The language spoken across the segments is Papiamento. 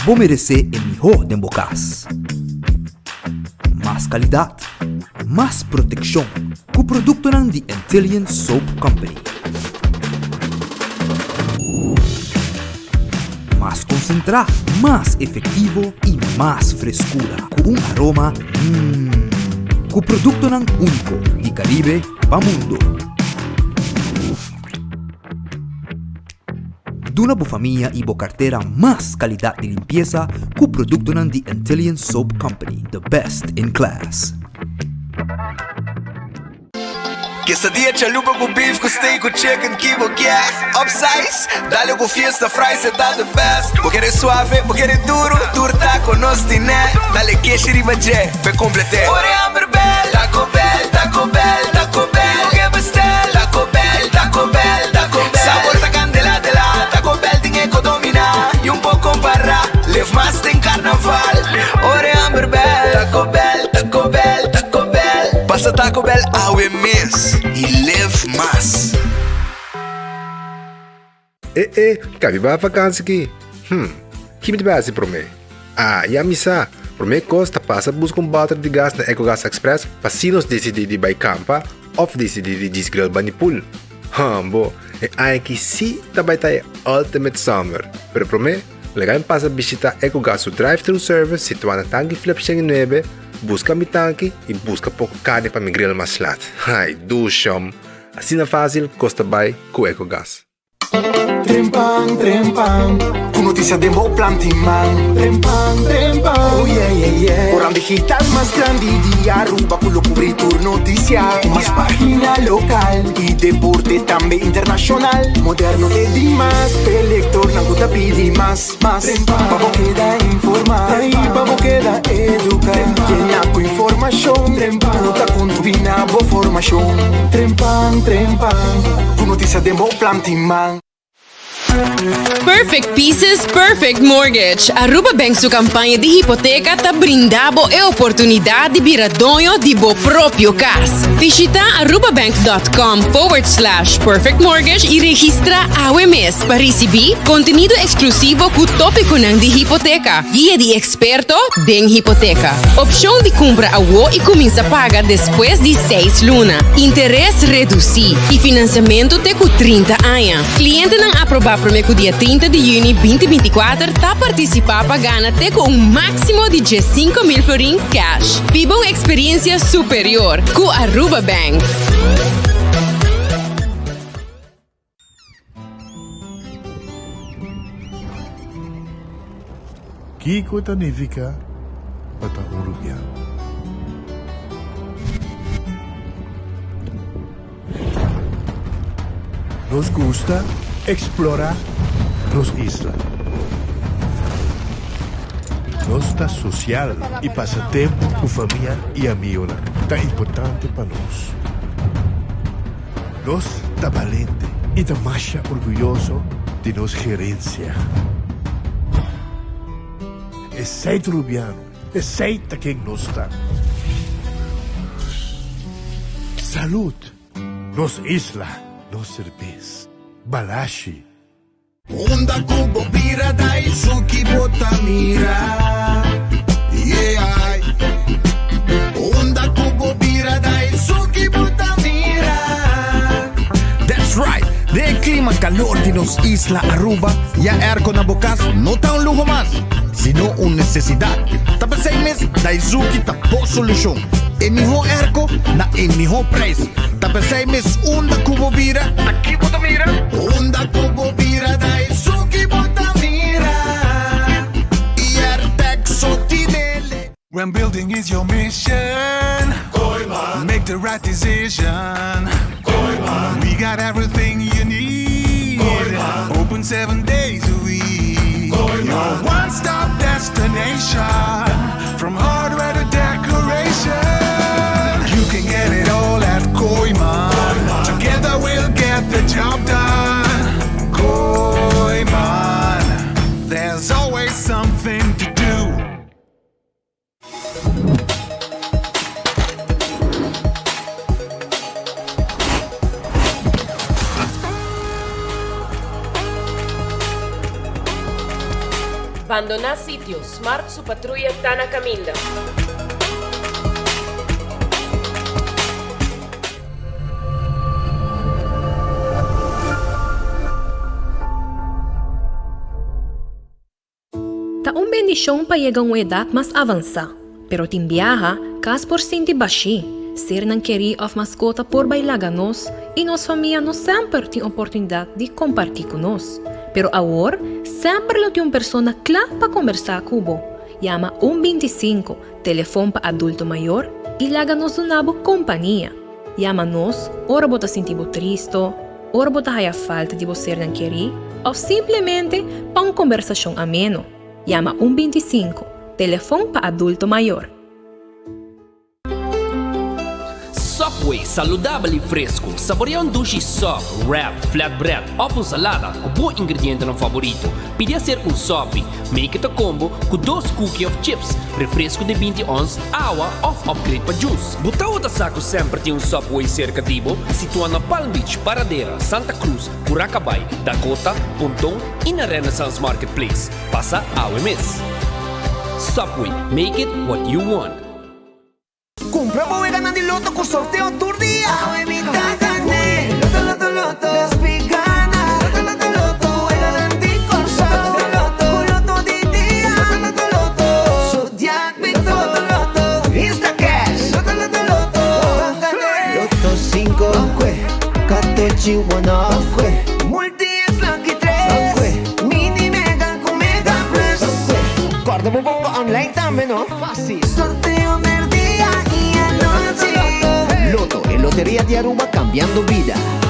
Bo meresé e mihó den bo kas. Mas kalidat, mas protekshon ku produktonan di Antillian Soap Company. Mas konsentrá, mas efektivo i mas freskura ku un aroma mmm. Ku produktonan úniko di Karibe pa mundu. Duna bo famia i bo kartera mas kalidat di limpiesa ku produktonan di Antillian Soap Company, the best in class. Quesadilla chalupa ku beef ku steak ku chicken ki bo kier Upsize, dale ku fiesta fries e ta the best Bo kere suave, bo kere duro, tur taco nos tine Dale keshi riba dje, p'e complete Ora e hamber bel, Taco Bell, Taco Bell, Taco Bell Bo ke bestel, Taco Bell, Taco Bell, Taco Bell Sabor ta candela de la, Taco Bell tin e ko domina Y un por compara, live mas den carnaval Ora e hamber bel, Taco Bell, Taco Bell, Taco Bell Pasa Taco Bell awe mes y live mas. E e, ka mi bai vakansi ki? Hm, ki mi ta bai hasi promé? Ah, ya mi sa! Promé kos ta pasa buska un bòter di gas na Ecogas Express pa si nos disidí di bai kampa òf disidí di djis grill bani pool. Hambo, e aña aki sí ta bai ta e ultimate summer! Pero promé, laga mi pasa bishitá Ecogas su drive-thru service situá na Tanki Flip 109, buska mi tanki i buska poko karni pa mi grill mas lat. Ai, dushom! Asina fásil kos ta bai ku Ecogas. Trempan, trempan, ku notisia den bo planti man. Trempan, trempan, oh yeah, yeah, yeah. Koran digital mas grandi di Aruba ku lo kubri tur notisia. Ku mas pagina lokal i deporte tambe internashonal. Moderno te dimas, p'e lektornan ku ta pidi mas, mas. Pa bo keda informa i pa bo keda eduka. Yena ku informashon ku ta kontribuí na bo formashon. Trempan, trempan, ku notisia den bo planti man. Perfect Pieces, Perfect Mortgage. Aruba Bank su campaña di hipoteca ta brinda bo e oportunidad di bira doño di bo propio cas. Bishita arubabank.com forward slash perfect mortgage y registra awe mes pa ricibi contenido exclusivo cu topiconan di hipoteca, guia di experto den hipoteca, opcion di cumpra awo y cuminsa paga despues di seis luna, interes reduci y financiamento te cu 30 aña. Clientenan aproba prome cu dia 30 di juni 2024 ta participa pa gana te cu un maximo di 15,000 florin cash. Biba un experiencia superior cu Aruba Bank. Kiko ta nifiká pa ta un rubiano? Nos gusta eksplorá nos isla. Nos ta sosial i pasa tempu ku famia i amigunan ta importante pa nos. Nos ta balente i ta masha orguyoso di nos gerensia. Esei ta Rubiano, esei ta ken nos ta. Salud! Nos isla, nos serbes. Balashi. Unda ku bo bira Daisuki bo ta mira Yeah Unda ku bo bira Daisuki bo ta mira That's right! Den e klima kalor di nos isla Aruba, ya airco na bo kas no ta un luho mas, sino un nesesidat. Ta p'esei mes Daisuki ta bo solushon. E mihó airco na e mihó prijs. Ta p'esei mes unda ku bo bira, ta ki bo ta mira? Unda ku bo bira ta esun ki bo ta mira I so tinele. When building is your mission Kooyman Make the right decision Kooyman We got everything you need Kooyman Open seven days a week Kooyman Your one-stop destination From hardware to decoration You can get it all at Kooyman Together we'll get the job done Kooyman There's always something to do Bandoná sitio, Smart su patruya ta na kaminda. Ta un bendishon pa yega un edat mas avansá, pero tin biaha kas por sinti bashí, sernan kerí òf maskota por bai laga nos i nos famia no semper tin oportunidat di kompartí ku nos. Pero awor semper lo tin un persona kla pa kombersá ku bo. Yama un 25, telefon pa adulto mayor, i laga nos duna bo kompania. Yama nos ora bo ta sinti bo tristo, ora bo ta haya falta di bo sernan kerí òf simplemente pa un kombersashon ameno. Yama un 25, telefon pa adulto mayor. Subway, saludabel i fresku. Saborea un dushi sub, wrap, flatbread òf un salada ku bo ingredientenan faborito. Pidi hacer un sopi. Make it a combo ku dos cookie òf chips, refresku di 20 ons, awa òf upgrade pa juice. Bo tabata sa ku semper tin un Subway serka di bo? Situá na Palm Beach, Paradera, Santa Cruz, Curacabai, Dakota, Ponton i na Renaissance Marketplace. Pasa awe mes! Subway, make it what you want. Cumpra bo weganan di loto cu sorteo tur dia. Awe mi ta gane. Loto, loto, loto. Despi gana. Loto, loto, loto. Weganan di Corsou. Loto, loto, Cu loto di dia. Loto, loto, loto. Zodiac mi to. Loto, loto, loto. Instacash. Loto, loto, loto. Loto 5. Katochi 1. Multi X Lucky 3. Mini Mega cu Mega Plus. Corda bo bomba online tambe no. Sorteo merdia y anochi. Lotto, e loteria di Aruba cambiando bida.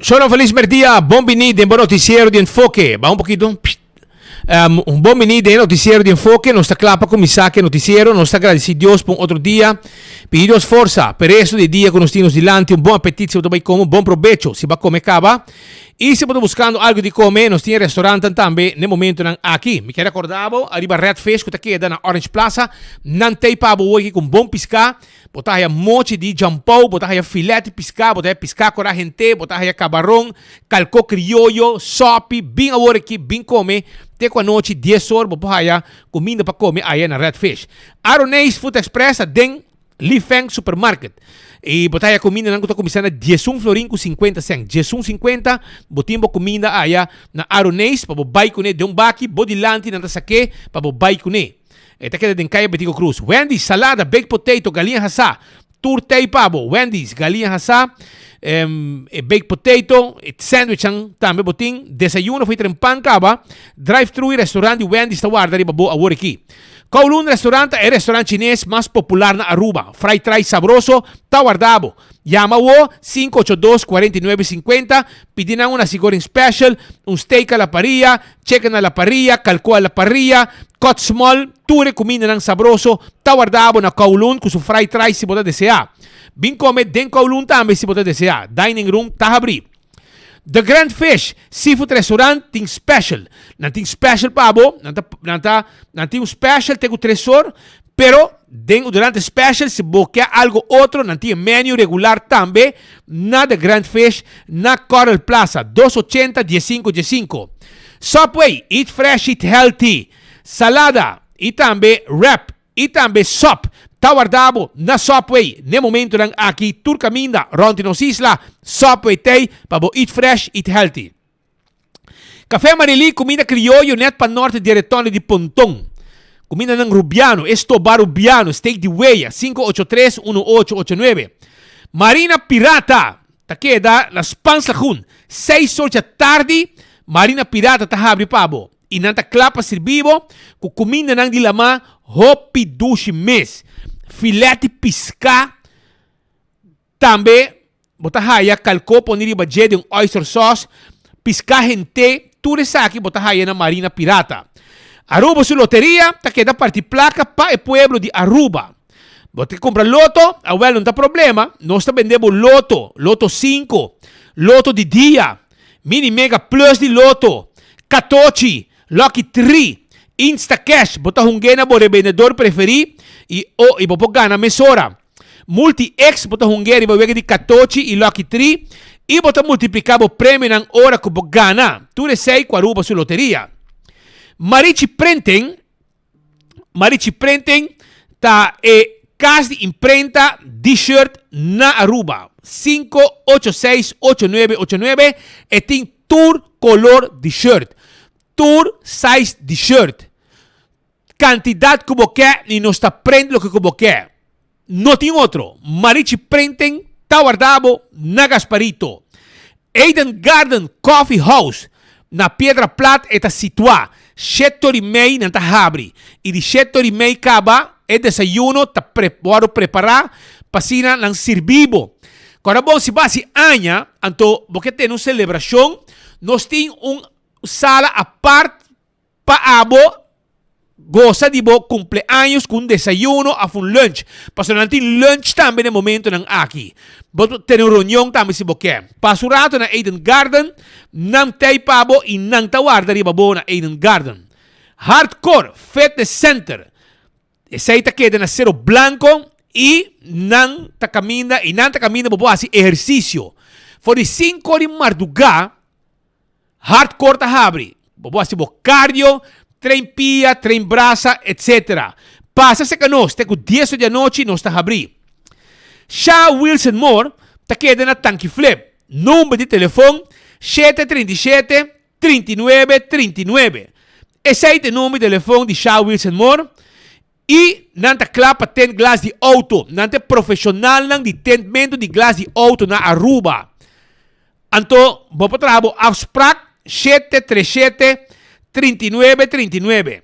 Shona feliz merdia, bon bini den bo noticiero di Enfoke. Ba un poquito. Um, un bon bini den noticiero di Enfoke. Nos ta kla pa kuminsá ke noticiero. Nos ta agradeci Dios pa un otro dia. Pidi Dios forsa pa e resto di dia ku nos tin nos dilanti. Un bon apetit si bo ta bai kome, un bon probecho si bo a kome kaba. I si bo ta buskando algu di kome, nos tin e restaurantan tambe n'e momentonan aki. Mi ke rekorda bo ariba Red Fish ku ta keda na Orange Plaza. Nan tei pa bo woki ku un bon piská. Bo ta haya mochi di jampou, bo ta haya filet di piská, bo ta haya piská kora hent'é, bo ta haya kabaron, kalkó krioyo, sòpi, bin awor aki, bin kome, te ku anochi dies or bo por haya kuminda pa kome aya na Red Fish. Aroneis Food Express ta den Li Feng Supermarket i bo ta haya kumindanan ku ta kuminsá na diesun florin ku sinkuenta sènt, diesun sinkuenta, bo tin bo kuminda aya na Aroneis pa bo bai kuné den un baki, bo dilanti nan ta sak'é pa bo bai kuné. E ta keda den Kaya Betico Cruz. Wendy's, salada, baked potato, galiña hasá. Tur tei pa bo. Wendy's, galiña hasá, e baked potato, e sandwichan tambe bo tin. Desayuno for tren pan kaba. Drive thru i restaurant di Wendy's ta warda riba bo awor aki. Kowloon Restaurant ta e restaurant chines mas popular na Aruba. Fried rice sabroso ta warda bo. Yama awo 582 49 50, pidi nan un nasi goreng special, un steak a la parrilla, Chicken a la parrilla, kalkó a la parrilla, cut small, tur e kumindanan sabroso ta warda bo na Kowloon ku su fried rice si bo ta deseá. Bin kome den Kowloon tambe si bo ta deseá. Dining room ta habrí. The Grand Fish Seafood Restaurant tin special. Nan tin special pa bo, nan ta, nan ta, nan tin un special te ku tres or, pero den durante special si bo ke algo otro nan tin e menu regular tambe na The Grand Fish na Coral Plaza, 280 15 15. Subway, eat fresh, eat healthy. Salada y tambe wrap y tambe sop ta warda bo na Subway n'e momentonan aki tur caminda rond di nos isla. Subway t'ey pa bo eat fresh, eat healthy. Café Marilí, cuminda crioyo net pa norte di e retonde di Ponton. Cumindanan rubiano, e stoba rubiano, steak di weya, 583 1889. Marina Pirata ta keda na Spaans Lagoen, seis or dja tardi Marina Pirata ta habri pa bo. I nan ta kla pa sirbi bo ku kumindanan di lamá hopi dushi mes. Filet di piská tambe bo ta haya kalkó poni riba dje den oyster sauce, piská hent'é, tur esaki bo ta haya na Marina Pirata. Aruba su loteria ta keda parti plaka pa e pueblo di Aruba. Bo ta kumpra loto? Awel no ta problema, nos ta bende bo loto, loto sinku, loto di dia. Mini Mega Plus di Lotto, Katochi, Lucky Tree, Instacash, bo ta hung'é na bo rebendedor preferí i o i bo por gana mesora. Multi X, bo ta hung'é riba wega di Katochi i Lucky Tree i bo ta multipliká bo premionan ora ku bo gana. Tur esei ku Aruba su loteria. Marichi Printing. Marichi Printing ta e kas di imprenta di shirt na Aruba. 5868989 e tin tur kolor di shirt, tur size di shirt. Kantidat ku bo ke i nos ta print loke ku bo ke. No tin otro. Marichi Printing ta warda bo na Gasparito. Eden Garden Coffee House na Piedra Plat e ta situa. Shete ora i mei nan ta habri i di shete ora i mei kaba e desayuno ta wòrdu prepará pa asina nan sirbi bo. Kòrda bon si bo hasi aña anto bo ke tene un selebrashon nos tin un sala apart Pa abo gosa di bo cumpleaños cu un desayuno of un lunch, pasobra nan tin lunch tambe na e momentonan aki. Bo por tene un reunion tambe si bo ke. Pasa un rato na Eden Garden, nan t'ey pa bo y nan ta warda riba bo na Eden Garden. Hardcore Fitness Center, esey ta keda na Cerro Blanco y nan ta caminda y nan ta caminda bo por haci ehercicio. For di cinco di marduga Hardcore ta habri. Bo por hasi bo cardio, train pia, train brasa, etc. Pasa serka nos te ku dies or di anochi nos ta habri. Sha Wilson Moore ta keda na Tanki Flip. Number di telefon, shete 37 39 39. Esei ta e number di telefon di Sha Wilson Moore. I nan ta kla pa tent glas di auto. Nan ta e profesionalnan di tentmento di glas di auto na Aruba. Anto bo por traha bo afsprak shete tres shete 39 39.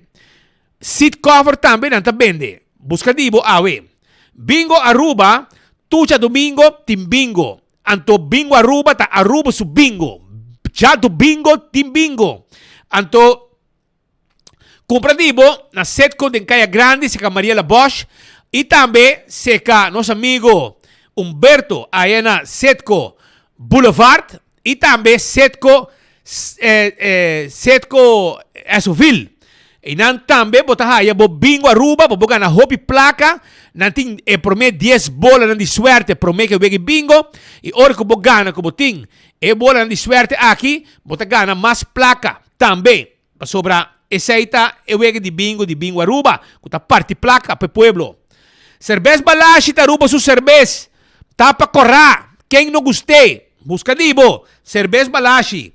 Seat cover tambe nan ta bende. Buska di bo awe. Bingo Aruba, tur djadomingo tin bingo. Anto Bingo Aruba ta Aruba su bingo. Djadomingo tin bingo. Anto. Cumpra di bo na Setco den Caya Grandi seca Mariela Bosch y tambe seca nos amigo Humberto aya na Setco Boulevard y tambe Setco Setco Esoville. Eynan tambe bo ta haya bo bingo Aruba pa bo gana hopi placa. Nan tin e prome dies bolanan di suerte prome ke wega e bingo y ora cu bo gana cu bo tin e bolanan di suerte aki bo ta gana mas placa. Tambe, pasobra esei ta e wega di bingo di Bingo Aruba, ku ta parti plaka pa e pueblo. Serbes Balashi ta Aruba su serbes. Ta pa korá. Ken no gust'é? Buska di bo. Serbes Balashi.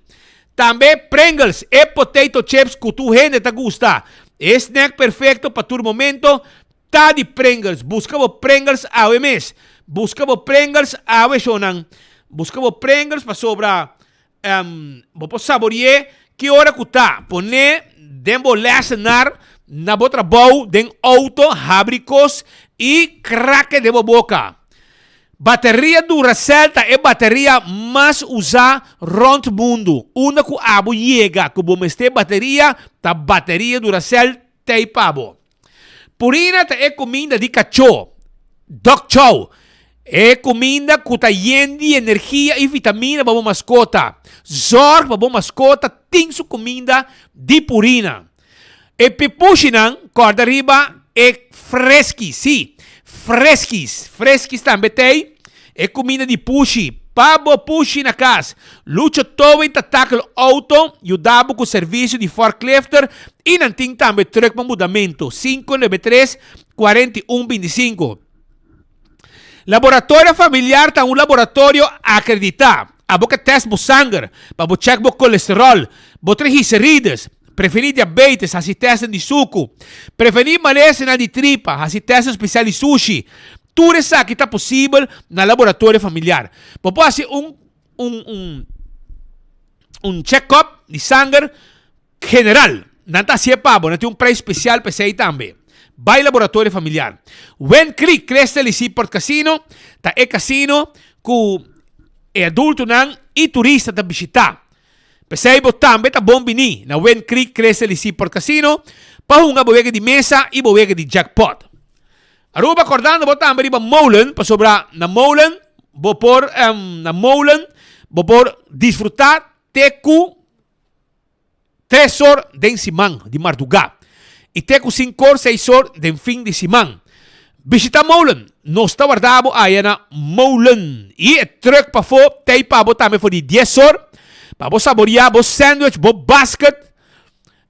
Tambe Pringles, e potato chips ku tur hende ta gusta. E snack perfekto pa tur momento ta di Pringles. Buska bo Pringles awe mes. Buska bo Pringles awe, shownan. Buska bo Pringles pasobra Bo por sabori'é ki ora ku ta. Pon'é den bo lèsenar, na bo trabou, den outo, habri kos i krak'e den bo boka. Bateria Duracell ta e bateria mas usá rònt mundu. Unda ku abo yega ku bo mester bateria, ta bateria Duracell t'ei pa bo. Purina ta e kuminda di kachó, dog chow. E kuminda ku ta yen di energia i vitamina pa bo maskota. Zòrg pa bo maskota tin su kuminda di Purina. E pipushinan kòrda riba e freskis, sí, freskis, freskis tambe t'ei, e kuminda di pushi pa bo pushi na kas. Lucho Towing ta takel outo, yuda bo ku servisio di forklifter i nan tin tambe trùk pa mudamentu, 593 41 25. Laboratorio Familiar ta un laboratorio akreditá. Abo ke tèst bo sanger pa bo chèk bo kolesteròl, bo triglicerides, prevení diabetes, hasi tèstnan di suku, prevení malesanan di tripa, hasi tèstnan spesial di sushi. Tur esaki ta posibel na Laboratorio Familiar. Bo por hasi un un un un chèkòp di sanger General, nan ta hasié pa bo, nan tin un prijs spesial pa esei tambe. Bai Laboratorio Familiar. Wind Creek Crystal y Seaport Casino ta e casino ku e adultonan y turista ta bishitá. P'esei bo tambe ta bon biní na Wind Creek Crystal y Seaport Casino pa hunga bo wega di mesa y bo wega di jackpot. Aruba kordando bo tambe riba Molen pasobra na Molen bo por na Molen bo por disfrutá te ku Tres or den siman di mardugá i te ku sinkor seis or den fin di siman. Bishita Molen! Nos ta warda bo aya na Molen. I e trùk pafó t'ei pa bo tambe for di dies or pa bo saboriá bo sandwich, bo basket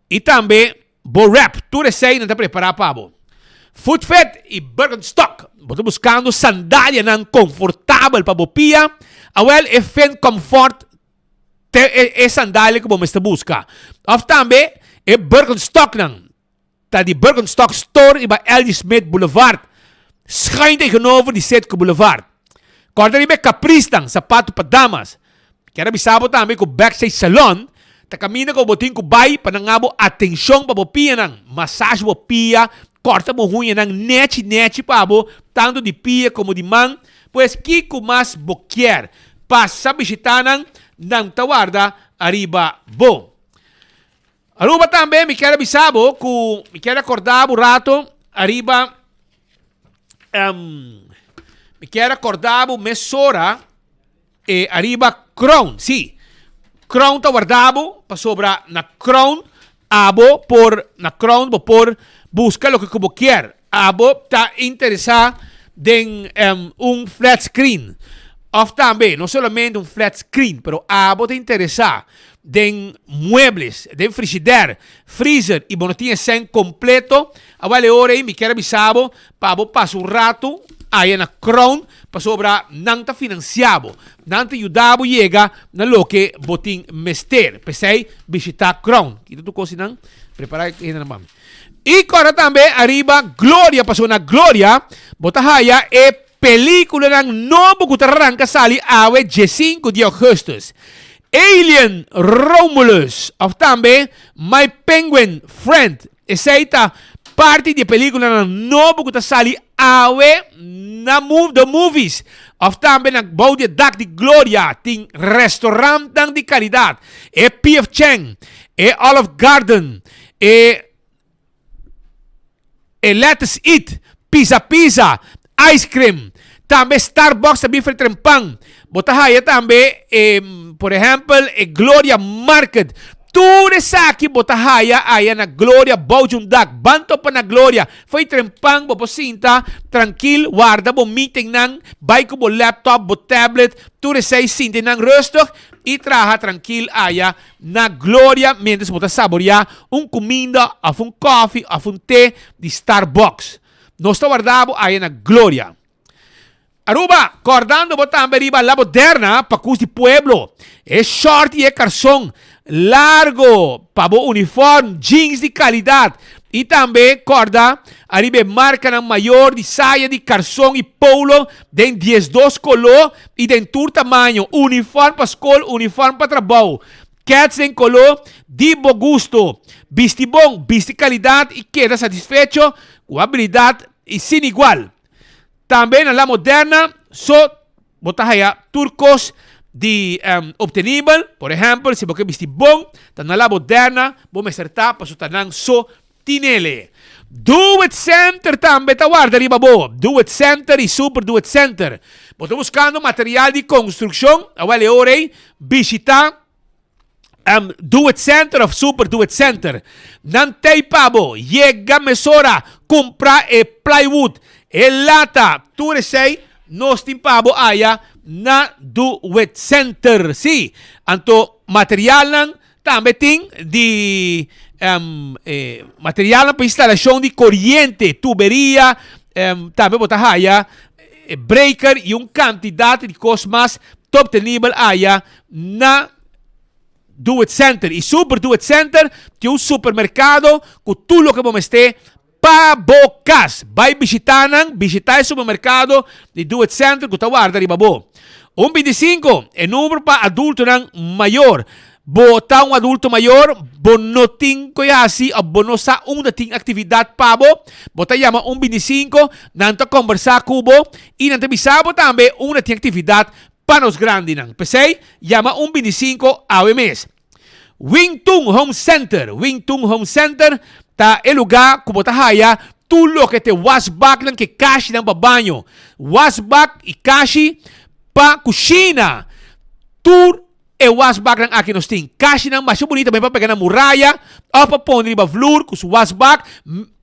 i tambe bo wrap. Tur esei nan ta prepará pa bo. Footfit i Birkenstock. Bo ta buskando sandalianan konfortabel pa bo pia? Awèl e Finn Comfort Te e e sandalia ku bo mester buska. Òf tambe e Birkenstocknan ta di Birkenstock Store riba LG Smith Boulevard, schuin tegenover di Citgo Boulevard. Kòrda riba e Caprisnan, sapatu pa damas. Kier a bisa bo tambe ku Backstage Salon ta kaminda ku bo tin ku bai pa nan a bo atenshon pa bo pianan, massage bo pia, kòrta bo huñanan nèchi nèchi pa bo, tantu di pia komo di man. Pues kiko mas bo kier? Pasa bishita nan, nan ta warda ariba bo. Aruba tambe mi kier a bisa bo ku mi kier a korda bo rato ariba um, mi kier a korda bo mesora e ariba Crown, sí. Crown ta warda bo pasobra na Crown abo por na Crown bo por buska loke ku bo kier. Abo ta interesá den un flat screen òf tambe no solamente un flat screen pero abo ta interesá den muebles, den frishider, freezer i bo no tin e sèn kompleto, awèl e ora ei mi kier a bisa bo pa bo pasa un ratu aya na Crown pasobra nan ta finansiá bo, nan ta yuda bo yega na loke bo tin mester. P'esei bishitá Crown. Kita tur kos einan, prepará e hendenan pa mi. I kòrda tambe ariba Gloria, pasobra na Gloria bo ta haya e pelikulanan nobo ku ta ranka sali awe diesinku di ougùstùs. Alien Romulus òf tambe My Penguin Friend, esei ta parti di e pelikulanan nobo ku ta sali awe na The Movies òf tambe na bou di e dak di Gloria tin restorantnan di kalidat, e PF Chang, e Olive Garden, E e Lettuce Eat, Pizza Pizza, Ice Cream, tambe Starbucks ta bin fretren pan. Bo ta haya tambe e, por ehempel, e Gloria Market. Tur esaki bo ta haya aya na Gloria bou di un dak. Ban topa na Gloria. Fo'i tren pan bo por sinta trankil, warda bo meetingnan, bai ku bo laptop, bo tablet, tur esei sinti nan rustig i traha trankil aya na Gloria mientras bo ta saboreá un kuminda òf un kòfi òf un te di Starbucks. Nos ta warda bo aya na Gloria. Aruba, kòrdando bo tambe riba La Moderna pa kus di pueblo. E shòrt i e karson largo pa bo unifòrm, jeans di kalidat i tambe kòrda ariba e markanan mayor di saya di karson i polo den diesdos koló i den tur tamaño, uniform pa skol, uniform pa trabou, kèts den koló di bo gusto. Bisti bon, bisti kalidat i keda satisfecho ku abilidat i sin igual. Tambe na La Moderna so bo ta haya tur kos di optenibel, por ehèmpel si bo ke bisti bon ta na La Moderna bo mester ta pasobra ta nan so tinele. Do It Center tambe ta warda riba bo. Do It Center y Super Do It Center. Bo ta buscando material di construccion? Awel e ora ey bishita Do It Center of Super Do It Center. Nan t'ey pa bo. Yega mesora cumpra e plywood, e lata, tur esey nos tin pa bo aya na Do It Center. Si, anto materialnan Tambe tin di materialnan pa instalashon di koriente, tuberia, tambe bo ta haya breaker i un kantidat di kos mas ta optenibel aya na Do It Center. I Super Do It Center tin un supermerkado ku tur loke bo mester Pa bo kas. Bai bishitá nan, bishitá e supermerkado di Do It Center ku ta warda riba bo. Un 25, e number pa adultonan mayor. Bo ta un adulto mayor, bo no tin ku e hasi òf bo no sa unda tin aktividat pa bo? Bo ta yama un 25, nan ta kombersá ku bo i nan ta bisa bo tambe unda tin aktividat pa nos grandinan. P'esei, yama un 25 awe mes. Wing Tun Home Center, Wing Tun Home Center ta e lugá ku bo ta haya tur loke ta e wasbaknan ku e kashinan pa baño, wasbak i kashi pa kushina. Tur e wasbaknan aki nos tin. Kashinan masha bunita tambe pa pega na muraya òf pa pone riba vloer ku su wasbak.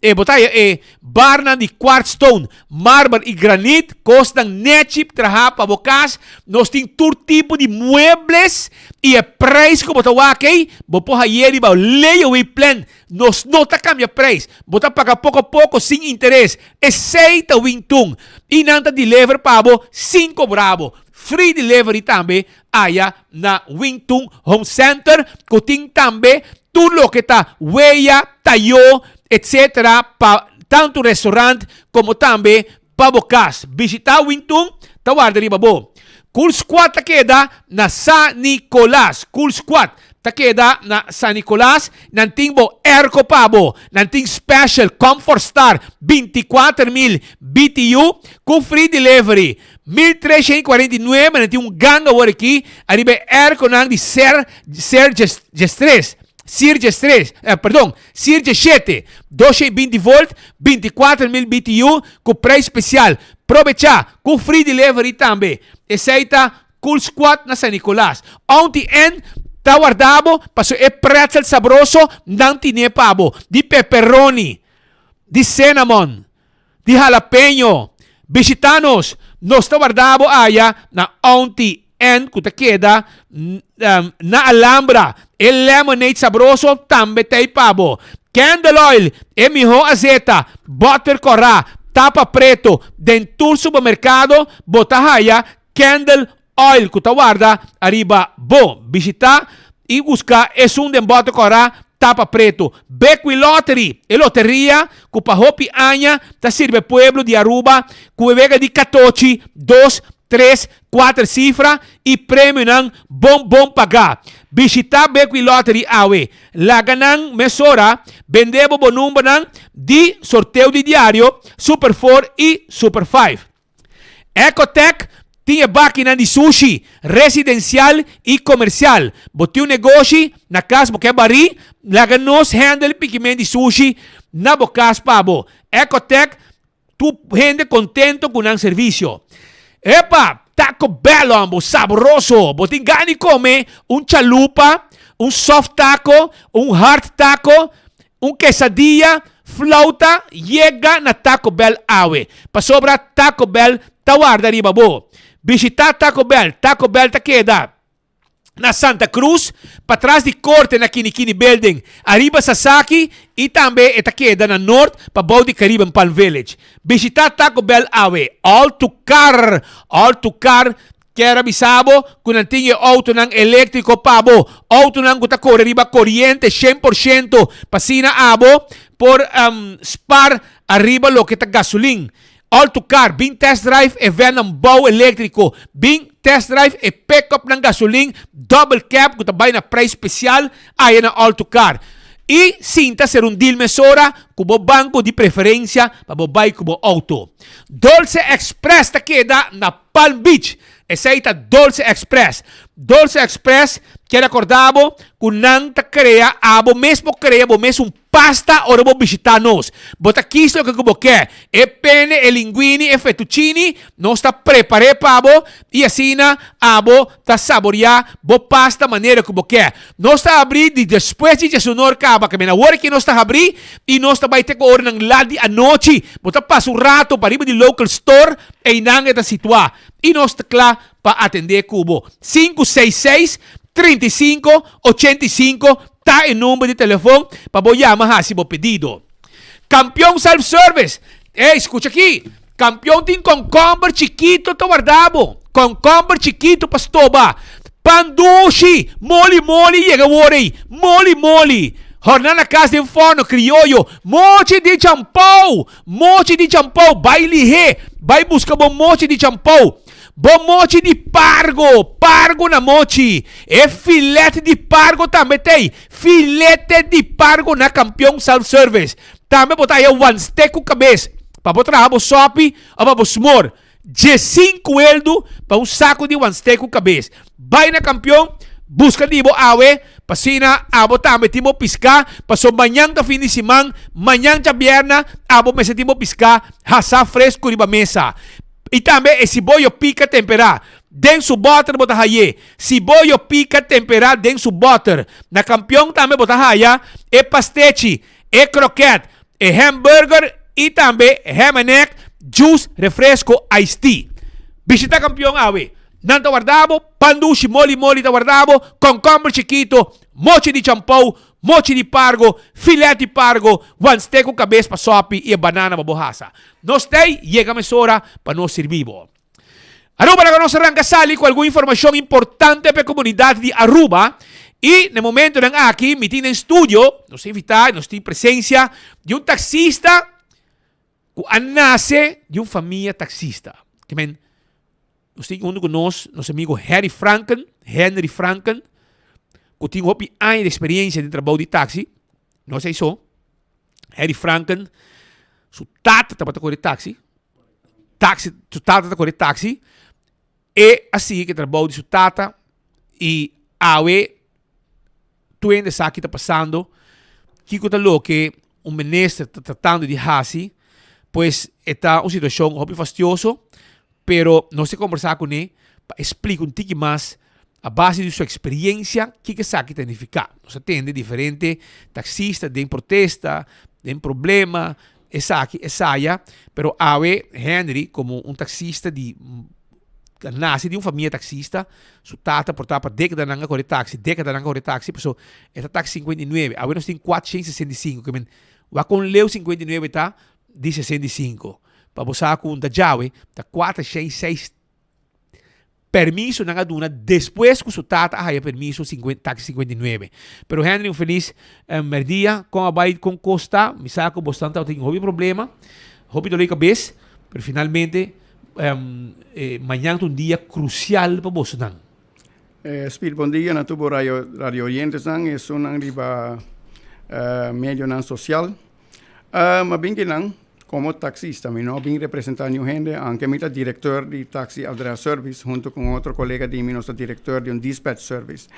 E bo ta haya e barnan di quartz stone, marmer i granit, kosnan nechi traha pa bo kas. Nos tin tur tipo di muebles i e prijs ku bo ta wak ei, bo por haye riba layaway plan. Nos no ta kambia prijs. Bo ta paga poko poko sin interes. Esei ta Wingtun. I nan ta deliver pa bo sin kobra bo. Free delivery tambe aya na Wingtun Home Center ku tin tambe tur loke ta weya, tayo, etc. Pa tantu restaurant komo tambe pa bo kas. Bishita Wingtun ta warda riba bo. Cool Squad ta keda na San Nicolas. Cool Squad ta keda na San Nicolas. Nan tin bo airco pa bo. Nan tin special Comfort Star 24000 BTU ku free delivery. 1349 nan tin un gang awor aki ariba e airconan di Ser Ser Diestres Sir Diestres eh perdon Sir Diesshete 220 volt 24000 BTU ku prijs spesial probecha ku free delivery tambe esei ta Cool Squad na San Nicolas Auntie Ann ta warda bo paso e pretzel sabroso nan tine pa bo di pepperoni di cinnamon di halapeño. Bishita nos! Nos ta warda bo aya na Auntie Ann ku ta keda na Alhambra. E lemonade sabroso tambe ta ei pa bo. Candle oil, e mihó azeta, butter kòrá, tapa preto. Den tur supermerkado bo ta haya Candle Oil ku ta warda ariba bo. Bishita i buska esun den bote kòrá tapa pretu. Bequi Lottery, e loteria ku pa hopi aña ta sirbi e pueblo di Aruba ku e wega di katochi, dos, tres, kuater sifra i premionan bon bon pagá. Bishita Bequi Lottery awe. Laga nan mesora bende bo bo numbernan di sorteo di diario Super Four i Super Five. Ecotec tin e bakinan di sushi, residencial y comercial. Bo tin un negoshi na cas bo ke bari? Laga nos handle pikimen di sushi na bo cas pa bo. Ecotec tur hende contento cu nan servicio. Epa! Taco Bell hombo, sabroso! Bo tin gana di come un chalupa, un soft taco, un hard taco? Un quesadilla, flauta, yega na Taco Bell awe, pasobra Taco Bell ta warda riba bo. Bishita Taco Bell. Taco Bell ta keda na Santa Cruz, patras di Corte na Kini Kini Building, ariba Sasaki y tambe e ta keda na Noord pabou di Caribbean Palm Village. Bishita Taco Bell awe. All to Car, All to Car Kier a bisa bo ku nan tin e outonan eléktriko pa bo, outonan ku ta kore riba koriente shen por shento pa asina abo por spar ariba loke ta gasolin. All to car, bin test drive e vennan bou eléktriko, bin test drive e pick-upnan gasolin double cab ku ta bai na prijs spesial aya na All to car. I sinta ser un deal mesora ku bo banko di preferensia pa bo bai ku bo outo. Dolce Express ta keda na Palm Beach. Esei ta Dolce Express. Dolce Express kier acorda bo cu nan ta crea abo mes bo crea bo mes un pasta ora bo bishita nos. Bo ta kies loke cu bo ke, e pene, e linguini, e fettuccini, nos ta prepare pa bo y asina abo ta saboria bo pasta manera cu bo ke. Nos ta habri di despues di djesunor caba, ke men awor aki nos ta habri y nos ta bay te cu oranan lat di anochi. Bo ta pasa un rato pariba di local store, eynan e ta situa y nos ta cla pa atendé ku bo. Sinku seis seis, 35, 85 ta e number di telefon pa bo yama hasi bo pedido. Kampion Self Service, Ey, skucha aki, Kampion tin konkomber chikito ta warda bo. Konkomber chikito pa stoba. Pan dushi, moli moli yega awor ey, moli moli. Horná na kas den forno, krioyo, mochi di champou, mochi di champou, bai lihé, bai buska bo mochi di champou. Bo mochi di pargo, pargo na mochi. E filet di pargo tambe t'ei. Filete di pargo na Kampion Self Service. Tambe bo ta haya wansteak ku kabes pa bo traha bo sopi o pa bo smor. Djesinku eldu pa un saku di wansteak ku kabes. Bai na Kampion, buska di bo awe, pa asina abo tambe tin bo piská, paso mañan ta fin di siman, mañan djabièrna abo mester tin bo piská hasá fresku riba mesa. I tambe e siboyo pika temperá den su bòter bo ta hay'é. Siboyo pika temperá den su bòter. Na Kampion tambe bo ta haya e pastechi, e krokèt, e hamburger i tambe ham and egg, juice, refresco, iced tea. Bishita Kampion awe. Nan ta warda bo, pan dushi moli moli ta warda bo, kònkòmber chikito, mochi di champou, Mochi di pargo, filet di pargo, wanste ku kabes pa sopi i e banana pa bo hasa. Nos tei yega mesora pa nos sirbi bo. Aruba laga nos ranka sali ku algun informashon importante pa e komunidat di Aruba i na e momentonan aki mi tin den studio, nos ta invita, nos tin presensia di un taksista ku a nase di un famia taksista. Ke men Nos tin huntu ku nos, nos amigo Harry Franken, Henry Franken, ku tin hopi aña di eksperiencia den trabou di taxi. No esei so. Harry Franken, su tata tabata kore taxi. Taxi, su tata ta kore taxi. E a sigui ku e trabou di su tata i awe Tur hende sa ki ta pasando, kiko ta loke un minister ta tratando di hasi, pues e ta un situacion hopi fastioso, pero nos ta combersa cune pa e splica un tiki mas a base di su experiencia kiko esaki ta nifica. Nos a tende diferente taxista den protesta, den problema, esaki, esaya, pero awe Henry como un taxista di A nase di un famia taxista, su tata por ta pa décadanan a kore taxi, décadanan a kore taxi, paso e ta taxi 59, awe nos tin 465, ke men wak kon leu 59 ta di 65, pa bo sa ku un ta djawe ta 406 permiso nan a duna despues ku su tata a haya permiso taxi 59. Pero Henry un felis merdia, kon a bai kon kos ta, mi sa ku bosnan tabatin hopi problema, hopi dolor di kabes, pero finalmente Mañan ta un dia crucial pa bosonan. Speed bon dia na tur bo radio radio oyentesnan esunnan riba medionan social. Mi a bin kinan como taxista mi no a bin representa niun hende aunke mi ta director di Taxi Adres Service hunto cu un otro colega di mi nos ta director di un dispatch service.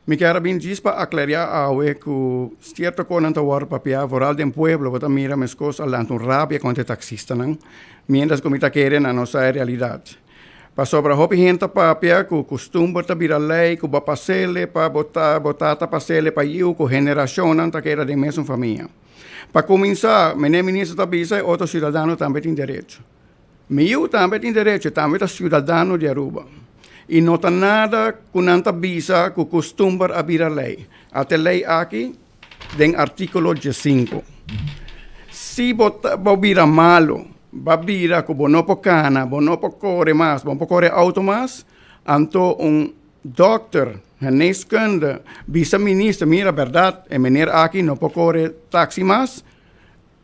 Mi kier a bin djis pa aclaria awe cu cierto cosnan ta worde papia vooral den pueblo bo ta mira mescos a lanta un rabia contra e taxistanan. Mientras ku mi ta kere nan no sa e realidat. Pasobra hopi hende ta papia ku kustumber ta bira lei, ku bo a pas'ele pa bo ta, bo tata pas'ele pa yiu, ku generashonnan ta keda den mesun famia. Pa kuminsá, Meneer Minister ta bisa e otro siudadano tambe tin derecho. Mi yiu tambe tin derecho, e tambe ta siudadano di Aruba. I no ta nada ku nan ta bisa ku kustumber a bira lei. Ata e lei aki Den artíkulo diesinku, Si bo ta bo bira malu, ba bira ku bo no por kana, bo no por kore mas, bo no por kore outo mas, anto un dòkter, geneeskunde, bisa minister, mira bèrdat e mener aki no por kore taksi mas,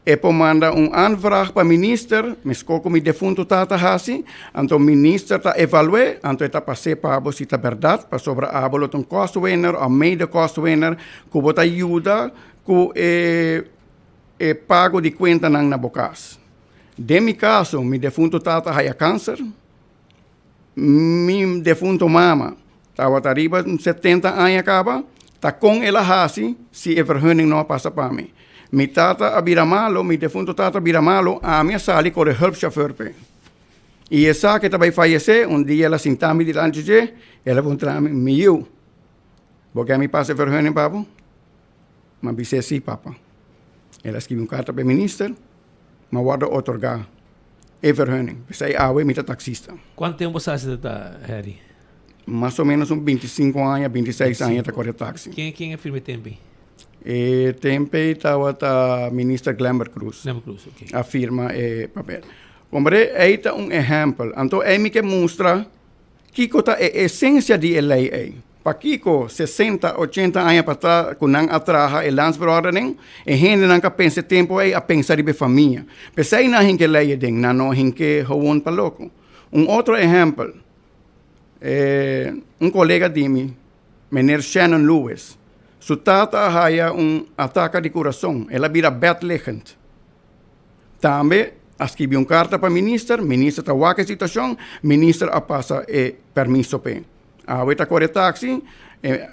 E por manda un aanvraag pa minister, meskos ku mi defuntu tata hasi, anto minister ta evalu'é, anto e ta pas'é pa bo si ta bèrdat, pasobra abo lo ta un kostwinner òf mede kostwinner ku bo ta yuda ku e e pago di kuentanan na bo kas. Den mi kaso, mi defuntu tata haya kanser, mi defuntu mama. Tabata riba un 70 aña kaba, ta kon el a hasi si e vergunning no a pasa pa mi. Mi tata a bira malo, mi defunto tata a bira malo, ami a sali kore hulpchauffeur p'e. I e sa ke ta bai fayesé, un dia el a sinta mi dilanti dje, el a puntra mi, Mi yu, bo ke mi pasa e vergunning pa bo? Mi a bis'é, Sí, papa. El a skibi un karta pa e minister, mi a wòrdu otorgá e vergunning. P'esei awe mi ta taksista. Kuantu tempu bo sa hasi ta, Harry? Mas o ménos un 25 aña, 26 aña ta kore taksi. Ken ken a firma e tempu ei? E tempu ei tabata minister Glenbert Croes. Glenbert Croes, ok. A firma e papel. Hombre, ei ta un ehèmpel. Anto ei mi ke mustra kiko ta e esensia di e lei ei. Pakiko 60, 80 aña patras ku nan a traha e landsverordening, e hendenan ku a pensa e tempu ei a pensa riba e famia. P'esei nan hinka e lei aden, nan no hink'é gewoon pa loko. Un otro ehèmpel, un kolega di mi, meneer Shannon Lewis, su tata a haya un ataka di kurason, el a bira bedliggend. Tambe a skibi un karta pa minister, minister ta wak e situashon, minister a pasa e permiso p'e. Awe ta kore taksi,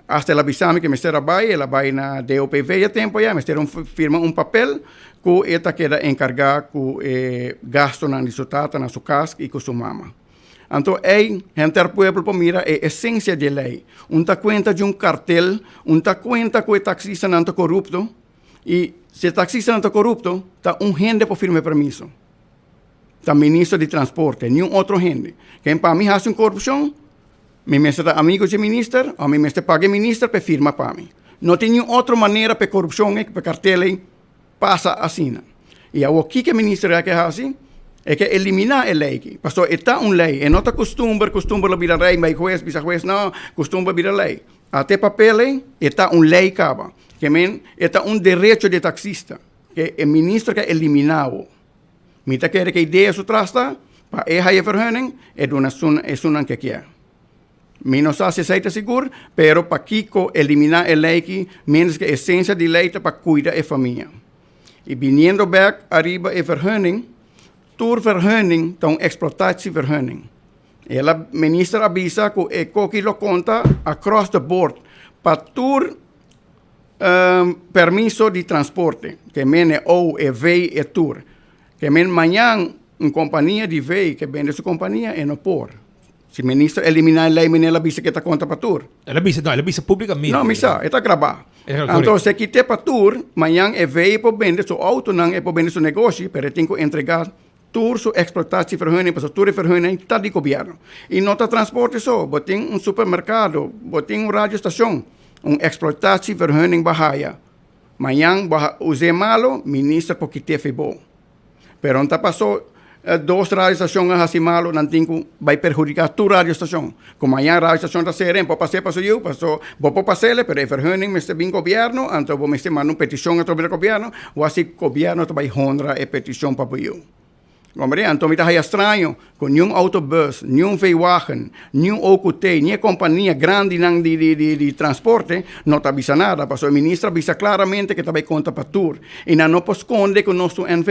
hasta el a bisa mi ke mester a bai, el a bai na DOPV e tempu ayá, mester un firma un papel ku e ta keda enkargá ku e gastunan di su tata na su kas i ku su mama. Anto ei henter pueblo por mira e esensia di e lei. Un ta kuenta di un kartel, un ta kuenta ku e taksistanan ta korupto i si e taksistanan ta korupto ta un hende por firma e permiso. Ta minister di transporte, niun otro hende. Ken pa mi hasi un korupshon, mi mester ta amigo dje minister o mi mester paga e minister pa e firma pa mi. No tin niun otro manera pa e korupshon ei, pa e kartel ei pasa asina. I awor kiko e minister a ke hasi? E ke eliminá e lei aki. Pasobra e ta un lei, e no ta kustumber, kustumber lo bira rei, bai hues bisa hues no, kustumber bira lei. Ate e papel ei, e ta un lei kaba. Ke men e ta un derecho di e taksista. Ke e minister ke eliminá bo. Mi ta kere ke idea su tras ta pa e haya vergunning e duna esunnan ke kier. Mi no sa si esei ta sigur, pero pakiko eliminá e lei ki mientras ke esensia di lei ta pa kuida e famia. I biniendo bek ariba e vergunning, tur vergunning ta un exploitatievergunning. El a minister a bisa ku e koki lo konta across the board pa tur Permiso di transporte, ke men e O, e V, e tur. Ke men mañan un kompania di V ke bende su kompania e no por. Si minister eliminá e lei meneer el a bisa ke ta konta pa tur. El a bisa, no, el a bisa públikamente. No, mi sa, e ta grabá. Anto si e kit'é pa tur, mañan e V por bende su outonan, e por bende su negoshi, pero e tin ku entregá tur su exploitatievergunning, pasobra tur e vergunning ta di gobierno. Y no ta transporte so, bo tin un supermercado, bo tin un radiostacion, un exploitatievergunning bo haya. Mañan bo us'é malo, minister por kit'é fi bo. Pero no ta paso dos radiostacion a haci malo, nan tin cu bay perhudica tur radiostacion. Cu mañan radiostacion ta cera, en por pas'é pa su yiu, paso bo por pas'ele, pero e vergunning mester bin gobierno, anto bo mester manda un peticion atrobe na gobierno, o asi gobierno ta bay honra e peticion pa bo yiu. Comprende? Anto mi ta haya straño cu niun autobus, niun V-wagen, niun OQT, ni e compania grandinan di di di di transporte no ta bisa nada, pasobra e minister a bisa claramente cu ta bay conta pa tur, y nan no por sconde cu nos ta un NV.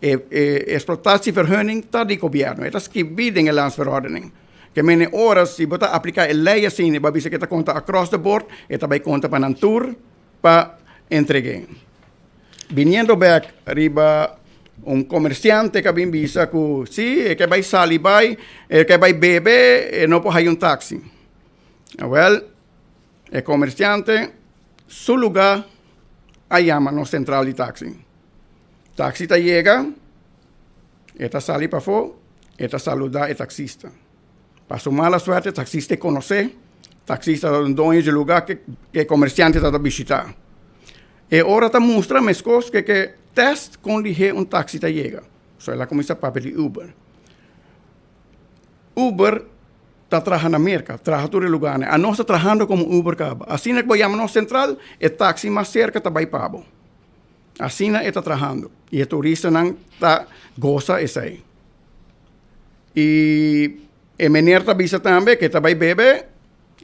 E e exploitatievergunning ta di gobierno, e ta skibi den e landsverordening. Ke mene ora si bo ta aplica e ley asina, bo a bisa cu e ta conta across the board, e ta bay conta pa nan tur pa entregue. Biniendo bek riba un comerciante cu a bin bisa cu si e ke bay sali bay, e ke bay bebe, e no por haya un taxi. Awel, e comerciante su luga a yama nos central di taxi. Taxi ta yega, e ta sali pafó, e ta saluda e taxista. Pa su mala suerte taxista e konosé, taxista ta un doño di lugá ke e komersiante ta ta bishitá. E ora ta mustra meskos ke ke tèst kon lihé un taxi ta yega. So el a kuminsá papia di Uber. Uber ta traha na Merka, traha tur e lugánan. Anos ta trahando komo Uber kaba. Asina ku bo yama nos sentral, e taxi mas serka ta bai pa bo. Asina e ta trahando i e turistanan ta gosa esei. I e meneer ta bisa tambe ke ta bai bebe,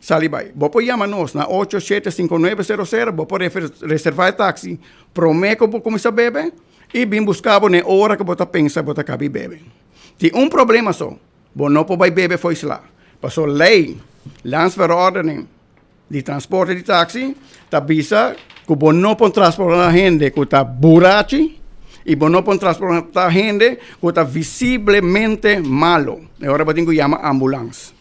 sali bai. Bo por yama nos na ocho shete sinku nuebe sero sero, bo por reserva e taxi prome ku bo kuminsá bebe i bin buska bo na e ora ku bo ta pensa bo ta kabi bebe. Tin un problema so, bo no por bai bebe fo'i sla, pasobra lei. Landsverordening di transporte di taxi ta bisa ku bo no por transportá hende ku ta burachi i bo no por transportá hende ku ta visiblemente malo. E ora bo tin ku yama ambulans.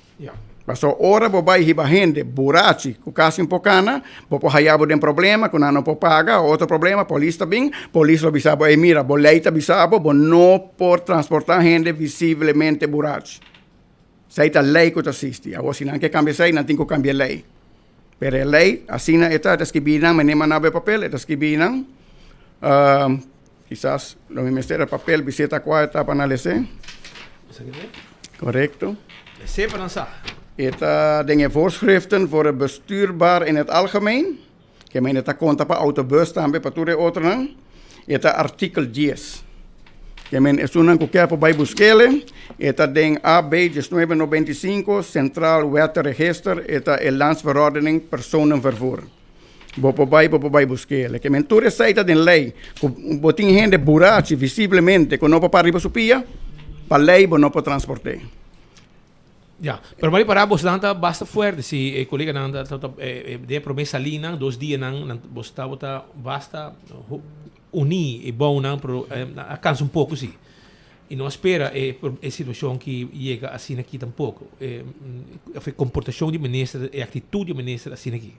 Paso ora bo bai hiba hende burachi ku kasi un por kana, bo por haya bo den problema ku nan no por paga o otro problema, polis ta bin, polis lo bisa bo, ey mira, bo ley ta bisa bo, bo no por transportá hende visiblemente burachi. Esei ta ley ku ta sisti. Awor si nan ke kambia esei, nan tin ku kambia e ley. Pero e ley asina e ta, e ta skibí nan, mene manda bo e papel, e ta skibí nan, Kisas lo mi mester e papel bisita kua e ta pa nan les'é. Korekto. Les'é pa nan sa. E ta den e voorschriften voor het bestuurbaar in het algemeen. Ke men e ta konta pa autobus tambe, pa tur e otronan. E ta artikel dies. Ke men esunnan ku kier por bai busk'el, e ta den AB 1995, Centraal Wettenregister, e ta e Landsverordening Personenvervoer. Bo por bai, bo por bai busk'é. Ke men tur esei ta den lei. Ku bo tin hende burachi visiblemente ku no por para riba su pia, pa lei bo no por transport'é. Ya, pero mari para bosnan ta basta fuerte si e koleganan ta ta den e prome salinan dos dianan nan bos tabata basta uní e bounan pero a kansa un poko si. I no a spera e e situacion ki yega asina aki tampoco. E of e comportacion di minister, e actitud di minister asina aki.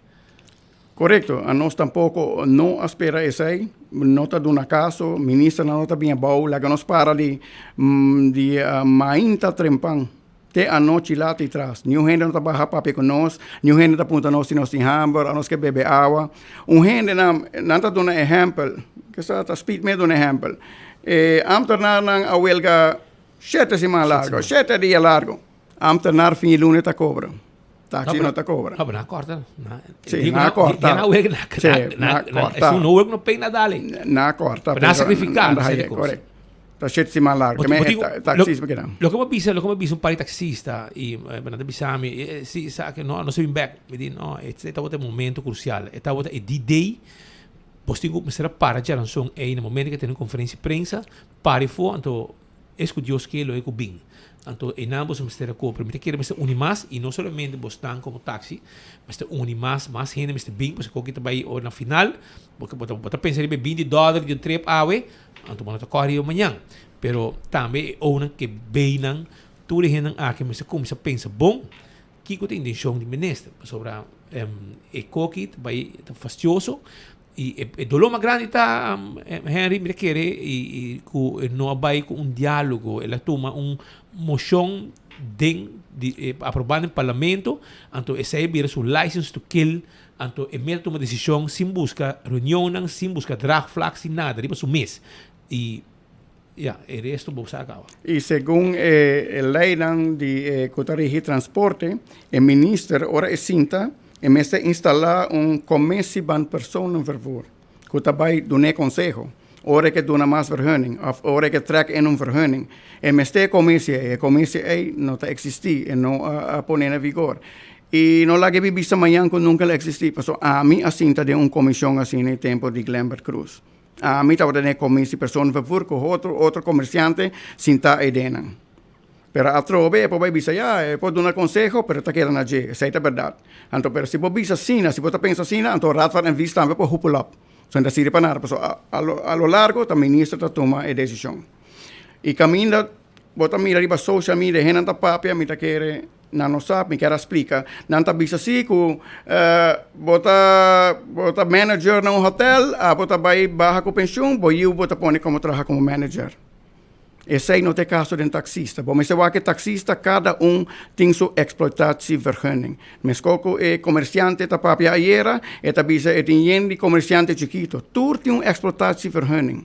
Correcto, anos tampoco no a spera esey, no ta duna caso, ministernan no ta bin abao, laga nos para di di mainta trempan te anochi laat y tras. Niun hende no ta baha papia cu nos, niun hende ta puntra nos si nos tin hamber, anos ke bebe awa. Un hende nan, nan ta duna ehempel, kesa ta speed me duna ehempel. E ambtenaarnan a welga shete siman largo, shete dia largo. Ambtenaar fin di luna ta cobra. Taxi no ta cobra. No, pero nan a corta. Sí, nan a corta. Nan a welga, nan a corta. Esun no work no pay nada ale. Nan a corta. Pero nan a sacrifica. Correcto. Ta shete siman largo. Bo tin Taxista keda. Loke mi bisa, loke mi bisa un par di taxista y nan ta bisa mi, si sa ke no, nos a bin bek. Mi di no, e tabata e momento crucial. E tabata e D-day. Bos tin ku mester a para djaranson ei na momento ke tene un konferensia di prensa, para afó, anto es ku Dios ke lo e ku bin. Anto einan boso mester a kopra. Mi ta kere mester uni mas i no solamente bosnan komo taksi, mester uni mas, mas hende mester bin, pasobra koki ta bai ora na final, bo bo ta pensa riba e binti dòler di un trip awe, anto bo no ta kòre riba mañan. Pero tambe e ounan ke beinan, tur e hendenan aki mester kuminsá pensa bon. Kiko ta intenshon di minister? Pasobra e koki ta bai ta fastioso i e doló mas grandi ta Henry mi ta kere i ku e no a bai ku un diálogo el a tuma un moshon den di aprobá den parlamento anto esei a bira su license to kill anto e mes a tuma desishon sin buska reunionnan sin buska draagvlak sin nada riba su mes i Ya, e resto bo sa caba. I segun e leinan di e ku ta rigi transporte, e minister ora e sinta e mester instalá un commissie van personenvervoer ku ta bai dun'é konseho ora e ke duna mas vergunning òf ora e ke trèk in un vergunning. E mester e commissie ei, e commissie ei no ta eksistí, e no a pone na vigor. I no laga e bibista mañan ku nunka lo eksistí, pasobra ami a sinta den un komishon asina e tempu di Glenbert Croes. Ami tabata den e commissie personenvervoer cu otro otro comerciante sinta eydennan. Pero atrobe e por bay bisa ya, e por duna conseho pero ta keda na dje, esey ta berdad. Anto pero si bo bisa asina, si bo ta pensa asina, anto Raad van Advies tambe por hupel op. So no ta sirbi pa nada, pasobra a lo a lo largo ta minister ta tuma e decision. Y caminda bo ta mira riba social media hendenan ta papia, mi ta kere Nan no sa, mi kier a splika. Nan ta bisa si ku bo ta bo ta manager na un hotel, abo ta bai baha ku penshun, bo yiu bo ta pone komo traha komo manager. Esei no ta e kaso den taksista. Bo mester wak e taksista kada un tin su exploitatievergunning. Meskos ku e komersiante ta papia ayera, e ta bisa e tin yen di komersiante chikito. Tur tin un exploitatievergunning.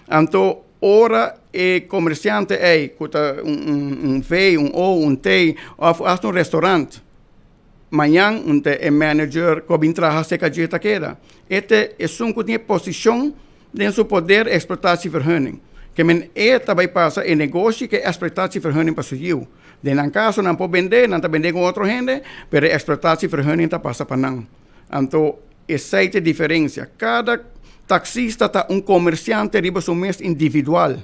Anto ora e komersiante ei ku ta un V, un O, un T òf asta un restorant, mañan un ta e manager ku a bin traha serka dje ta keda. E ta esun ku tin e posishon den su poder exploitatievergunning. Ke men e ta bai pasa e negoshi ku e exploitatievergunning pa su yiu. Den nan kaso nan por bende, nan ta bende ku otro hende, pero e exploitatievergunning ta pasa pa nan. Anto esei ta e diferensia. Kada taksista ta un komersiante riba su mes individual.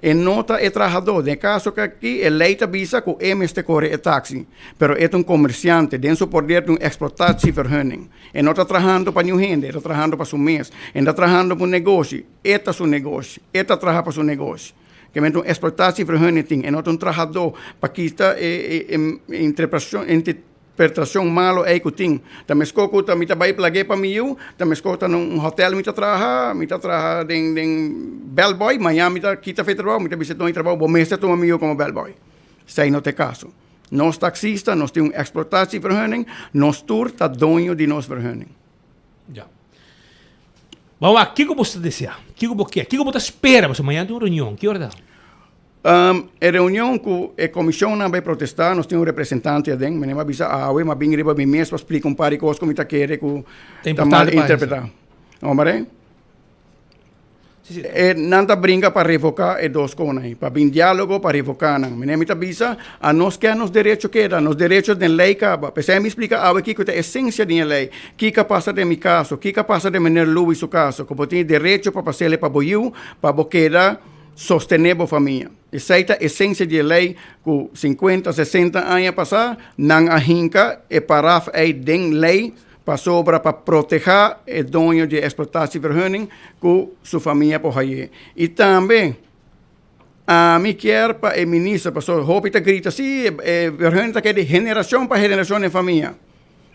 E no ta e trahadó. Den e kaso aki e lei ta bisa ku e mester kore e taksi, pero e ta un komersiante, den su poder tin un eksplotatievergunning. E no ta trahando pa niun hende, e ta trahando pa su mes. E no ta trahando pa un negoshi, e ta su negoshi, e ta traha pa su negoshi. Kimente un eksplotatievergunning tin, e no ta un trahadó pa kita e interpretacion. Pertrashon malo ei ku tin. Ta meskó ku ta mi ta bai plag'é pa mi yu, ta meskó ta na un hotèl mi ta traha, mi ta traha den den bellboy, maña mi ta kita fe trabou, mi ta bisa doño trabou bo mester tuma mi yu komo bellboy. Esei no ta e kaso. Nos taksista, nos tin un eksplotatievergunning, nos tur ta doño di nos vergunning. Ya. Ban wak, kiko bo ta desea? Kiko bo ke? Kiko bo ta spera? Pasobra mañana tin un reunion. Ki ora ta? E reunion ku e komishonnan bai protestá, nos tin un representante aden. Mi a bisa awe, mi a bin riba mi mes pa splika un par di kos ku mi ta kere ku ta mal interpretá. Hombre, e nan ta bringa pa revoká e dos konan ei, pa bin diálogo pa revoká nan. Mi ta bisa, anos ke nos derecho keda, nos derecho den lei kaba. P'esei mi splika awe kiko ta esensia di e lei, kiko a pasa den mi kaso, kiko a pasa den meneer Louis su kaso, ku bo tin e derecho pa pas'el pa bo yiu, pa bo keda. Sostené bo famia. Esei ta esensia di e lei ku sinkuenta, sesenta aña pasá nan a hinka e paraf ei den lei pasobra pa protehá e doño di e eksplotatievergunning ku su famia por haye. I tambe ami kier pa e minister, pasobra hopi ta grita si e vergunning ta keda di generashon pa generashon den famia.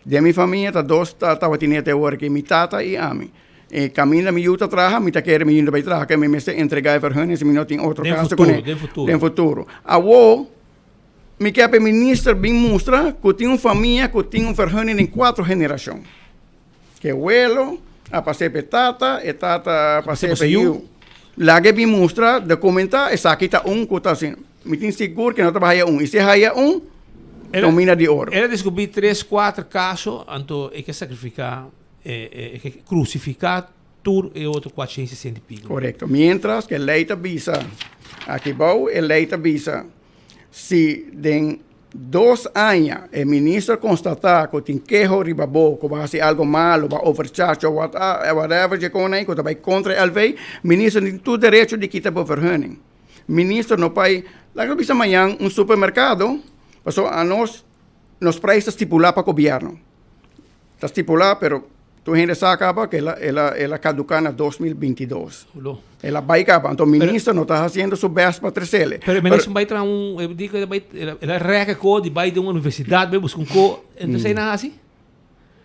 Den mi famia ta dos ta tabatin te awor aki, mi tata i ami. E kaminda mi yu ta traha, mi ta kere mi yu ta bai traha, ke mi mester entregá e vergunning si mi no tin otro Den kaso futuro, kuné. den futuro. Den futuro. Awor, mi ke pa e minister bin mustra ku tin un famia ku tin un vergunning den kuatro generashon. Ke welo a pas'é pa e tata, e tata a pas'é pa e yu. Laga e bin mustra, dokumentá, esaki ta un ku ta asina. Mi tin sigur ke no ta bai haya un. I si haya un, ta un mina di oro. El a descubrí tres, cuater caso, anto e ke sacrifica, e ke crucifica tur e otro 460 y pico. Correcto. Mientras ke ley ta bisa, aki bou e ley ta bisa, si den dos aña e minister constata cu tin keho riba bo, cu bo a haci algo malo, bo a overcharge of whatever dje con ei, cu ta bay contra e LV, minister tin tur derecho di kita bo vergunning. Minister no pai, laga nos bisa mañan un supermercado, pasobra anos nos prijs ta stipula pa gobierno. Ta stipula pero tur hende sa caba cu el a el a caduca na 2022. El a bay caba, anto minister no ta haciendo su best pa trecele. Pero e minister bay traha un, e di cu el a bay, el a rek e co di bay den un universidad bay busca un co, entonces esey nan haci?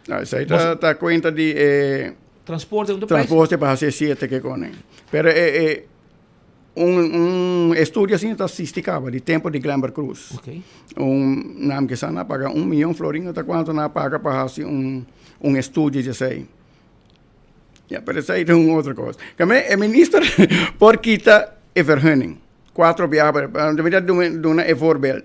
No, esey ta ta cuenta di e Transporte, transporte pa haci e siete ke cone. Pero e e Un un estudio asina ta asisti caba di tempo di Glenber Cruz. Okay. Un nan kisa nan a paga un miyon florin ota cuanto nan a paga pa haci un un estudio di esey. Ya, pero esey ta un otro cos. Kame e minister por kita e vergunning. Cuatro biaha pero mi ta duna e voorbeeld.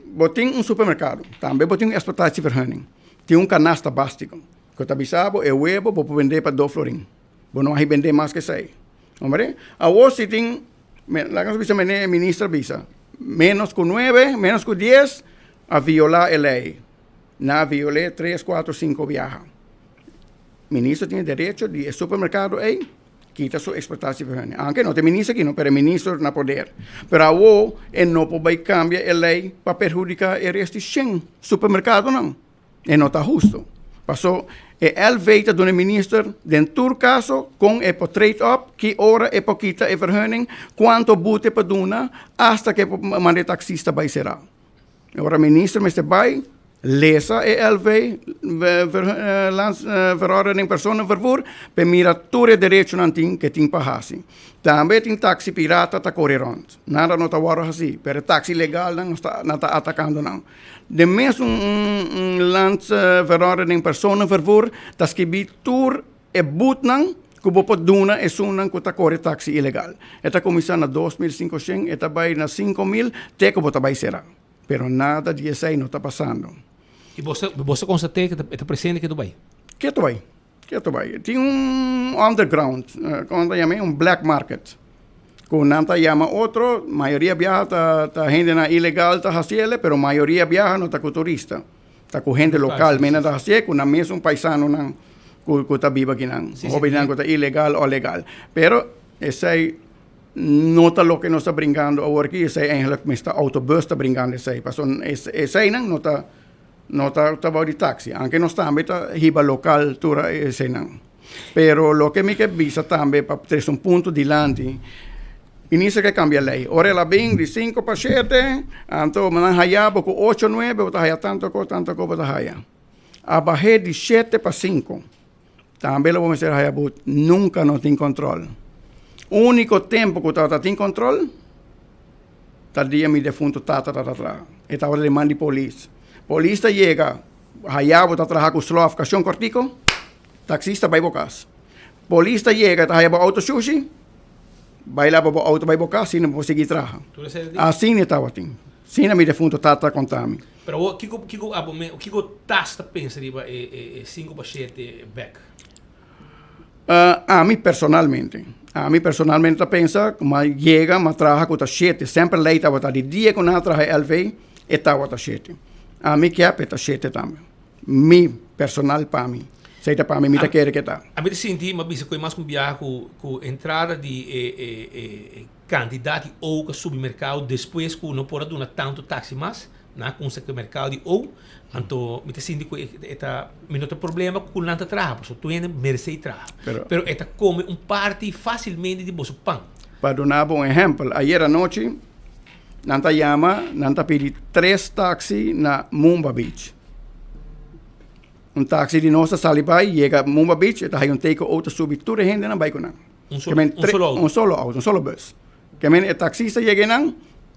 Bo tin un supermercado, tambe bo tin un exploitatievergunning. Tin un canasta bastico cu ta bisa bo e webo bo por bende pa dos florin. Bo no a bende mas ke esei. Hombre, awor si tin, laga nos bisa mene e minister bisa, menos ku nuebe, menos ku dies, a violá e lei. Nan a viol'é tres, kuater, sinku biaha. Minister tin e derecho di e supermerkado ei kita su eksplotatie-vergunning. Aunke no ta e minister aki no, pero e minister na poder. Pero awor e no por bai kambia e lei pa perhudiká e rest di shen supermerkadonan. E no ta husto. Paso e LV ta duna e minister den tur caso con e por trade up, ki ora e por kita e vergunning, cuanto boete pa duna, hasta ke por manda e taxista bay cera. Ora minister mester bay lesa e LV, Verordening Personenvervoer, pa e mira tur e derechonan tin ke tin pa haci. Tambe tin taxi pirata ta core rond. Nada no ta worde haci, pero e taxi legalnan nan ta atacando nan. Den mes un landsverordening personenvervoer ta skibí tur e butnan ku bo por duna esunnan ku ta kore taksi ilegal. E ta kuminsá na 2500, e ta bai na 5000 te ku bo ta bai será. Pero nada di esei no ta pasando. I bo ta konstaté ku e ta presente ke ta bai? Ke ta bai, ke ta bai. Tin un underground, kon ta yama ei, un black market. Ku nan ta yama otro, mayoria biaha ta ta hendenan ilegal ta hasiele, pero mayoria biaha no ta ku turista, ta ku hende lokal men nan ta hasie ku nan mesun paisanonan ku ku ta biba akinan, hopinan ku ta ilegal o legal. Pero esei. no ta loke nos ta bringando awor aki, esei eigenlijk mester autobus ta bringando esei, pasobra eseinan no ta no ta trabou di taxi, anke nos tambe ta hiba lokal tur eseinan. Pero loke mi ke bisa tambe pa trese un punto dilanti, minister ke kambia lei, ora el a bin di sinku pa shete, anto nan haya bo ku ocho nuebe bo ta haya tanto ko tanto ko bo ta haya. A bah'é di shete pa sinku. Tambe lo bo mester haya bo nunca no tin control. Unico tempo cu tabata tin control ta dia mi defunto tata tabata traha. E tabata den man di polis. Polis ta yega haya bo ta traha cu slof cacion cortico, taxista bay bo cas. Polis ta yega ta haya bo auto shushi, bay laba bo auto bay bo cas asina bo por sigui traha. Asina e tabatin. Asina mi defunto tata a conta mi. Pero awor kiko kiko abo me kiko tas ta pensa riba e e e sinku pa shete bek? Ami personalmente, ami personalmente ta pensa ku m'a yega m'a traha ku ta shete, semper lei tabata di dia ku nan a traha e LV e tabata shete. Ami ke pa e ta shete tambe. Mi personal pa mi. Esei ta pa mi, mi ta kere ke ta. Ami ta sinti, m'a bisa ku e mas ku biaha ku ku entrada di e e e Kantidat di ou ku a subi merkado despues ku no por a duna tantu taksi mas, nan a kumsa ku e merkado di ou, anto mi ta sinti ku e ta, mi no ta problema ku nan ta traha, pasobra tur hende meresé traha, pero e ta kome un parti fasilmente di boso pan. Pa duna bo un ehèmpel, ayer anochi nan ta yama, nan ta pidi tres taksi na Mumba Beach. Un taksi di nos ta sali bai, yega Mumba Beach, e ta haña un take out, ta subi tur e hendenan bai ku nan. Un solo, un solo auto. Un solo auto, un solo bus. Ke men e taxista yega einan,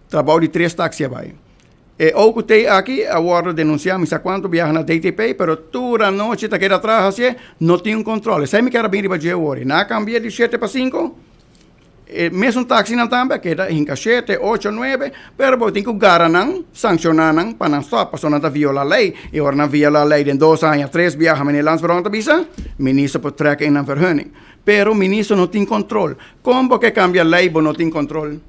trabou di tres taxi a bai. E ou ku tei aki a wòrdu denunsiá mi sa kuantu biaha na DTP, pero tur anochi ta keda traha hasié, no tin un kòntròl. Esei mi kere bin riba dje awor. I nan a kambi'é di shete pa sinku, e mesun taxinan tambe a keda hinka shete, ocho, nuebe, pero bo tin ku gara nan, sankshoná nan pa nan stòp, pasobra nan ta violá lei. I ora nan violá lei den dos aña, tres biaha, meneer Landsbron ta bisa, minister por trèk in nan vergunning. Pero minister no tin control. Con bo ke cambia ley bo no tin control?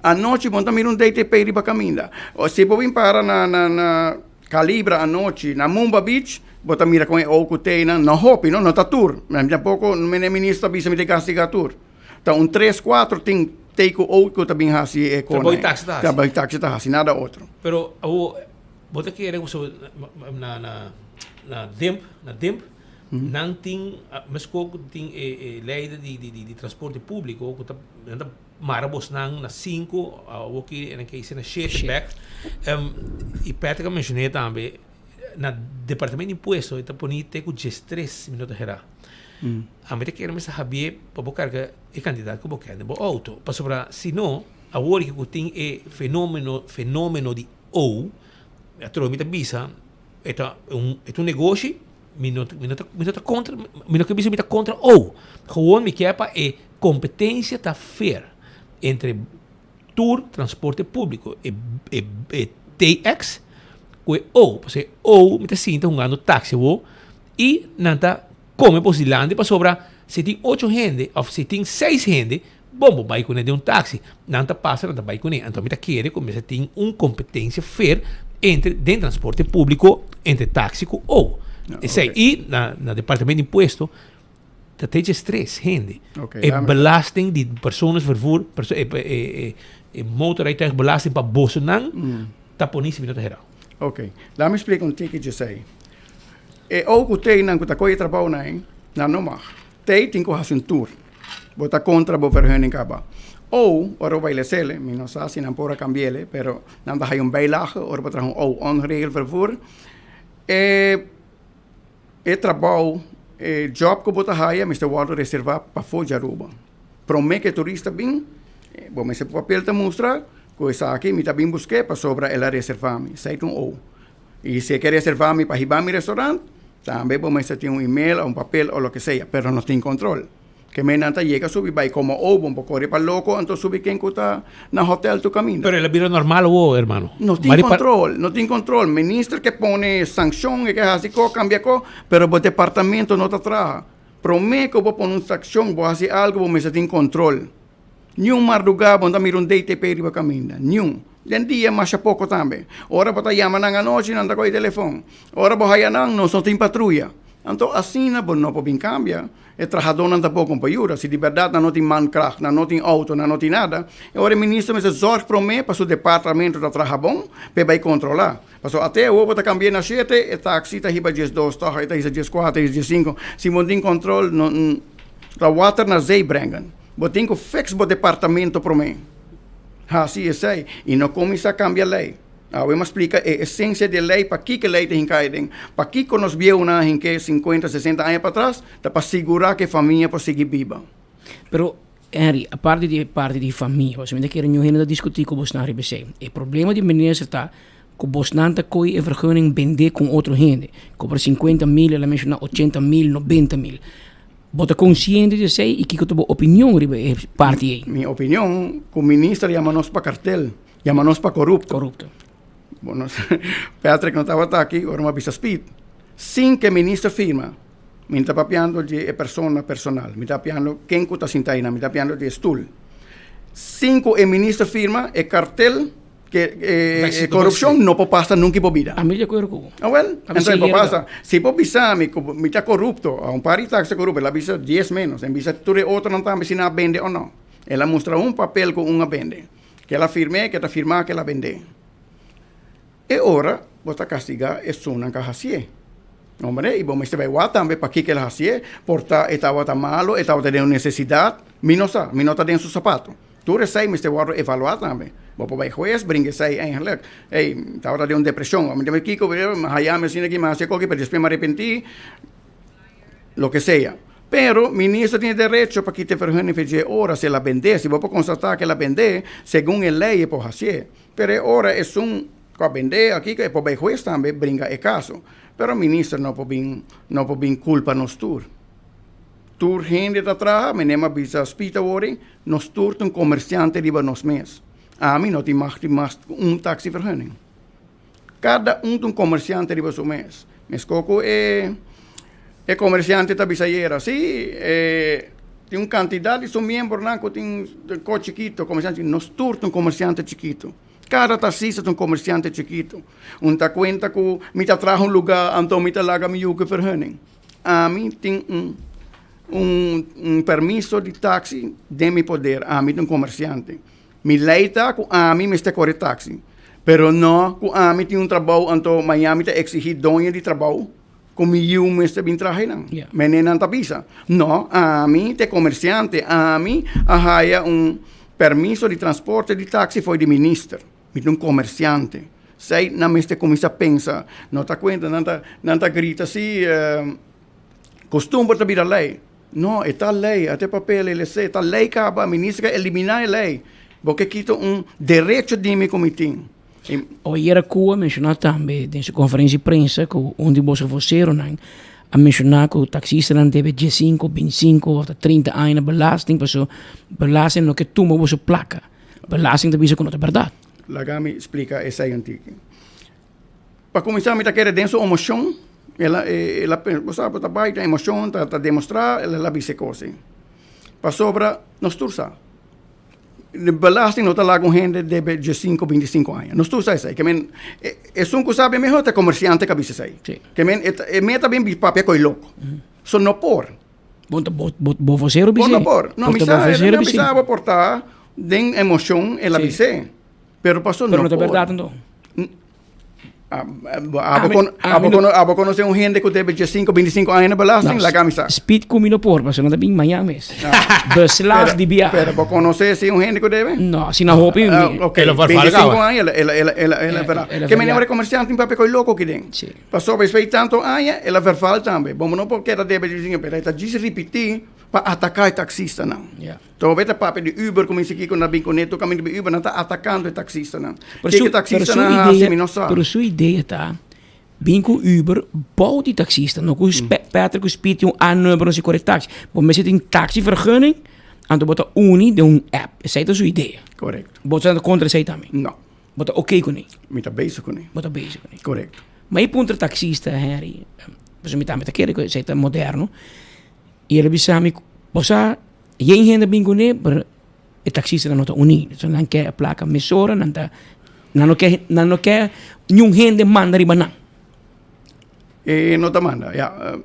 Anochi bo no ta mira un DTP riba caminda. O si bo bin para na na na Calibra anochi na Mumba Beach bo ta mira con e ou cu teinan no hopi no, no ta tur. Mi tampoco mene minister a bisa mi ta castiga tur. Ta un tres cuatro tin tei cu ou cu ta bin haci e Trabou cona. di taxi ta haci. Trabou di taxi ta haci, nada otro. Pero awo bo ta kere cu na na na Dimp na Dimp Nan tin, meskos ku tin e lei di transporte públiko ku ta nan ta mara bosnan na sinku, awor ki nan ke hise na shete bèk. I Patrick a menshoné tambe na departamento di impuesto e ta poni te ku diestres si mi no ta herá. Ami ta kere mester habié pa bo karga e kantidat ku bo kèr den bo outo, pasobra si no awor ku tin e fenomeno fenomeno di ou, atrobe mi ta bisa e ta un e ta un negoshi. Mi no mi no ta mi no ta kontra mi no ke bisa mi ta kontra ou. Gewoon mi ke pa e kompetensia ta fair entre tur transporte públiko e e e TX ku e O. Pasobra e O mi ta sinti hungando taxi awo i nan ta kome bos dilanti pasobra si tin ocho hende òf si tin seis hende bon bo bai kuné den un taxi. Nan ta pasa nan ta bai kuné. Anto mi ta kere ku mester tin un kompetensia fair entre den transporte públiko entre taxi ku O. Esei i na na departamento di impuesto ta techi stres hende. E belasting di personensvervoer e e e motorrijtuigbelasting pa bosonan ta poni si mi no ta hera. Oké, laat mi splika un tiki djesei. E O ku Tnan ku ta kohe trabounan ei, nan no mag. Tei tin ku hasi un tur. Bo ta kontra bo vergunning kaba. O, ora bo bai lesele, mi no sa si nan por a kambiele, pero nan ta haya un bijlage ora bo traha un O, ongeregeld vervoer. E e trabou, e job ku bo ta haya mester wòrdu reservá pafó di Aruba. Promé ku e turista bin, bo mester papel ta mustra ku esaki mi ta bin busk'é pasobra el a reservá mi. Esei ta un O. I si e ke reservá mi pa hiba mi restaurant, tambe bo mester tin un email o un papel o loke sea, pero no tin control. Ke men nan ta yega subi bai komo o bo por kore pa loko anto subi ken ku ta na hotel tur kaminda. Pero el a bira normal awo, hermano. No tin control, no tin control. Minister ke pone sankshon, e ke hasi ko, kambia ko, pero bo departamento no ta traha. Prome ku bo pone un sankshon, bo hasi algu, bo mester tin control. Niun mardugá bo no ta mira un DTP riba kaminda. Niun. Den dia masha poko tambe. Ora bo ta yama nan anochi, nan ta kohe telefon. Ora bo haya nan, nos no tin patruya. Anto asina bo no por bin cambia. E trahadónan tampoko no por yuda. Si di bèrdat nan no tin mankracht, nan no tin outo, nan no tin nada, e ora e minister mester zòrg promé pa su departamento ta traha bon pa e bai kontrolá. Pasobra ate awor bo ta kambi'é na shete, e taksi ta hiba diesdos tòg, e ta hisa dieskuater, hisa diesinku. Si bo no tin kontrol, no ta water na zee brengen. Bo tin ku fix bo departamento promé. Hasi esei i no kuminsá kambia lei. Awe m'a splika e esensia di e lei, pakiko e lei ta hinká aden, pakiko nos bieunan a hink'é sinkuenta, sesenta aña patras, ta pa sigurá ku e famia por sigui biba. Pero, Henry, aparte di e parti di famia, pasobra mi ta kere ñu hende ta diskutí ku bosnan riba esei. E problema di minister ta ku bosnan ta kohe e vergunning bendé ku un otro hende. Kobra sinkuenta mil, el a menshoná ochenta mil, nobenta mil. Bo ta konsiente di esei i kiko ta bo opinion riba e parti ei? Mi opinion ku minister yama nos pa kartel. Yama nos pa korupto. Korupto. Bo no Patrick no tabata aki ora mi a bisa Speed. Sin ke minister firma, mi no ta papiando di e persona personal, mi ta papiando ken ku ta sinta einan, mi ta papiando di e stul. Sin ku e minister firma, e kartel ke e korupshon no por pasa nunka i bo bida. Ami di akuerdo ku bo. Awel, enton e por pasa. Si bo bisa mi ku mi ta korupto, un par di taxi korupto, el a bisa dies menos, el bisa tur e otronan tambe si nan a bende o no. El a mustra un papel ku un a bende. Ke el a firm'é, ke ta firmá ke el a bend'é. E ora bo ta kastigá esunnan ku a hasié. Hombre, i bo mester bai wak tambe pakiko el a hasié, por ta e tabata malu, e tabata den un nesesidat, mi no sa, mi no ta den su sapato. Tur esei mester wòrdu evaluá tambe. Bo por bai hues bringa esei eigenlik. Ey, mi tabata den un depreshon, mi ta bai kiko, mi haya mi asina aki, mi hasi koki, pero despues mi a arepentí. Loke sea. Pero minister tin e derecho pa kita e vergunning fe dje ora si el a bendé. Si bo por constata cu el a bendé, segun e ley e por hacié. Pero e ora esun cu a bendé aki e por bay huez tambe bringa e caso. Pero minister no por bin no por bin culpa nos tur. Tur hende ta traha, mi nem a bisa Speed awor ei, nos tur ta un comerciante riba nos mes. Ami no tin mag di mas cu un taxi vergunning. Kada un ta un komersiante riba su mes. Meskos ku e e komersiante ta bisa ayera, si e tin un kantidat di su miembronan ku tin kos chikitu, komersiante chikitu. Nos tur ta un komersiante chikitu. Kada taksista ta un komersiante chikitu. Un ta kuenta ku mi ta traha un lugá anto mi ta laga mi yu ku vergunning. Ami tin un un un permiso di taksi den mi poder. Ami ta un komersiante. Mi lei ta ku ami mester kore taksi, pero no ku ami tin un trabou anto maña mi ta eksihí doño di trabou ku mi yiu mester bin traha einan. Mene nan ta bisa, no, ami ta e komersiante, ami a haya un permiso di transporte di taksi for di minister, mi ta un komersiante. Esei nan mester kuminsá pensa, no ta kuenta nan ta nan ta grita si kostumber ta bira lei. No, e ta lei, ata e papel, el esei, ta lei kaba, minister ka eliminá e lei. Bo ke kita un derecho di mi ku mi tin. Ayera Cua a menshoná tambe den su konferensia di prensa ku un di boso voseronan a menshoná ku taksistanan debe diesinku, bintisinku òf ta trinta aña na belasting pasobra belasting no ke tuma boso plaka. Belasting ta bisa ku no ta bèrdat. Laga mi splika esei un tiki. Pa kuminsá mi ta kere den su emoshon, el a el a bo sa bo ta bai den emoshon ta ta demostrá el a bisa e kos ei. Pasobra nos tur sa, belasting no ta laga un hende debe diesinku bintisinku aña, nos tur sa esei. Ke men esun ku sabi mehor ta e komersiante ku a bisa esei. Ke men e meta bin papia ku e loko. So no por. Bo ta bo bo bo vosero bis'é? Bo no por. No mi sa, mi a bisa bo por ta den emoshon el a bis'é. Pero paso no por. Pero no ta berdad anto? Abo conoce un hende cu debe 15, 25 aña na belasting? Laga mi sa. Speed cu mi no por, pasobra nan ta bin mañan mes. Beslag di bia. Pero bo conoce si un hende cu debe? No, si na hopi. Ok, 25 aña el a verá. Ke mene ora e comerciante tin papia cu e loco aki den. Pasobra despues di tanto aña el a verval tambe. Bo no por keda debe 25, pero e ta djis ripiti pa ataca e taxistanan. Tobe ta papia di Uber ku mi si kiko nan bin kuné tur kaminda di Uber nan ta atakando e taksistanan. Kiko e taksistanan a hasi mi no sa. Pero su idea ta bin ku Uber bou di taksista no ku Patrick ku Speed tin un A-number no si kore taksi. Bo mester tin taksi vergunning anto bo ta uni den un app. Esei ta su idea. Korekto. Bo ta kontra esei tambe? No. Bo ta oké kuné? Mi ta bezig kuné. Bo ta bezig kuné. Korekto. Ma e puntra taksista Henry, pasobra mi tambe ta kere ku esei ta moderno. I el a bisa mi, bo sa, yen hende a bin kuné, pero e taksistanan no ta uní. So nan ke e plaka mesora, nan ta, nan no ke, nan no ke niun hende manda riba nan. E no ta manda, ya.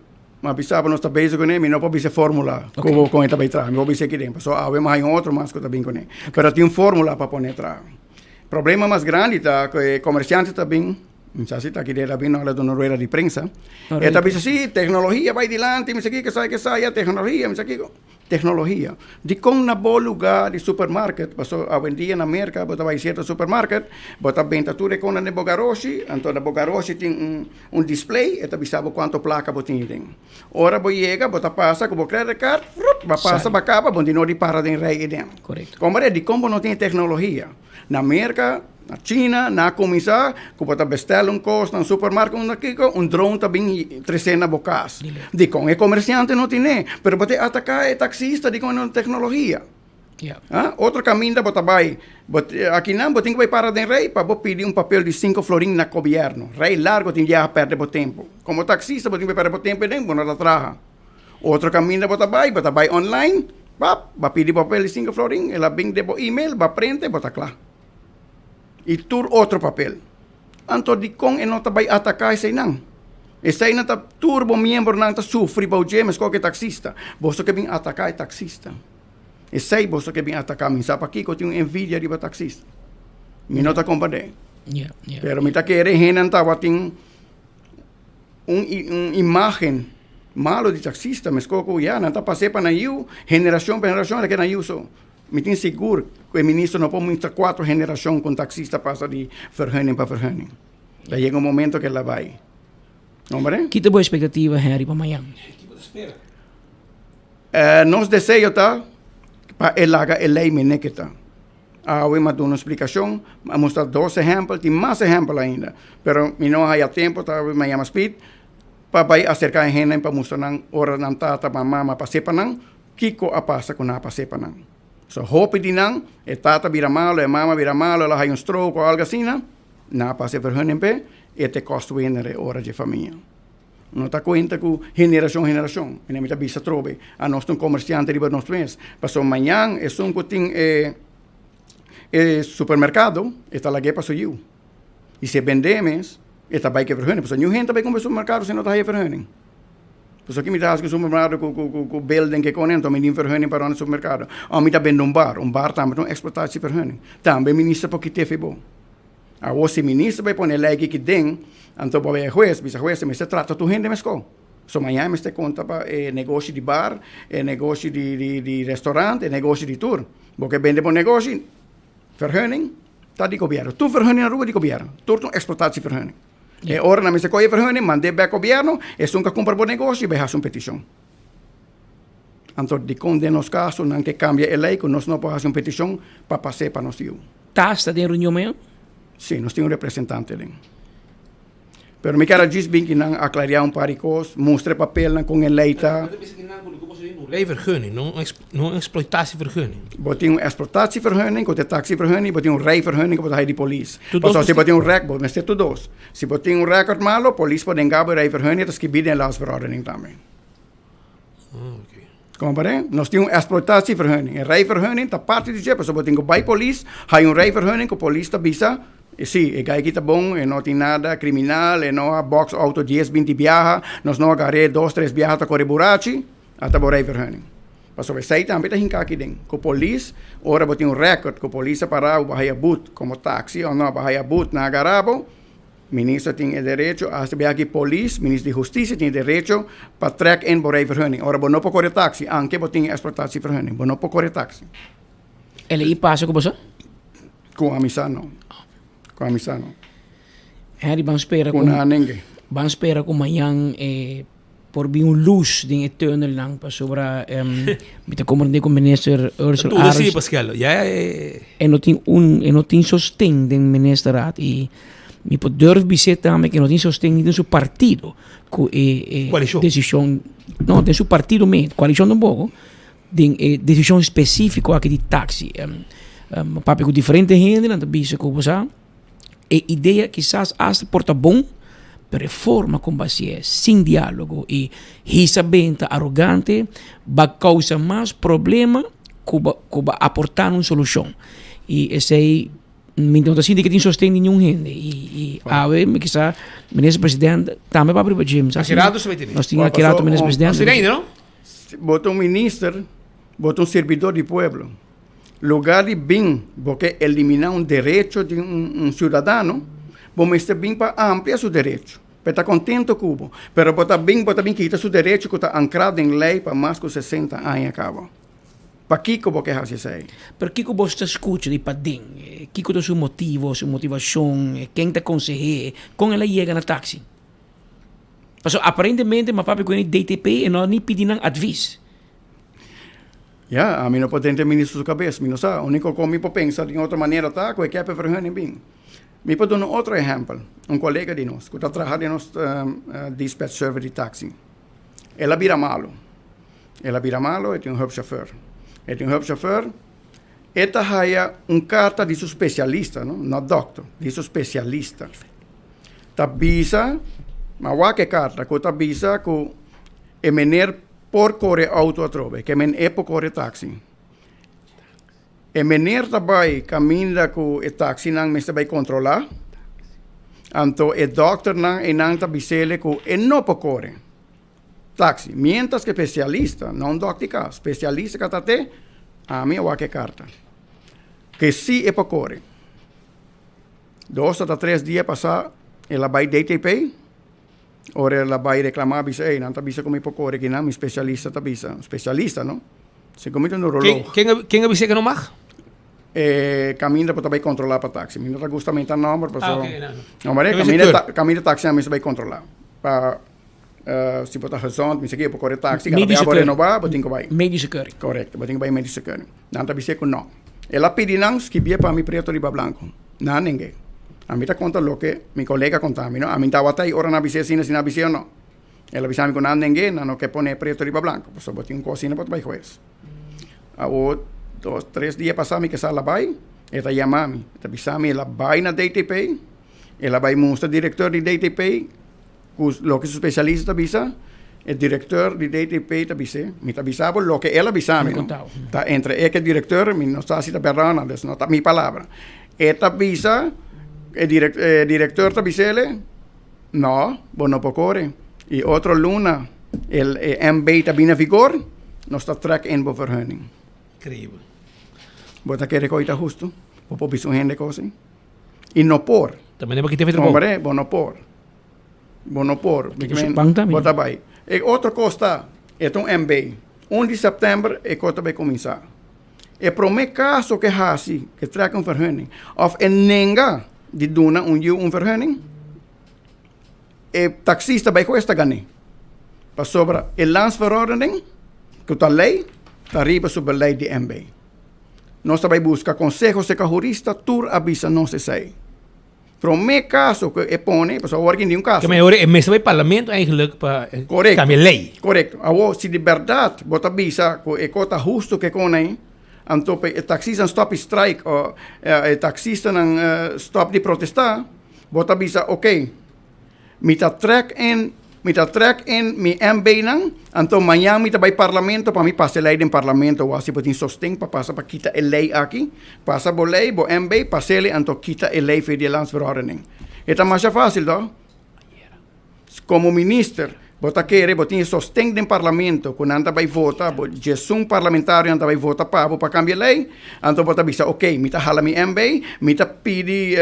Ma bisa bo nos ta bezig kuné, mi no por bisa e fórmula ku bo kon e ta bai traha. Mi por bisa aki den, pasobra awe mi haña un otro mas ku ta bin kuné. Pero tin un fórmula pa pone traha. Problema mas grandi ta ku e komersiante ta bin, mi sa si ta aki den ta bin, no a duna un rueda di prensa. E ta bisa, si, teknologia bai dilanti, mi sa kiko, sa kiko, teknologia, mi sa kiko. Teknologia. Dikon na bo lugá di supermarket? Paso awendia na Merka bo ta bai sierto supermarket, bo ta benta tur e konan den bo garoshi, anto na bo garoshi tin un un display, e ta bisa bo kuantu plaka bo tin den. Ora bo yega bo ta pasa ku bo credit card, frup, bo a pasa bo a kaba, bo no di para den rei ei den. Komprende? Dikon bo no tin e teknologia? Na Merka, na China, nan a kuminsá ku bo ta bestèl un kos na un supermarkt unda kiko, un drone ta bin tresé na bo kas. Dikon e komersiante no tine? Pero bo ta ataká e taksista dikon e no tin teknologia. Ah, otro kaminda bo ta bai, bo akinan bo tin ku bai para den rei pa bo pidi un papel di sinku florin na gobièrnu. Rei largu tin biaha pèrdè bo tempu. Komo taksista bo tin ku bai pèrdè bo tempu aden, bo no ta traha. Otro kaminda bo ta bai, bo ta bai online, pap, bo a pidi papel di sinku florin, el a bin den bo email, bo a prente, bo ta kla. I tur otro papel. Anto dikon e no ta bai ataká eseinan? Eseinan ta tur bo miembronan ta sufri bou dje meskos ku e taksista. Boso ke bin ataká e taksista. Esei boso ke bin ataká. Mi sa pakiko tin un envidia riba taksista. Mi no ta komprendé. Pero mi ta kere hendenan tabatin. Un un imagen malo di taxista meskos ku ya nan ta pas'é pa nan yu generashon pa generashon el a keda nan yu so. Mi tin sigur ku e minister no por mustra kuatro generashon ku un taxista pasa di vergunning pa vergunning. Ta yega un momento ku el a bai. Hombre. Ki ta bo espektativa Henry pa mañan? Nos deseo ta pa e laga e lei mene ke ta. Awe mi a duna un splikashon, mi a mustra dos ehèmpel, tin mas ehèmpel ainda, pero mi no a haya tempu, ta mi a yama Speed pa bai aserká e hendenan pa mustra nan ora nan tata, nan mama a pas'é pa nan, kiko a pasa ku nan a pas'é pa nan. So hopi di nan, e tata bira malu, e mama bira malu, el a haya un stroke o algu asina, nan a pasa e vergunning p'e, e ta e kòstwinner e ora dje famia. No ta cuenta cu generacion generacion. Mi mi ta bisa atrobe, anos ta un comerciante riba nos mes. Pasobra mañan esun cu tin e e supermercado e ta lag'é pa su yiu. Y si e bend'é mes e ta bay cu e vergunning. Pasobra niun hende ta bay cumpra supermercado si no ta haya vergunning. Pasobra ki mi ta haci cu supermercado cu cu cu building ke con enton mi tin vergunning pa rond e supermercado. Of mi ta bende un bar. Un bar tambe ta un exploitatievergunning. Tambe minister por kit'é fi bo. Awor si minister bai pone lei kiki den, anto bo bai e hues, bisa hues e mester trata tur hende meskó. So mañana e mester konta pa e negoshi di bar, e negoshi di di di restaurant, e negoshi di tur. Bo ke bende bo negoshi, vergunning ta di gobièrnu. Tur vergunning na Aruba di gobièrnu. Tur ta un exploitatievergunning. E ora nan mester kohe e vergunning, mand'é bèk gobièrnu, esun ku a kumpra bo negoshi bai hasi un petishon. Anto dikon den nos kaso nan ke kambia e lei ku nos no por hasi un petishon pa pas'é pa nos yu? Tas ta den reunion mañan? Sí, nos tin un representante den. Pero mi kier a djis bin ki nan aclaria un par di cos, mustra e papelnan con e ley ta. Bo ta bisa ki nan cu bo tin un rijvergunning, no un exploitatievergunning. Bo tin un exploitatievergunning cu ta e taxivergunning, bo tin un rijvergunning cu bo ta haci di polis. Pasobra si bo tin un rec, bo mester tur dos. Si bo tin un record malo, polis por nenga bo e rijvergunning, ta skibi den e landsverordening tambe. Kompare? Nos tin un exploitatievergunning. E rijvergunning ta parti di dje, pasobra bo tin ku bai polis, haña un rijvergunning ku polis ta bisa, si, e guy aki ta bon, e no tin nada kriminal, e no a boks outo dies, binti biaha, nos no a gar'é dos, tres biaha ta kore burachi, ata bo rijvergunning. Pasobra esei tambe ta hinká aki den, ku polis, ora bo tin un rèkòrt ku polis a pará bo, bo haña but komo taksi òf no, bo haña but, nan a gará bo, Minister tin e derecho, hasta bia aki polis, minister di husticia tin e derecho pa trek in bo rijvergunning. Ora bo no por kore taxi, anke bo tin e exploitatievergunning, bo no por kore taxi. El a pasa ku boso? Ku ami sa no. Ku ami sa no. Henry ban spera ku na nenge. Ban spera ku mañan e por bin un luz den e tunnelnan pasobra mi ta comprende ku minister Ursell Arends sí Pascal ya e no tin un e no tin sosten den ministerraad y mi por durf bis'é tambe ku e no tin sosten ni den su partido ku e desishon no den su partido mes koalishon tampoco den e desishon spesifiko aki di taxi mi papia ku diferente hende nan ta bisa ku bo sa. E idea kisas hasta por ta bon, pero e forma con bo hacié, sin dialogo y hisa benta arogante, ba causa mas problema cu bo cu bo aporta un solucion. Y esey. Mi no ta sinti ku tin sosten di niun hende i i awe mi kisa minister president tambe papia riba dje. Aki rato su bay tene. Nos tin aki rato minister president. Nos tin ainda no? Bo ta un minister, bo ta un sirbidor di pueblo. Lugar di bin bo ke eliminá un derecho di un siudadano, bo mester bin pa amplia su derecho, pa e ta kontento ku bo. Pero bo ta bin bo ta bin kita su derecho ku ta ankrá den lei pa mas ku sesenta aña kaba. Pakiko bo ke hasi esei? Pero kiko bo ta skucha di paden? Kiko ta su motivo, su motivashon? Ken ta konseh'é? Kon el a yega na taksi? Pasobra aparentemente mi a papia ku e DTP e no a ni pidi nan advis. Ya, ami no por drenta e minister su kabes, mi no sa. Uniko kon mi por pensa di un otro manera ta ku e ke vergunning bin. Mi por duna un otro ehèmpel, un kolega di nos ku ta traha den nos dispatch service di taksi. El a bira malu. El a bira malo, e tin un hulpchauffeur. E tin un hulpchauffeur, e ta haya un carta di su specialista, no, no dokter, di su specialista. Ta bisa, ma wak e carta, cu ta bisa cu e meneer por core auto atrobe, ke men e por core taxi. E meneer ta bay caminda cu e taxinan mester bay controla, anto e dokternan eynan ta bisele cu e no por core. Taxi. Mientras cu especialista, no un dokter di cas, specialista ca ta te, ami a wak e carta. Ke si e por core. Dos ota tres dia pasa el a bay DTP, ora el a bay reclama bisa ey nan ta bisa cu mi por core kinan, mi specialista ta bisa, specialista no, segun mi ta un neuroloog. Ken ken a bisa ke no mag? E caminda por ta bay controla pa taxi. Mi no ta gusta menta nomber pasobra. Ah, ok, no, no. No, maar e caminda, caminda taxi nan mester bay controla. Pa Si bo ta gezond, mi sa ke bo kore taxi, kada bia bo renobá, bo tin ku bai. Medische keuring. Korekto, bo tin ku bai medische keuring. Nan ta bis'é ku no. El a pidi nan skibié pa mi preto riba blanko. Nan a neng'é. Ami ta konta loke mi kolega konta mi, no. Ami tabata ei ora nan a bis'é asina, si nan a bis'é o no. El a bisa mi ku nan a neng'é, nan no ke pone preto riba blanko, pasobra bo tin un kos asina bo ta bai hues. Awor, dos, tres dia pasá mi ke sa la bai, e ta yama mi, e ta bisa mi el a bai na DTP, el a bai mustra direktor di DTP, Ku loke su spesialista ta bisa, e direktor di DTP ta bis'é, mi ta bisa bo loke el a bisa mi, no? Ta entre e ku e direktor, mi no sa si ta bèrdat o no, dus no ta mi palabra. E ta bisa, e direktor ta bis'el, no, bo no por kore. I otro luna e MB ta bini na vigor, nos ta trèk in bo vergunning. Increíbel. Bo ta kere ku ta hustu? Bo por bisa un hende kos ei? I no por. Ta manera bo kita fe trabou. Hombre, bo no por. Bo no por. Bo ta bai. E otro kos ta, e ta un MB. Un di sèptèmber e kos ta bai kuminsá. E promé kaso ke hasi, ke trèk un vergunning, òf e nenga di duna un yu un vergunning, e taksista bai ku es ta gané. Pasobra e landsverordening, ku ta lei, ta riba su beleid di MB. Nos ta bai buska konseho serka hurista, tur a bisa nos esei. Prome caso cu e pone, pasobra awor aki ni un caso. Keme ora e mester bay parlamento eigenlijk pa cambia ley. Correcto. Awor si di berdad bo ta bisa cu e cos ta husto cu e con ey, anto pa e taxistanan stop di strike o e taxistanan stop di protesta, bo ta bisa ok, Mi ta trek in, mi ta trek in mi MB-nan, anto mañan mi ta bai parlamento pa mi pasa e lei den parlamento wak si bo tin sosten pa pasa pa kita e lei aki, pasa bo lei, bo MB, pas'el anto kita e lei for di e landsverordening. E ta masha fácil to? Komo minister bo ta kere bo tin e sosten den parlamento ku nan ta bai vota, bo djesun parlamentarionan ta bai vota pa bo pa kambia e lei, anto bo ta bisa ok mi ta hala mi MB, mi ta pidi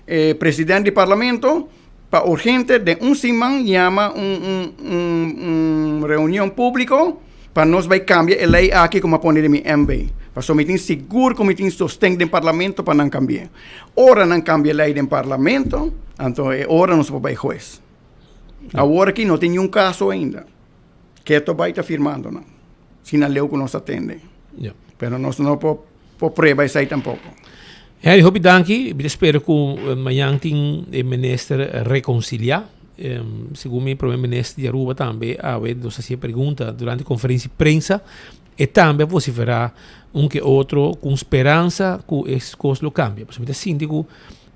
E president di parlamento pa urgente den un siman yama un un reunion publico pa nos bay cambia e ley aki cu mi a pone den mi MB. Pasobra mi tin sigur cu mi tin sosten den parlamento pa nan cambia. Ora nan cambia e ley den parlamento, anto e ora nos por bay huez. Awor aki no tin niun caso ainda. Keto bay ta firmando nan. Asina leu cu nos ta tende. Pero nos no por. Por prueba esei tampoco. Harry, hopi danki. Mi ta spera ku mañan tin e minister reconcilia. Segun mi prome minister di Aruba tambe awe nos a haci e pregunta durante conferencia di prensa. E tambe a vocifera un ke otro cu un speransa cu e cos lo cambia. Pasobra mi ta sinti cu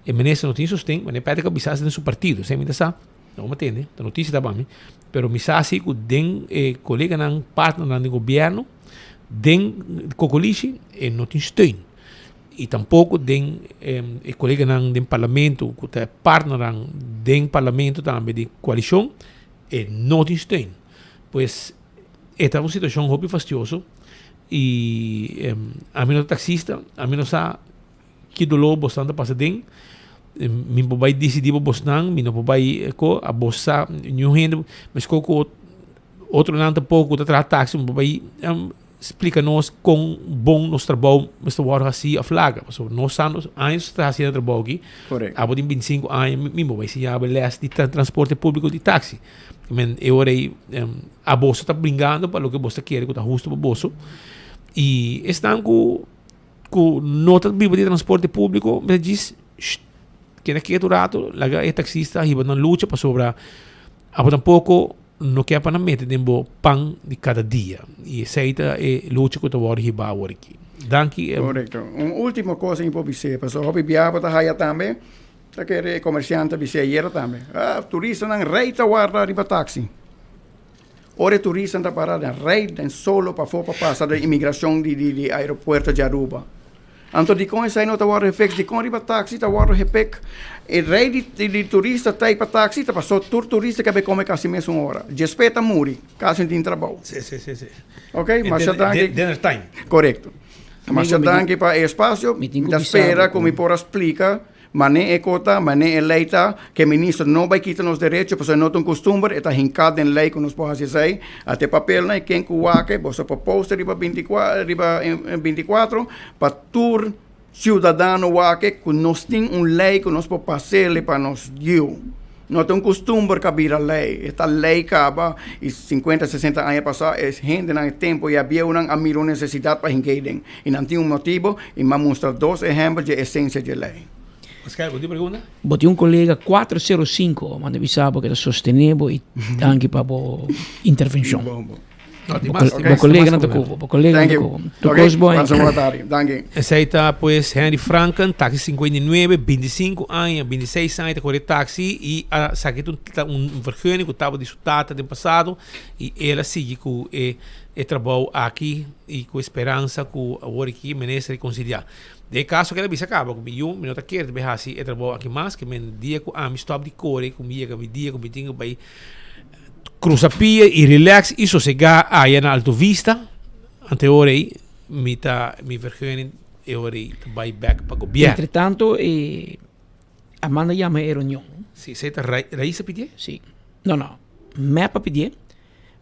e minister no tin sosten, manera Patrick a bisa den su partido. Esei mi ta sa, no mi a tende, ta noticia ta pa mi. Pero mi sa si cu den e coleganan, partnernan di gobierno, Den Kokolishi e no tin steun. Y tampoco den e coleganan den parlamento cu ta e partnernan den parlamento tambe di coalicion e no tin steun. Pues e ta un situacion hopi fastioso y ami no ta taxista, ami no sa ki dolor bosnan ta pasa den. Mi por bay dicidi pa bosnan, mi no por bay ko, abos sa niun hende, mesco cu otronan tampoco cu ta traha taxi, mi por bay Splika nos kon bon nos trabou mester wòrdu hasí òf laga. Pasobra nos sa nos años ta hasiendo e trabou aki. Korekto. Abo tin bintisinku aña, mi bo bai siña bo lès di transporte públiko di taksi. Men e ora ei aboso ta bringando pa loke boso ta kere ku ta hustu pa boso. I esnan ku ku no ta biba di transporte públiko mester djis keda ketu un ratu laga e taksista hiba nan lucha pasobra abo tampoko No ke pa nan mete den bo pan di kada dia. I esei ta e lucha ku ta wòrdu hibá awor aki. Danki. Korekto. Un último kos mi por bis'é, pasobra hopi biaha bo ta haya tambe, ta kere e komersiante a bis'é ayera tambe, ah, turistanan rei ta warda riba taksi. Ora e turistanan ta para den rei den solo pafó pa pasa den imigrashon di di aeropuerto di Aruba. Anto dikon esei no ta wòrdu hefek? Dikon riba taksi ta wòrdu hepek? E rei di di turista ta ei pa taksi ta pasó tur turista ke a bai kome kasi mesun ora. Djespé ta muri, kasi no tin trabou. Sí, sí, sí, sí. Ok, masha danki. Dinner time. Korekto. Masha danki pa e espasio. Mi ta spera ku mi por a splika Mane e kota, mane e lei ta, ke minister no bai kita nos derecho, pasobra no ta un kustumber, e ta hinká den lei ku nos por hasi esei. Ate papelnan i ken ku wak e, boso por post riba riba bintikuatro pa tur siudadano wak e ku nos tin un lei ku nos por pas'el pa nos yiu. No ta un kustumber ku a bira lei, e ta lei kaba i sinkuenta, sesenta aña pasá e hendenan e tempu ya bieunan a mira un nesesidat pa hink'ei den. I nan tin un motibu i m'a mustra dos ehèmpel dje esensia dje lei. Oscar, bo tin pregunta? Bo tin un kolega 405 manda bisa bo ke ta sostené bo i danki pa bo intervenshon. No, tin mas. Bo kolega nan ta ku bo, bo kolega nan ta ku bo. Tur kos bon. Pasa un bon tardi. Danki. Esei ta pues Henry Franken, taxi 59, 25 aña, 26 aña ta kore taxi i a saki un vergunning ku tabata di su tata den pasado i el a sigui ku e E trabou aki y cu e speransa cu awor aki minister reconcilia. Den e caso keda bisa caba cu mi yu mi no ta kere ta bay haci e trabou aki mas ke men dia cu ami stop di core cu mi yega mi dia cu mi tin cu bay cruza pia y relax y sosega aya na Alto Vista ante ora ey mi ta mi vergunning e ora ey ta bay bek pa gobierno. Entre tanto e Amanda yama e reunion. Si, esey ta Raiz a pidié? Si. No, no. Mep a pidié.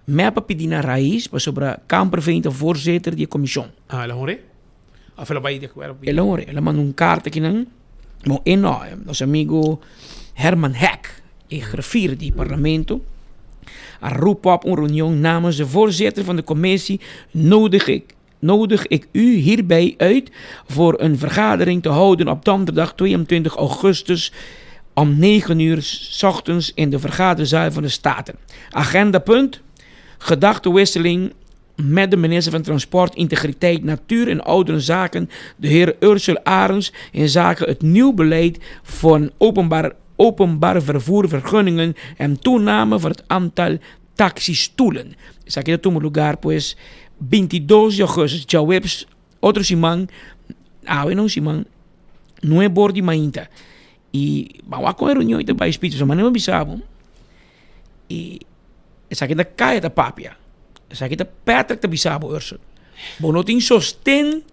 Mep a pidi na Raiz pasobra Kamperveen ta voorzitter di e comision. Ah, el a hore? Of el a bai di acuerdo? El a hore. El a manda un carta akinan. Bon, e no. Nos amigo Herman Hek, e griffier di parlamento, a roep op un reunion namens de voorzitter van de commissie nodig ik nodig ik u hierbij uit voor een vergadering te houden op donderdag 22 augustus om 9 uur 's ochtends in de vergaderzaal van de Staten. Agendapunt: gedachtenwisseling met de minister van Transport, Integriteit, Natuur en Ouderenzaken, de heer Ursel Arends, in zaken het nieuw beleid van openbaar, openbaar vervoer, vergunningen en toename van het aantal taxistoelen. Esaki ta tuma lugar pues 22 di augustus, djaweps otro siman, awe na un siman, nuebe or di mainta. Y ban wak con e reunion y ta bay speech, pasobra manera mi a bisa bo, y esaki ta caya ta papia, esaki ta Patrick ta bisa bo Ursel, bo no tin sosten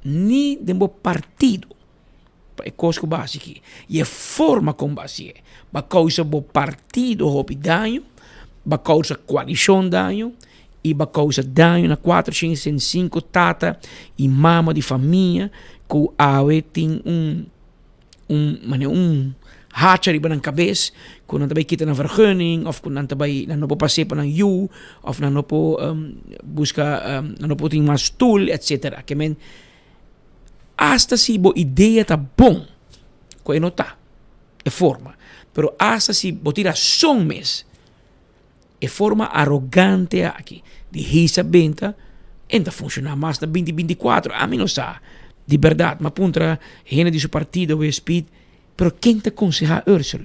ni den bo partido. Pa e kos ku bo hasi aki i e forma kon bo hasié bo a kousa bo partido hopi daño, bo a kousa koalishon daño i bo a kousa daño na 465 tata i mama di famia ku awe tin un un manera un hacha riba nan kabes ku nan ta bai kita nan vergunning òf ku nan ta bai nan no por pas'é pa nan yu òf nan no por buska nan no por tin mas stul etsetera. Ke men. Asta si bo idea ta bon, ku e no ta e forma, pero asta si bo tin rason mes, e forma arogante aki di hisa benta e no ta funshoná mas na binti 24. Ami no sa di bèrdat, mi a puntra hende di su partido wes Piet, pero ken ta konsehá Ursel?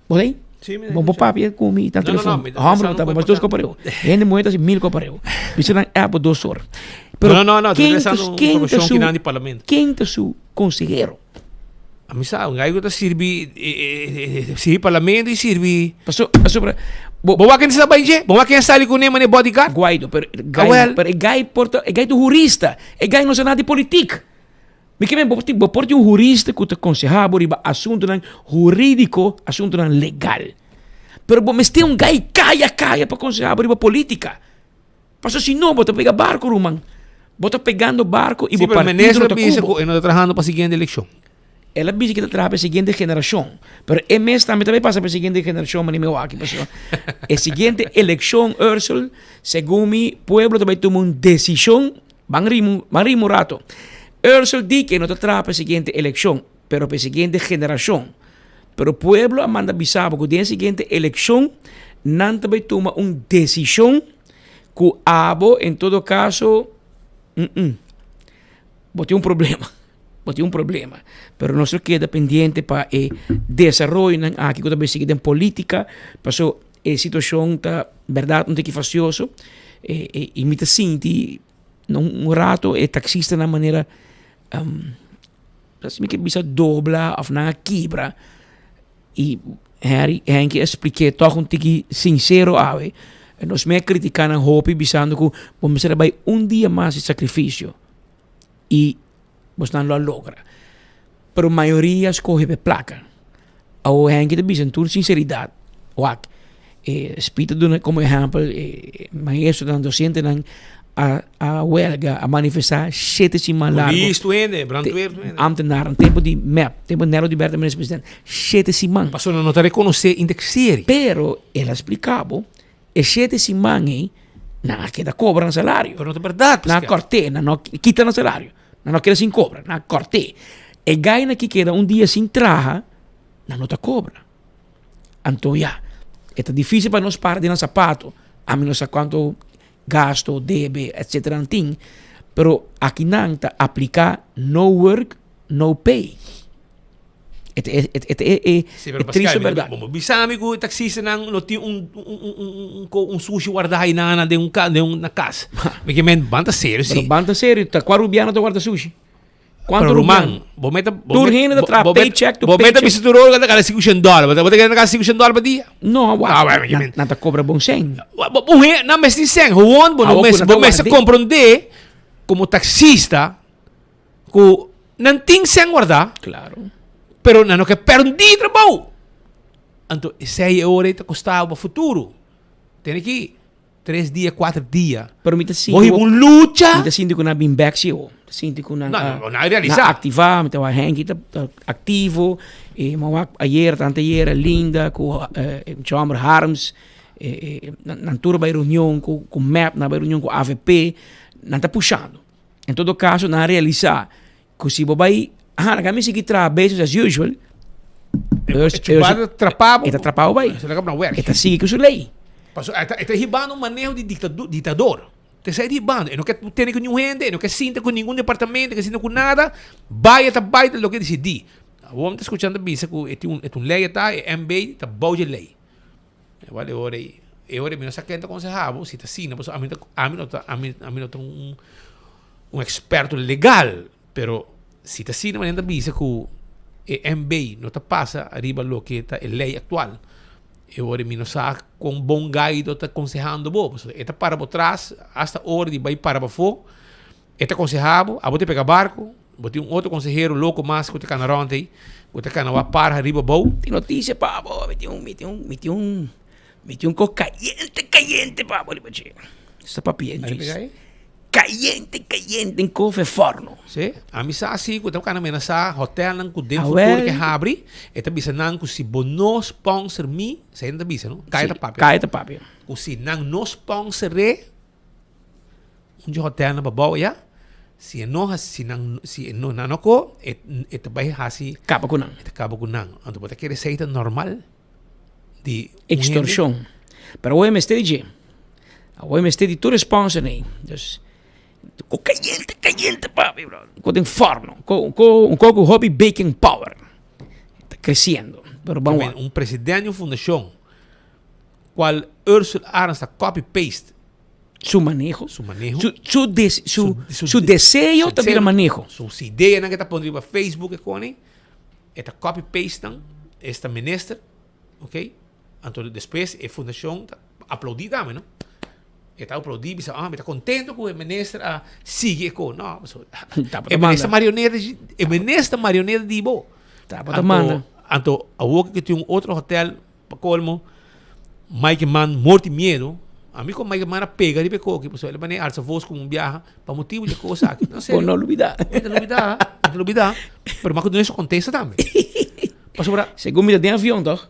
Bo lei? Sí, mi Bo papia ku mi na No, no, no, telefon. mi ta Hombre pensando bo ta ku mas dos kopareu. Hende muhe ta hasi mil kopareu. Bisa nan app bo dos or. Pero No, no, no, ken ta ta su ken ta informacion su kinan di parlamento. Ken ta su consehero? Ami sa, un gai ku ta sirbi sirbi parlamento i sirbi. Paso, pasobra bo Bo wak ken sa bai dje? Bo wak ken sali kuné manera bodyguard? Guaido, pero gai, Awel. pero e gai por ta, e gai ta un hurista. E gai no sa nada di politiek. Mi ke men bo bo por tin un hurista ku ta konsehá bo riba asuntunan hurídiko, asuntunan legal. Pero bo mester un gai kaya kaya pa konsehá bo riba polítika. Paso si no bo ta pega barco ruman. Bo ta pegando barco y Sí, bo pero partido minister no ta bisa cubo. cu e no ta trahando pa siguiente eleccion. El a bisa cu ta traha pa e siguiente generacion. Pero e mes tambe ta bay pasa pa e siguiente generacion mane mi wak pasobra e siguiente eleccion Ursel segun mi pueblo ta bay tuma un decision ban rima ban rima un rato. Ursel di cu e no ta traha pa e siguiente eleccion pero pa e siguiente generacion. Pero pueblo a manda bisa bo cu den e siguiente eleccion nan ta bay tuma un decision cu abo en todo caso mm bo tin un problema bo tin un problema pero nos lo keda pendiente pa e desaroyonan aki cu ta bay sigui den politica paso e situacion ta berdad un tiki fastioso y mi ta sinti na un rato e taxistanan manera mi ke bisa dobla of nan a kibra y Henry Henky a splik'é tòg un tiki sinsero awe. Nos mei a kritiká nan hopi bisando ku bo mester a bai un dia mas di sakrifisio i bosnan lo a logra. Pero mayoria a skohe pa e plaka. Awor Henky ta bisa tur sinseridat, wak e Speed ta duna komo ehèmpel e maestronan, dosentenan a a welga, a manifestá shete siman largu. Polis tur hende, brandweer tur hende. Ambtenaren, tempu di mep, tempu Nelo di Berta minister president, shete siman. Pasobra nan no ta rekonosé indexering. Pero el a splika bo, e shete siman ei nan a keda kobra nan salario. Pero no ta bèrdat, Nan a kòrt'é, nan no kita nan salario, nan no keda sin kobra, nan a kòrt'é. E gainan ki keda un dia sin traha, nan no ta kobra. Anto ya, e ta dificil pa nos para den nan sapato, ami no sa cuanto gasto, debe, etcetera nan tin, pero aki nan ta aplica no work, no pay. E ta e e ta e e Sí, pero triste Pascal, mi berdad. bo bo bisa mi cu e taxistanan no tin un un un un un un sushi warda ahí den un ca den un na cas. Mi ke men ban ta serio Pero si. ban ta serio, ta cua rubiano ta warda sushi? Cuanto Pero ruman, ruman, bo meta bo Tur met- hende ta bo- traha bo met- paycheck to Bo meta paycheck. bisa tur ora ta gana 500 dólar. Bo ta bo ta gana 500 dólar pa dia. No, wak, Ah, bueno, je nan, men- nan ta cobra bon cen. Wa- bo- bo he- nan mes tin cen. Gewoon bo no Awor mes ku nan bo ta mes ward'é. comprende como taxista ku nan tin cen guardá. Claro. Pero nan no ke perdí trabou. Anto esei e ora ei ta kostabo pa futuro. Tene ki Tres dia, kuater dia. Pero mi ta sinti Bo hiba un lucha. Mi ta sinti ku nan a bin bek si ho. Mi ta sinti ku nan No, a no, nan a realisa. nan a aktivá, mi ta wak Henky ta ta aktivo, e mi a wak ayer, tanta ayer Linda ku e mucha hòmber Harms, e e nan tur a bai reunion ku ku mep, nan a bai reunion ku avp, nan ta pushando. En todo kaso nan a realisa ku si bo bai, aha, nan ka mi sigui traha business as usual, E chubata ta trapa bo. E ta trapa bo bai. E ta na werk. E ta sigui ku su lei. Paso e ta e ta hibando un maneho di diktadu diktador. Ta esei ta hibando. E no ke tene ku niun hende, e no ke sinta ku ningun departamento, e no ke sinta ku nada. Bai e ta bai ta loke e disidí. Awor mi ta skuchando ta bisa ku e tin un e ta un lei ata, e MB ta bou dje lei. Igual e ora ei, e ora ei mi no sa ken ta konsehá bo, si ta asina, pasobra ami ta ami no ta ami ami no ta un un eksperto legal, pero si ta asina manera ta bisa ku e MB no ta pasa ariba loke ta e lei aktual, e ora mi no sa kon bon Guaido ta konsehando bo, pasobra e ta para bo tras asta ora di bai para pafó, e ta konsehá bo, abo ta pega barko, bo tin un otro konsehero loko mas ku ta kana rònt ei, ku ta kana wak para ariba abou. Tin notisia pa bo, mi tin un mi tin un mi tin un mi tin un kos kayente kayente pa bo riba dje. Esta papia djis. Kayente kayente un kofe forno. Sí, ami sa si ku ta kana menasá hotelnan ku den futuro ke habri, e ta bisa nan ku si bo no sponsor mi, esei nan ta bisa no, kaya ta papia. Kaya ta papia. Ku si nan no sponsor'é un dje hotelnan pa bou ya, si e no hasi, si nan si e no nan no ko, e e ta bai hasi. Kaba ku nan. E ta kaba ku nan. Anto bo ta kere esei ta normal di un hende? Extorshon. Pero awor e mester di dje. Awor e mester di tur e sponsor ei. Dus, ko kayente kayente papi bro. Ko den forno. Ko ko un ko ku hopi baking power. Ta kresiendo. Pero ban wak. Un presidente di un fundashon kual Ursula Arends ta copy paste. Su maneho. Su maneho. Su, su, des, su, su, su deseo ta bira maneho. Su ideanan ku ta pone riba Facebook e koni, e ta copy paste nan, esta minister, ok? Anto despues e fundashon ta aplaudí tambe, no? E ta aplaudí, bisa, ah, mi ta kontento ku e minister a sigui e ko. No, so, e minister marioneta, e minister marioneta di bo. Tabata manda. Anto, awor ku tin un otro hotel Pa colmo, Mike Eman morti miedo. Ami con Mike Eman a pega riba e koki, pasobra el a manera alsa voz como un biaha pa motibo di e cosa aki. No, serio. Bo no lubida. Mi ta lubida, mi ta lubida. Pero mi a duna su contesta tambe. Pasobra. Segun mi ta den avion toch?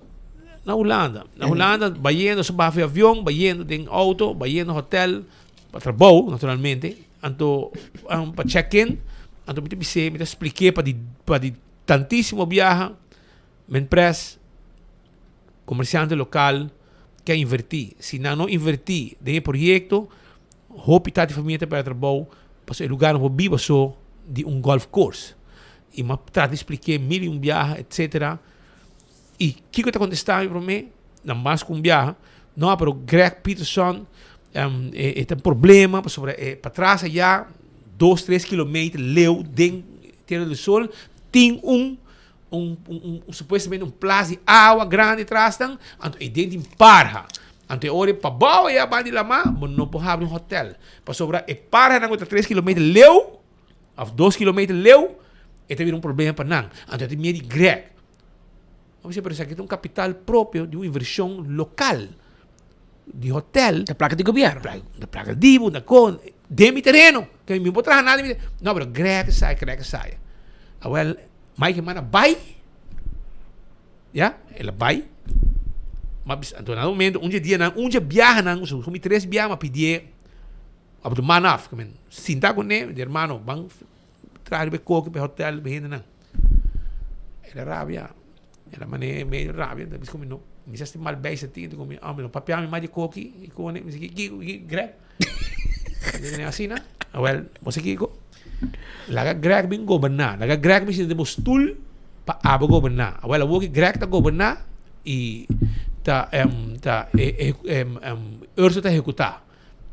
Na Hulanda. Na Hulanda, bayendo, su baha for avion, bayendo den auto, bayendo hotel, pa trabou, naturalmente. Anto, pa check in, anto mi ta bis'é, mi ta splik'é pa di, pa di tantisimo biaha, Men pres, komersiante lokal ke a invertí. Si nan no invertí den e proyekto, hopi ta di famia ta pèrdè trabou pasobra e lugar no por biba so di un golf course. I mi a trata di splik'é mil i un biaha etcetera. I kiko e ta kontestá mi promé? Na mas ku un biaha, No, pero Greg Peterson e ta un problema pasobra e patras ayá dos tres kilometer leu den Tierra del Sol tin un un un un supuestamente un plas di awa grandi tras nan, anto e den tin parha. Anto e ora e pabou aya banda di lama, bo no por habri un hotel. Pasobra e parhanan ku ta tres kilometer leu, of dos kilometer leu, e ta bira un problema pa nan. Anto e tin miedu di Greg. Bo bisa, pero esaki ta un kapital propio di un invershon lokal, di hotel. Ta plaka di gobièrnu. Ta plaka di bo, ta kon, den mi tereno. Ke mi por traha nada den mi tereno. No, pero Greg sa, Greg sa. Awel, Mike manda bai, ya, el a bai. Ma bisa, anto na momento, un dje dianan, un dje biahanan, so mi tres biaha, mi a pidié, a boto man af, ke men sinta kuné, mi di hermano, ban traha riba e koki pa e hotel, pa e hendenan. El a rabia, el a manera medio rabia, ta bisa ku mi no, mi sa si mal beis a tin, ta ku mi, mi no papia mi mas di koki, i kone, mi si kiko, kiko, Greg? Mi di asina, awel, bo sa kiko? Laga Greg bin goberná, laga Greg bin sinta den bo stul pa abo goberná. Awel, awor ki Greg ta goberná i ta ta Urso ta ehekutá.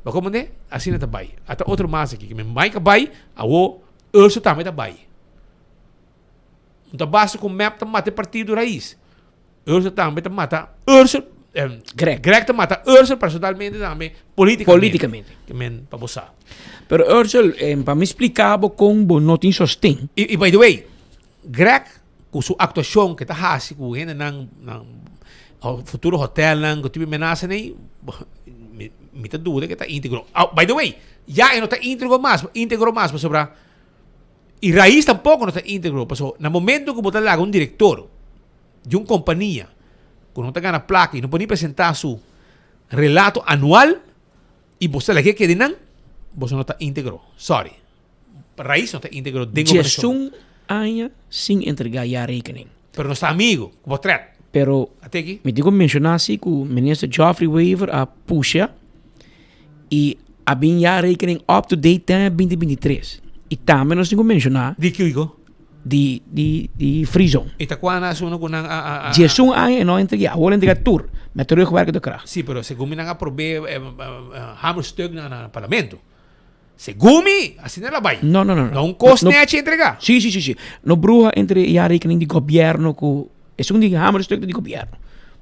Bo komprendé? Asina ta bai. Ata otro mas aki, mi Mike a bai, awor Urso tambe ta bai. No ta basta ku mep ta mata e partido Raiz. Urso tambe ta mata Urso. Greg. Greg ta mata Urso personalmente tambe políticamente. Políticamente. Ke men pa bo sa. Pero Ursel, eh, pa mi splika bo kon bo no tin sosten. I, i by the way, Greg ku su aktuashon ke ta hasi ku hendenan nan futuro hotelnan ku tin menasa nei, mi, mi ta duda ke ta íntegro. Oh, by the way, ya e no ta íntegro mas, íntegro mas pasobra i Raiz tampoco no ta íntegro pasobra na momento ku bo ta laga un direktor di un kompania ku no ta gana plaka i no por ni presentá su relato anual i bo sa lag'é kede nan, boso no ta íntegro. Sorry. Raiz no ta íntegro den gobernashon. Diesun aña sin entregá jaarrekening. Pero nos ta amigo, ku bo tret. Pero Ateki? mi tin ku menshoná si ku Minister Geoffrey Wever a pusha i a bin jaarrekening up to date te 2023. I tambe nos tin ku menshoná. Di kiko? Di di di free zone. I ta kua na asuno ku nan a a a. Diesun aña e no a entregá, awor a entregá tur, met terugwerkende kracht. Si, pero segun mi nan a prob'é hamerstuk na na parlamento. Segun mi, asina el a bai. No, no, no, no. No un kos nechi entregá. Si, si, si, si. No bruha entre jaarrekening di gobièrnu ku esun di hamerstuk ta di gobièrnu.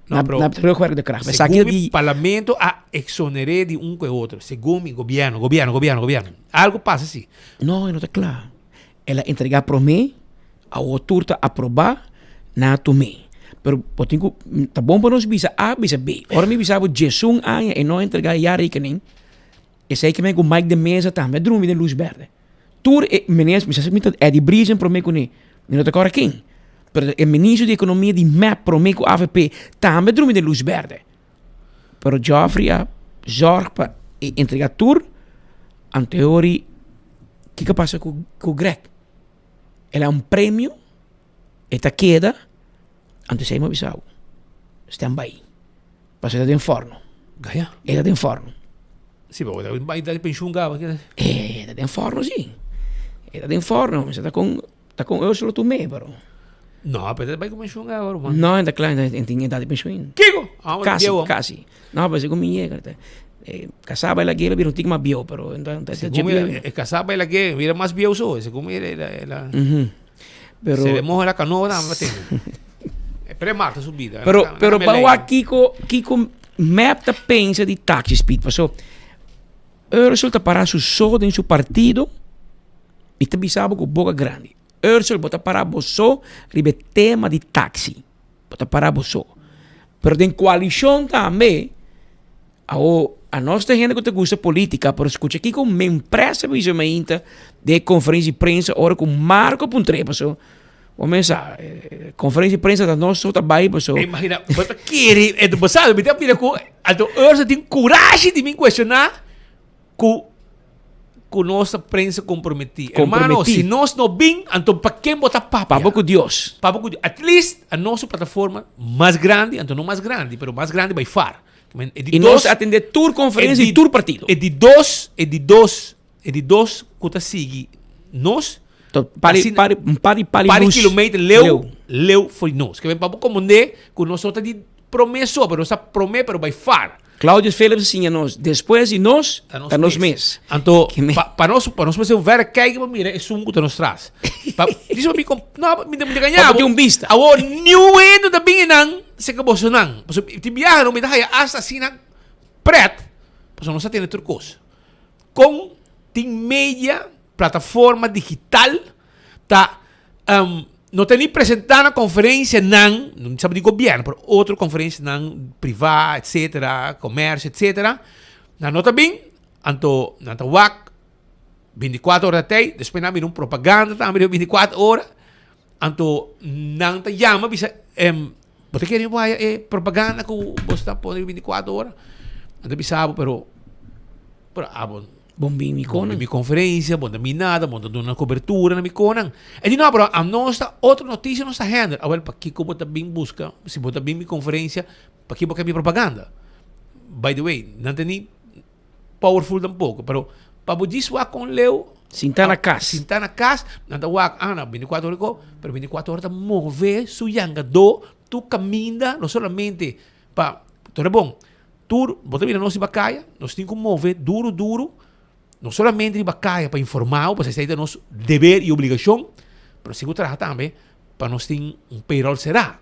No, pero Na terugwerkende kracht. Segun Esaki mi, di parlamento a eksoner'é di un ku e otro. Segun mi, gobièrnu, gobièrnu, gobièrnu, gobièrnu. Algu pasa si. No, e no ta kla. El a entregá promé, awor tur ta aprobá, nan a tum'é. Pero bo tin ku, ta bon pa nos bisa A, bisa B. Ora mi bisa bo diesun aña e no a entregá e jaarrekening, esei ke men ku Mike de Meza tambe a drumi den lus bèrdè. Tur e minister, mi sa si mi ta Eddie Briesen promé kuné, mi no ta kòrda ken, pero e minister di ekonomia di mep promé ku avp tambe a drumi den lus bèrdè. Pero Geoffrey a zorg pa e entrega tur, anteori kiko a pasa ku ku Greg? El a un premio, e ta keda, anto esei mi a bisa bo, stand by, pasobra e ta den forno. Gaya? E ta den forno. Si, pero bo ta bai dal penshun kaba. E ta den forno si, e ta den forno, mi sa ta kon. Ta con Ursula tu mee, pero. No, pero ta bai con pensioen ahora, man. No, ta klaar, en tin edad di pensioen. Kiko? Ah, Casi, casi. No, pero segun mi yega. E kasá bai lag'é, el a bira un tiki mas bieu, pero Segun mi, e kasá bai lag'é, bira mas bieu so, segun mi el a Pero Se le moja la canoa tambe pa tene. Pero e mata su bida. Pero, pero ban wak kiko, kiko mep ta pensa di taxi speed. Paso, Ursel ta para su so den su partido y ta bisa bo cu boca grandi. Ursel, bo ta para bo so riba e tema di taxi. Bo ta para bo so. Pero den coalicion tambe, awo anos ta hende cu ta gusta politica, pero scucha kico Mempress a bisa mainta den e conferencia di prensa ora cu Marco a puntra e paso, bo mesa conferencia di prensa ta nos so ta bay paso. Imagina, bo ta kere, bo sa, mi ta mira cu anto Ursula tin curashi di bin cuestiona cu cu nos ta prensa comprometí. Hermano, Comprometí. si nos no bin, anto pa ken bo ta papia? Pa bo cu Dios. Pa bo cu Dios. At least a nos su plataforma mas grandi, anto no mas grandi, pero mas grandi by far. E di Y nos atende tur conferencia e di tur partido. E di dos, e di dos, e di dos cu ta sigui nos. To, pari, Asina- pari, un pari, pari pari luz. kilometer leu, Leu. leu for nos. Ke men pa bo komprende ku nos no ta di prome so, pero nos ta prome pero by far. Claudius Philips a siña nos, despues di nos, ta nos mes. Anto, Ke me- pa, pa nos, pa nos mester un verrekijker pa mira esun ku ta nos tras. Pa, dice pa mi kom, no, mi ta, mi ta gaña Pa bo. tin un bista. Awor, niun hende ta bin einan, seka bosonan. Pasobra tin biaha no, mi ta haya asta asina pret, pasobra nos ta tene tur kos. Kon tin media, plataforma digital, ta no ta ni presenta na conferencianan, no sabi di gobierno, pero otro conferencianan priva, etcetera, comercio, etcetera, nan no ta bin, anto nan ta wak binticuatro ora tey, despues nan a bini un propaganda tambe di binticuatro ora, anto nan ta yama bisa, bo ta kere mi waya e propaganda cu bo sta pone binticuatro ora? Nan ta bisa bo, pero, pero abo Bon bin mi Bon konan. bin mi conferencia, bon ta mi nada, bon ta duna cobertura na mi konan. E di no, pero a nos ta otro noticia nos ta handle. Awel, pakiko bo ta bin busca, si bo ta bin mi conferencia, pakiko bo ke mi propaganda? By the way, nan ta ni powerful tampoco, pero pa bo djis wak con leu. Sinta na cas. Sinta na cas, nan ta wak, ah, na binticuatro ora ko, pero binticuatro ora ta move su yangadó tur caminda, no solamente pa, tora bon. Tur, bo ta mira nos riba kaya, nos tin ku move duru duru, no solamente riba kaya pa informá bo, pasobra esei ta nos deber i obligashon, pero nos tin ku traha tambe pa nos tin un payroll será.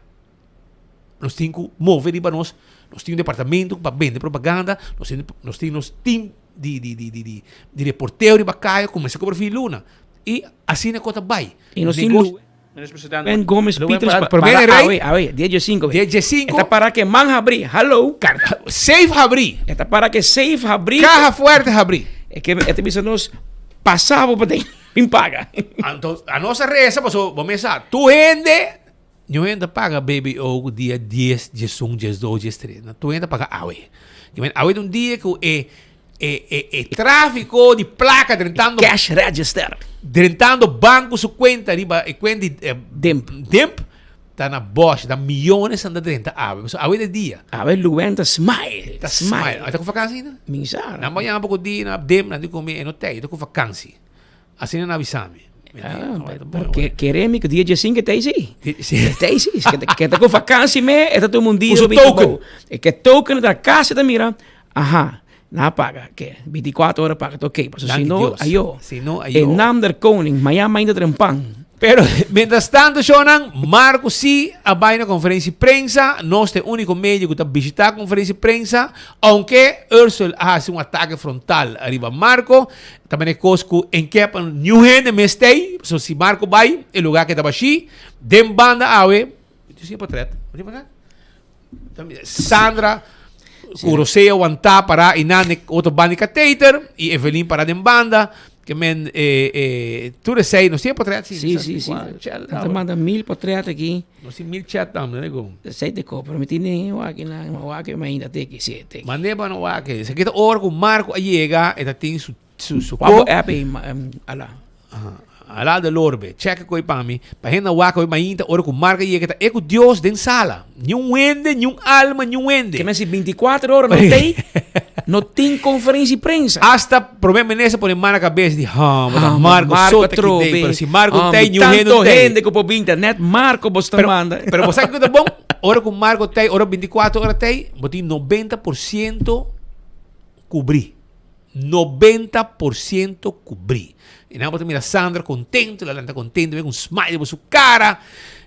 Nos tin ku move riba nos, nos tin un departamento pa bende propaganda, nos tin nos tin nos team di di di di di reporteo riba kaya ku mester kobra fin di luna. I asina ku ta bai. I nos tin Negoshi. Ben Gomez Pieters pa, Promé para rei. awe, awe, dia dje-cinco. Dia dje-cinco. E ta para ke man habrí, hallo. Safe habrí. E ta para ke safe habrí. Caja fuerte habrí. E ke e ta bisa nos, pasa bo pa den, bin paga. Anto, a nos a reza, paso, bo mesa, tur hende, niun hende ta paga BBO ku dia dies, diesun, diesdos, diestres. No, tur hende ta paga awe. Ke men, awe ta un dia ku e E, e, e tráfico di placa drentando... Cash register. Drentando banco su cuenta riba e cuenta di... Eh, Dimp. Dimp. Ta na Bosch, ta millones anda drenta awe. So, awe de dia. Awe Luen ta smile. Ta smile. Ay, ta ku vakantie ainda? Mi sa. Na mañana poko di na Dim, na di komi e no tei, ta ku vakantie. Asina na avisami. Ah, pero kere mi ku dia dje cinco tei si. Tei si. Ke ta ku vakantie me, e ta tuma un dia. Usa token. E ke token ta casa ta mira, aha, na paga, ke 24 ora paga, ta ok. Paso si no, ayo. Si no, ayo. E nam der koning, mañana mainta trempan. Pero, mientras tanto, shownan, Marco sí a bai na conferencia di prensa. Nos ta e único medio cu ta bishita conferencia di prensa. Aunke Ursel a haci un atake frontal ariba Marco, Ta mane kos ku en ke pa niun hende mes tei, pasobra si Marco bai, e lugá keda bashí. Den banda awe, mi tin potret, mi tin potret? Sandra ku Rosea wantá pará einan den otro banda di kateter i Evelyn pará den banda. Ke men tur esei, nos tin e potret? Sí, sí, sí. Nan ta manda mil potret aki. Nos tin mil chat tambe, ne ku? Esei te ko, pero mi tin den wak nan, mi wak mi ainda te ki, sí, te ki. Mande pa no wak. Esaki ta ora ku Marco a yega, e ta tin su su su ko. Wak bo app ei, ala. Ala de lorbe, check koi pa mi. Pa hende wak oi mainta ora ku Marco a yega, ta e ku Dios den sala. Niun hende, niun alma, niun hende. Ke men si binticuatro ora no tei, no tin conferencia di prensa. Hasta prome minister pone man na cabeza di, ha, ma ta Marco so ta ki den, pero si Marco tei, niun hende no Tanto tei. hende ku por bin ta net Marco bo sta manda. Pero bo sa kiko ta bon? Ora ku Marco tei, ora binticuatro ora tei, bo tin 90% Kubrí. 90% kubrí. I nan bo ta mira Sandra kontento, la lanta kontento, ku un smile riba su kara,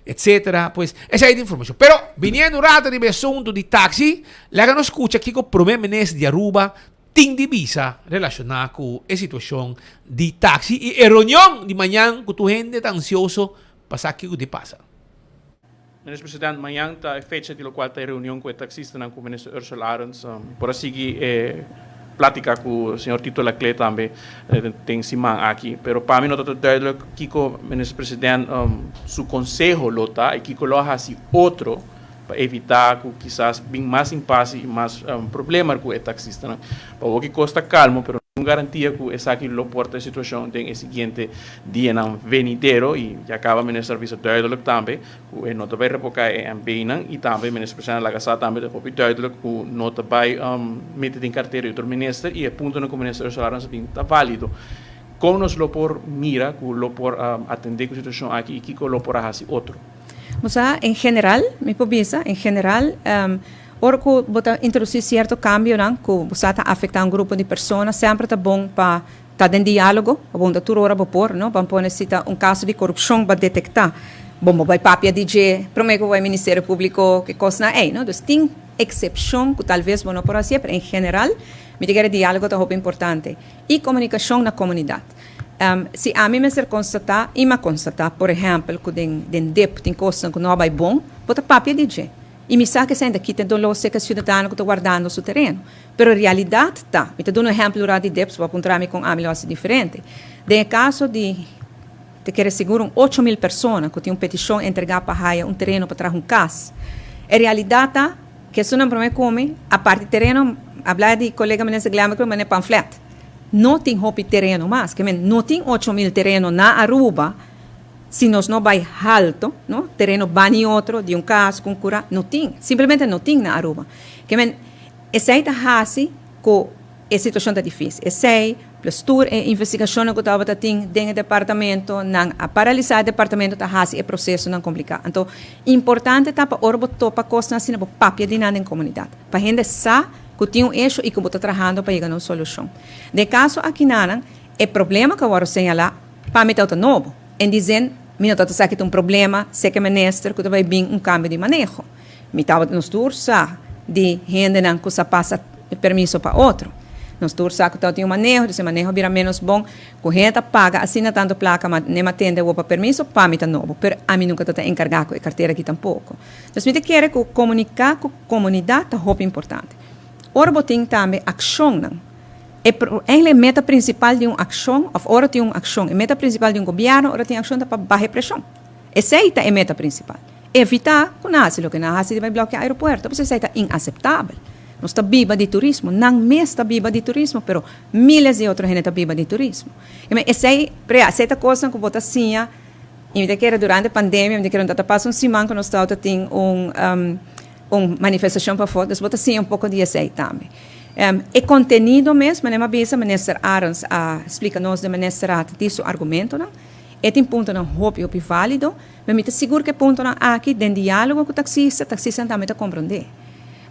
etcetera. Pues, esei ta informashon. Pero, biniendo un rato riba e asuntu di taxi, laga nos skucha kiko Prome Minister di Aruba tin di bisa relashoná ku e situashon di taxi i e reunion di mañan ku tur hende ta ansioso pa sa kiko di pasa. Minister President, mañan ta e fecha di locual ta e reunion cu e taxistanan cu Minister Ursula Arends. Mi por a sigui e platica cu señor Tito Laclé tambe den siman aki, pero pa mi no ta ta duidelijk kico Minister President su conseho lo ta y kico lo a haci otro pa evita cu kisas bin mas impasse y mas problema cu e taxistanan. Pa hopi cos ta calmo, pero no tin garantia cu esaki lo por ta e situacion den e siguiente dianan venidero y ya caba Minister a bisa duidelijk tambe cu e no ta bay revoca e MBnan y tambe Minister President a laga sa tambe ta hopi duidelijk cu no ta bay mete den cartera di otro minister y e puntonan cu Minister Ursula Arends a bin ta valido. Con nos lo por mira cu lo por atende cu situacion aki y kico lo por a haci otro? Bo sa, en general, mi por bisa, en general, ora cu bo ta introduci cierto cambionan cu bo sa ta afecta un grupo di persona, semper ta bon pa Ta den diálogo, bo punta tur ora bo por, no? Ban pone si ta un kaso di korupshon bo a detektá, bon bo bai papia di dje promé ku bo bai Ministerio Públiko ke kosnan ei, no? Dus tin eksepshon ku talves bo no por hasié, pero en general mi ta kere diálogo ta hopi importante i komunikashon na komunidat. Si ami mester konstatá i mi a konstatá, por ehèmpel, ku den den dip tin kosnan ku no a bai bon, bo ta papia di dje. I mi sa ku esei ta kita e doló serka e siudadano ku ta wardando su tereno. Pero realidat ta, mi ta duna un ehèmpel ora di dep, bo a puntra mi kon ami lo hasi diferente. Den e kaso di te kere sigur un 8000 persona ku tin un petishon entregá pa haya un tereno pa traha un kas. E realidat ta ku esunnan promé ku mi, apart di tereno, abla di kolega minister Glenbert Croes manera pamflet, no tin hopi tereno mas. Ke men no tin 8000 tereno na Aruba si nos no bai halto, no, tereno bani otro di un kas ku un kura, no tin. Simplemente no tin na Aruba. Ke men Esei ta hasi ku e situashon ta difísil. Esei, plus tur e investigashonnan ku tabata tin den e departamento, nan a paralisá e departamento ta hasi e prosesonan kompliká. Anto, importante ta pa ora bo topa kosnan asina bo papia di nan den komunidat, pa hende sa ku tin un esho i ku bo ta trahando pa yega na un solushon. Den e kaso akinanan, e problema ku a wòrdu señalá pa mi tabata nobo. En di zin, mi no tabata sa ki ta un problema, seke minister ku ta bai bin un kambio di maneho. Mi tabata nos tur sa di hendenan ku sa pasa permiso pa otro. Nos tur sa ku tabatin un maneho, dus e maneho a bira ménos bon, ku hende ta paga asina tantu plaka ma ne matende awor pa permiso, pa mi ta nobo. Pero ami nunka ta ta enkargá ku e kartera aki tampoko. Dus mi ta kere ku komuniká ku komunidat ta hopi importante. Ora bo tin tambe akshonnan, e eigenlijk e meta prinsipal di un akshon òf ora tin un akshon, e meta prinsipal di un gobièrnu ora tin akshon ta pa baha e preshon. Esei ta e meta prinsipal. Evitá ku nan hasi loke nan a hasi riba e blòki aeropuerto, pasobra esei ta inaseptabel. Nos ta biba di turismo, nan mes ta biba di turismo, pero míles di otro hende ta biba di turismo. I men esei, pero ya, esei ta kosnan ku bo ta siña, i mi ta kere durante pandemia, mi ta kere no ta pasa un siman ku nos tabata tin un un manifestashon pafó, dus bo ta siña un poko di esei tambe. E kontenido mes, manera mi a bisa, Minister Arends a splika nos den Ministerraad di su argumentonan. E tin puntonan hopi hopi válido, pero mi ta sigur ku e puntonan aki den diálogo ku taksista, taksistanan tambe ta komprondé.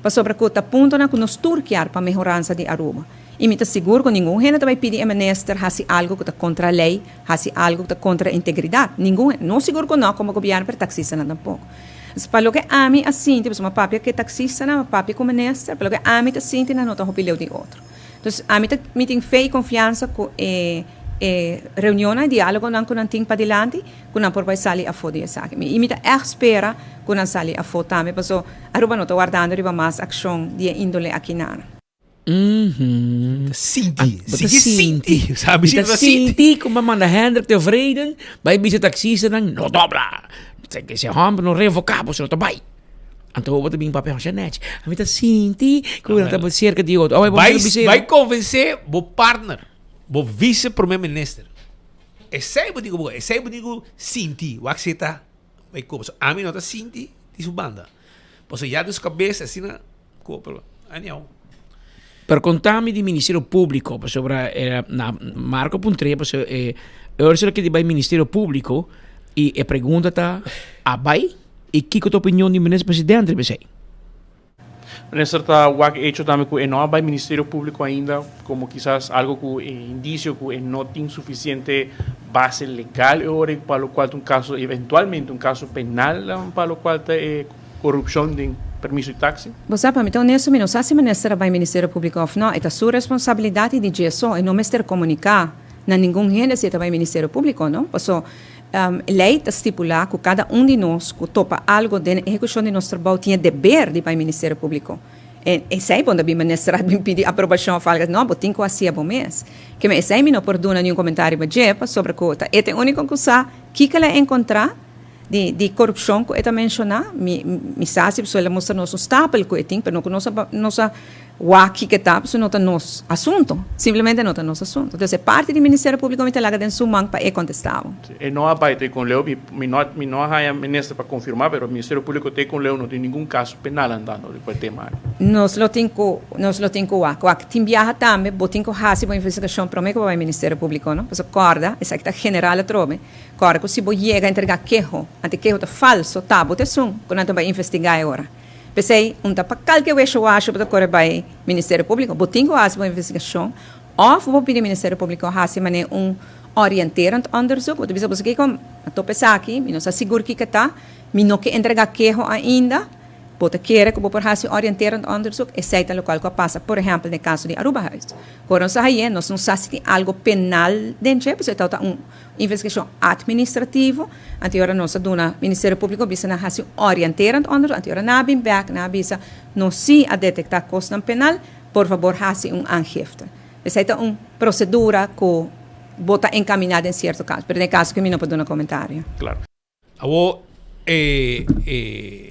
Pasobra ku ta puntonan ku nos tur kier pa mehoransa di Aruba. I mi ta sigur ku ningun hende ta bai pidi e minister hasi algu ku ta kontra lei, hasi algu ku ta kontra integridat. Ningun hende. No sigur ku no komo gobièrnu, pero taksistanan tampoko. Entonces pa loke ami a sinti, pasobra mi a papia ku e taksistanan, mi a papia ku minister, pa loke ami ta sinti nan no ta hopi leu di otro. Entonces ami ta, mi tin fe i konfiansa ku e. E reunionnan i diálogonan ku nan tin padilanti, ku nan por bai sali afó di esaki. Mi i mi ta ègt spera ku nan sali afó tambe, paso Aruba no ta wardando riba mas akshon di e índole aki nan. Ta sinti, Bo ta sigui sinti. sinti. Sabi Mi si ta bo ta sinti. sinti ku bo manda Hendrik Tevreden bai bisa taksistanan no dobla. Se hòmber no revoká bo, se no ta bai. Anto bo ta bin papia masha nèchi. Mi ta sinti ku nan ta serka di otro. Awe bo Bai, mester bis'é. bai konvensé bo partner. Bo vice prome minister. Esei bo tin ku esei bo tin ku sinti. Wak si e ta bai koba. So ami no ta sinti di su banda. Pasobra ya den su kabes asina ku pero anyhow. Pero konta mi di Ministerio Públiko pasobra na Marco puntr'é pasobra e Ursula ke di bai Ministerio Públiko i e pregunta ta a bai i kiko ta opinion di Minister Presidente riba esei? Minister ta wak e hecho tambe ku e no a bai Ministerio Públiko ainda komo kisas algo ku e indisio ku e no tin sufisiente base legal e ora pa lokual ta un kaso eventualmente un kaso penal pa lokual ta e korupshon den permiso di taksi? Bo sa, pa mi ta honesto, mi no sa si minister a bai Ministerio Públiko òf no. E ta su responsabilidat i di dje so. E no mester komuniká na ningun hende si e ta bai Ministerio Públiko, no. Paso, lei ta stipulá ku kada un di nos ku topa algu den ehekushon di nos trabou tin e deber di bai Ministerio Públiko. E esei bo no ta bin minister a bin pidi aprobashon òf algu, no, bo tin ku hasié bo mes. Keme esei mi no por duna niun komentario riba dje, pasobra ku ta e ta e úniko ku sa kiko el a enkontrá di di korupshon ku e ta menshoná. Mi mi sa si pasobra el a mustra nos un stapel ku e tin, pero no ku nos a nos a wak kiko e ta, pasobra no ta nos asunto, simplemente no ta nos asunto. Entonces e parti di Ministerio Públiko mi ta laga den su man pa e kontestá bo. E no a bai te con leu, mi no mi no a haña minister pa confirma, pero Ministerio Publico te con leu no tin ningun caso penal andando riba e tema aki. Nos lo tin cu nos lo tin cu wak. Wak tin biaha tambe bo tin cu haci bo investigacion prome cu bo bai Ministerio Publico no. Pasobra corda, esaki ta general atrobe, corda cu si bo yega entrega keho, ante keho ta falso, ta bo ta esun cu nan ta bai investiga e ora. P'esey un ta pa calke wesho washo bo ta core bai Ministerio Publico, bo tin cu haci bo investigacion of bo pidi Ministerio Publico haci manera un Orienterend onderzoek, bo ta bisa boso kiko a topa esaki, mi no sa sigur kiko ta, mi no ke entrega keho ainda, bo ta kere ku bo por hasi un orienterend onderzoek, esei ta lokual ku a pasa por ehèmpel den e kaso di Arubahuis. Ku ora nos a haye, nos no sa si tin algu penal den dje, pasobra e tabata un investigashon atministrativo, anto e ora nos a duna Ministerio Públiko bisa nan hasi un orienterend onderzoek, anto e ora nan a bin bèk, nan a bisa nos si a detektá kosnan penal, por fabor hasi un aangifte. Esei ta un procedura cu bo ta encamina den cierto caso, pero den e caso aki mi no por duna comentario. Claro. Awor e e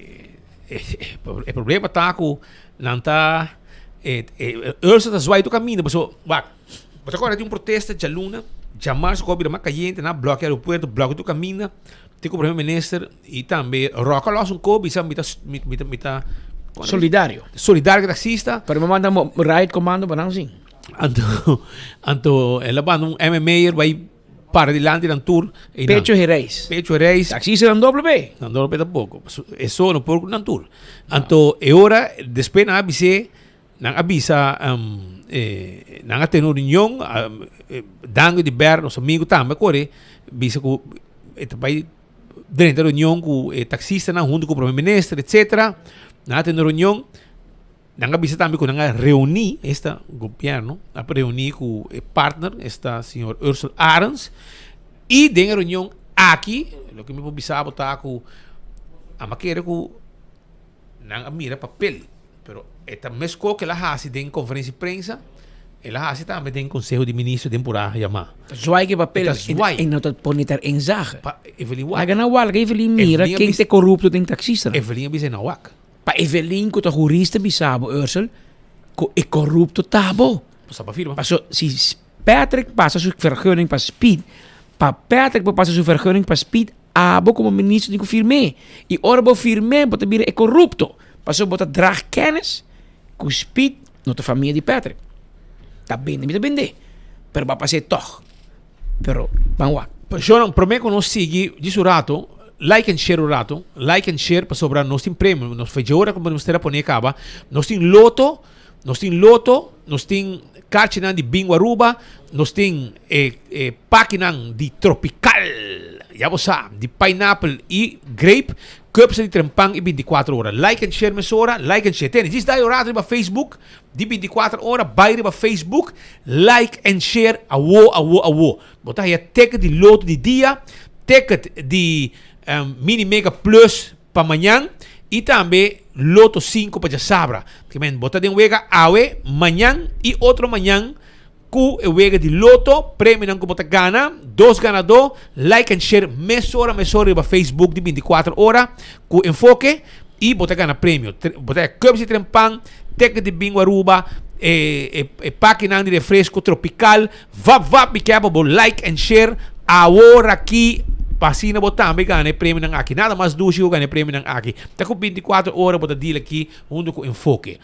e problema ta cu nan ta e e Ursula ta zwaai tur caminda pasobra wak bo ta corda di un protesta djaluna djamarzo cu a bira mas cayente nan a blokia aeropuerto blokia tur caminda Te ku primer minister i tambe Rock a los un ko bisa mi ta mi ta mi ta Solidario. Solidario ku taksista. Pero mi manda riot comando pa nan sin. Anto anto el a manda un MMA'er bai para dilanti nan tur. Pecho Hereis. Pecho Hereis. Taksista nan doble pe. Nan doble pe tampoko. E so no por ku nan tur. Anto e ora despues nan a bis'é nan a bisa nan a tene un reunion Dangui di Ber nos amigo tambe a kore bisa ku E ta bai drenta reunion ku e taksistanan huntu ku prome minister etcetera. Nan a tene reunion, nan a bisa tambe ku nan a reuní, esta gobièrnu a reuní ku e partner, esta señor Ursel Arends, i den e reunion aki, loke mi por bisa bo ta ku a kere ku Nan a mira papel, pero e ta meskos ku el a hasi den konferensia di prensa, el a hasi tambe den konseho di minister den pura yamá. Ta zwaai ku e papel E ta zwaai. en no ta pone ter inzage. Pa Evelyn wak. Laga nan walga Evelyn mira Evelyn a ken bisa ta e korupto den taksistanan. Evelyn a bisa e no wak. Pa Evelyn ku ta hurista bisa bo Ursel ku e korupto ta bo. Bo sa pa firma. Paso si Patrick pasa su vergunning pa speed, pa Patrick por pasa su vergunning pa speed Abo komo ministro tin ku firm'é. I ora bo firm'é bo ta bira e korupto. Pasobra bo ta drag kennis ku Speed no ta famia di Patrick. Ta bende mi ta bend'é. Pero bo a pas'é tòg. Pero ban wak. Shownan, promé ku nos sigui djis un rato, like and share un rato, like and share pasobra nos tin premio, nos fecha ora ku mester a pone kaba, nos tin loto, nos tin loto, nos tin karchinan di Bingo Aruba, nos tin e e pakinan di Tropical, ya bo sa, di pineapple i grape, cups di trempan i binticuatro ora. Like and share mesora, like and share. Tene, djis dai un rato riba Facebook di binticuatro ora, bai riba Facebook, like and share awo, awo, awo. Bo ta haya ticket di loto di dia, ticket di Mini Mega Plus, pa mañan y tambe Loto sinku pa djasabra. Ke men bo ta den wega awe, mañan y otro mañan ku e wega di Loto, premionan ku bo ta gana, dos ganadó, like and share mesora mesora riba Facebook di bintikuater ora ku Enfoke y bo ta gana premio. Bo ta haya cups di trempan, ticket di Bingo Aruba, e e pakinan di refresco tropical. Vap vap mi ke pa bo like and share awor aki pa asina bo tambe gana e premionan aki. Nada mas dushi ku gana e premionan aki. Ta ku 24 ora bo ta deal aki hunto ku Enfoke.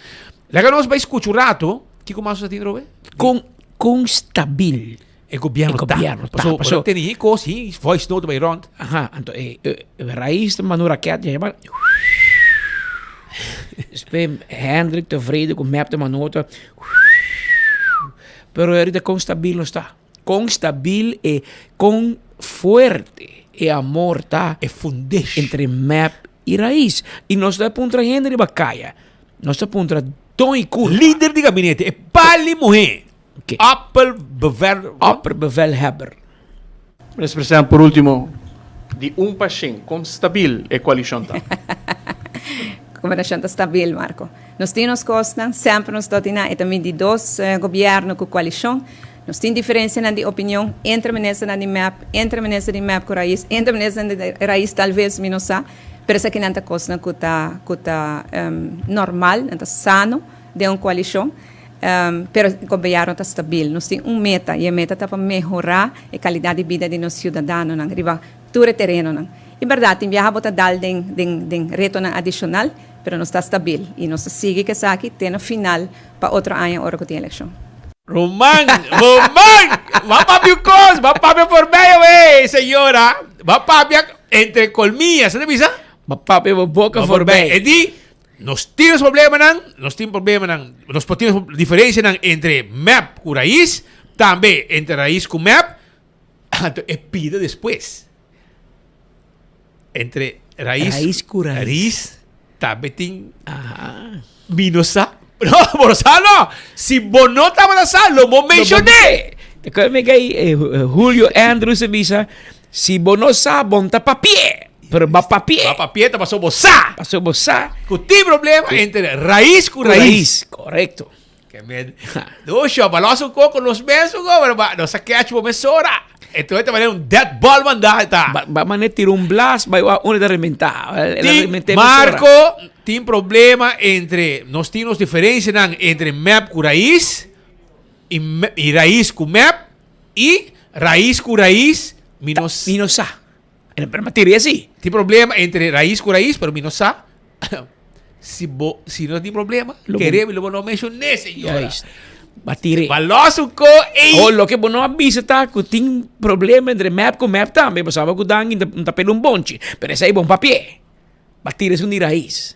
Laga nos bai skucha un rato kiko mas nos ta tin Robe? Kon kon stabil e gobierno e ta. gobierno ta. Paso Paso bo tene hi kos hi voice note bai rond. Aha, anto e e rais ta manda un raket ya ba. Despues Hendrik tevreden ku mep ta manota. Pero ahorita kon stabil nos ta. Kon stabil e kon fuerte e amor ta. E fundeshi. Entre mep i Raiz. I nos ta puntra hende riba kaya. Nos ta puntra don i kurpa. Lider di gabinete e pali muhé. Opperbevel. Opperbevelhebber. Minister President, por ultimo, di un pa shen, kon stabil e koalishon ta? Kombinashon ta stabil, Marco. Nos tin nos kosnan, semper nos ta tin nan. E ta midi dos gobièrnu ku koalishon. Nos tin diferensianan di opinion entre ministernan di mep, entre minister di mep ku Raiz, entre ministernan di Raiz talves, mi no sa. Pero esakinan ta kosnan ku ta ku ta normal, nan ta sano den un koalishon. Pero gobièrnu ta stabil. Nos tin un meta i e meta ta pa mehorá e kalidat di bida di nos siudadanonan riba tur e terenonan. I bèrdat tin biaha bo ta dal den den den retonan adishonal, pero nos ta stabil i nos ta sigui ku esaki te na final pa otro aña ora ku tin elekshon. Ruman, ruman! Ba papia un kos, ba papia por medio, wey, señora. Ba papia entre colmillas, sa ta bisa? Ba papia bo boca voorbij. E di, Nos tin nos problemanan, nos tin problemanan, nos por tin nos diferencianan entre mep cu raiz, tambe entre raiz cu mep, anto e pida despues. Entre raiz, Raiz cu raiz. raiz tambe tin mi no sa. No, bo no sa no. Si bo no tabata sa, lo bo mencioné. Te acuerdas mi kay eh, Julio Andrews a bisa, si bo no sa, bon ta papié. Pero ba papié. Ba papié ta paso bo sa. Paso bo sa. Ku tin problema entre raiz ku raiz. Correcto. Ke men. No, sho, ba los un koko nos mes un pero ba nos a catch bo mesora. Entonces ta manera un dead ball manda ta. Ba, ba mane tira un blast, ba iwa uno ta rementa. Tin, Marco, tin problema entre, nos tin nos diferencianan entre mep ku raiz y, y raiz ku mep y raiz ku raiz mi no, mi no sa. Pero ma tira así. Tin problema entre raiz ku raiz, pero mi no sa. Si bo, si no tin problema, Lo kere mi lo bo no mencioné, señora. Juist. Ba tire. Ba los un ko, ey. O loke bo no a bisa ta ku tin problema entre mep ku mep tambe. Bo saba ku Dangui ta, ta pela un bonchi. Pero esei bon papié. Ba tira esun di raiz.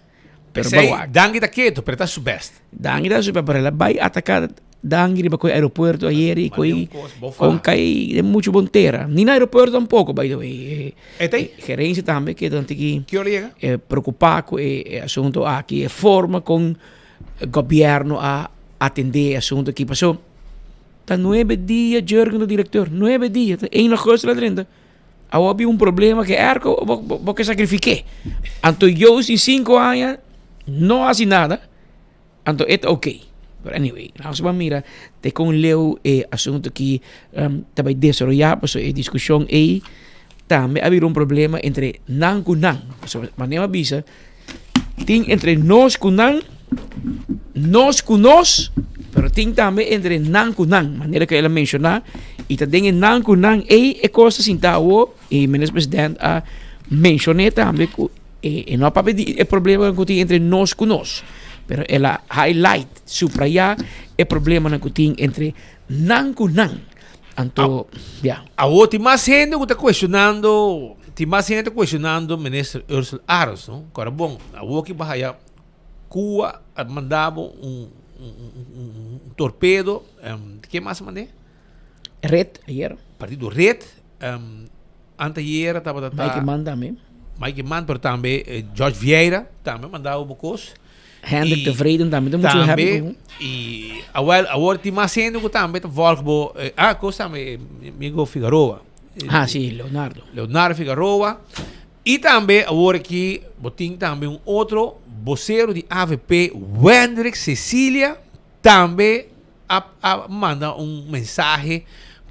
Pero Esei, ba wak. Dangui ta keto, pero e ta su best. Dangui ta su best, pero el a bai ataka Dangui riba koe aeropuerto ayer y koe con kai den mucho bon tera. Ni na aeropuerto tampoco, by the way. E ta ahí? Gerencia tambe keda un tiki Ki ora yega? preocupa cu e asunto aki, e forma con gobierno a atende e asunto aki. Paso ta nuebe dia Jurgen ta director, nuebe dia, ta 1 augustus la drenta. Awor bin un problema ke airco bo bo ke sacrifique. Anto yo sin cinco aña no haci nada. Anto e ta ok. Pero anyway, nos ban mira te kon leu e asunto aki ta bai desaroyá, pasobra e diskushon ei tambe a bira un problema entre nan ku nan. Pasobra manera mi a bisa, tin entre nos ku nan, nos ku nos, pero tin tambe entre nan ku nan, manera ku el a menshoná, i ta den e nan ku nan ei e kos ta sinta awor, i Minister President a menshoné tambe ku E no a papia di e problemanan ku tin entre nos ku nos, pero el a highlight, subrayá e problemanan ku tin entre nan ku nan. Anto, ya. Awor tin mas hende ku ta kuestionando, tin mas hende ta kuestionando Minister Ursell Arends, no? Kora bon, awor ki bo haya Cuba a manda bo un un torpedo, ke mas a mand'é? Red, ayer. Partido Red, Anteayer tabata ta. Mike Eman tambe. Mike Eman, pero tambe George Vieira tambe a manda bo kos. Hendrik Tevreden tambe ta mucho happy ku. I awel awor tin mas hende ku tambe ta volg bo. Ah, kos tambe amigo Figaroa. Ah, si, Leonardo. Leonardo Figaroa. I tambe awor aki bo tin tambe un otro bosero di avp, Wendrick Cecilia, tambe a a manda un mensahe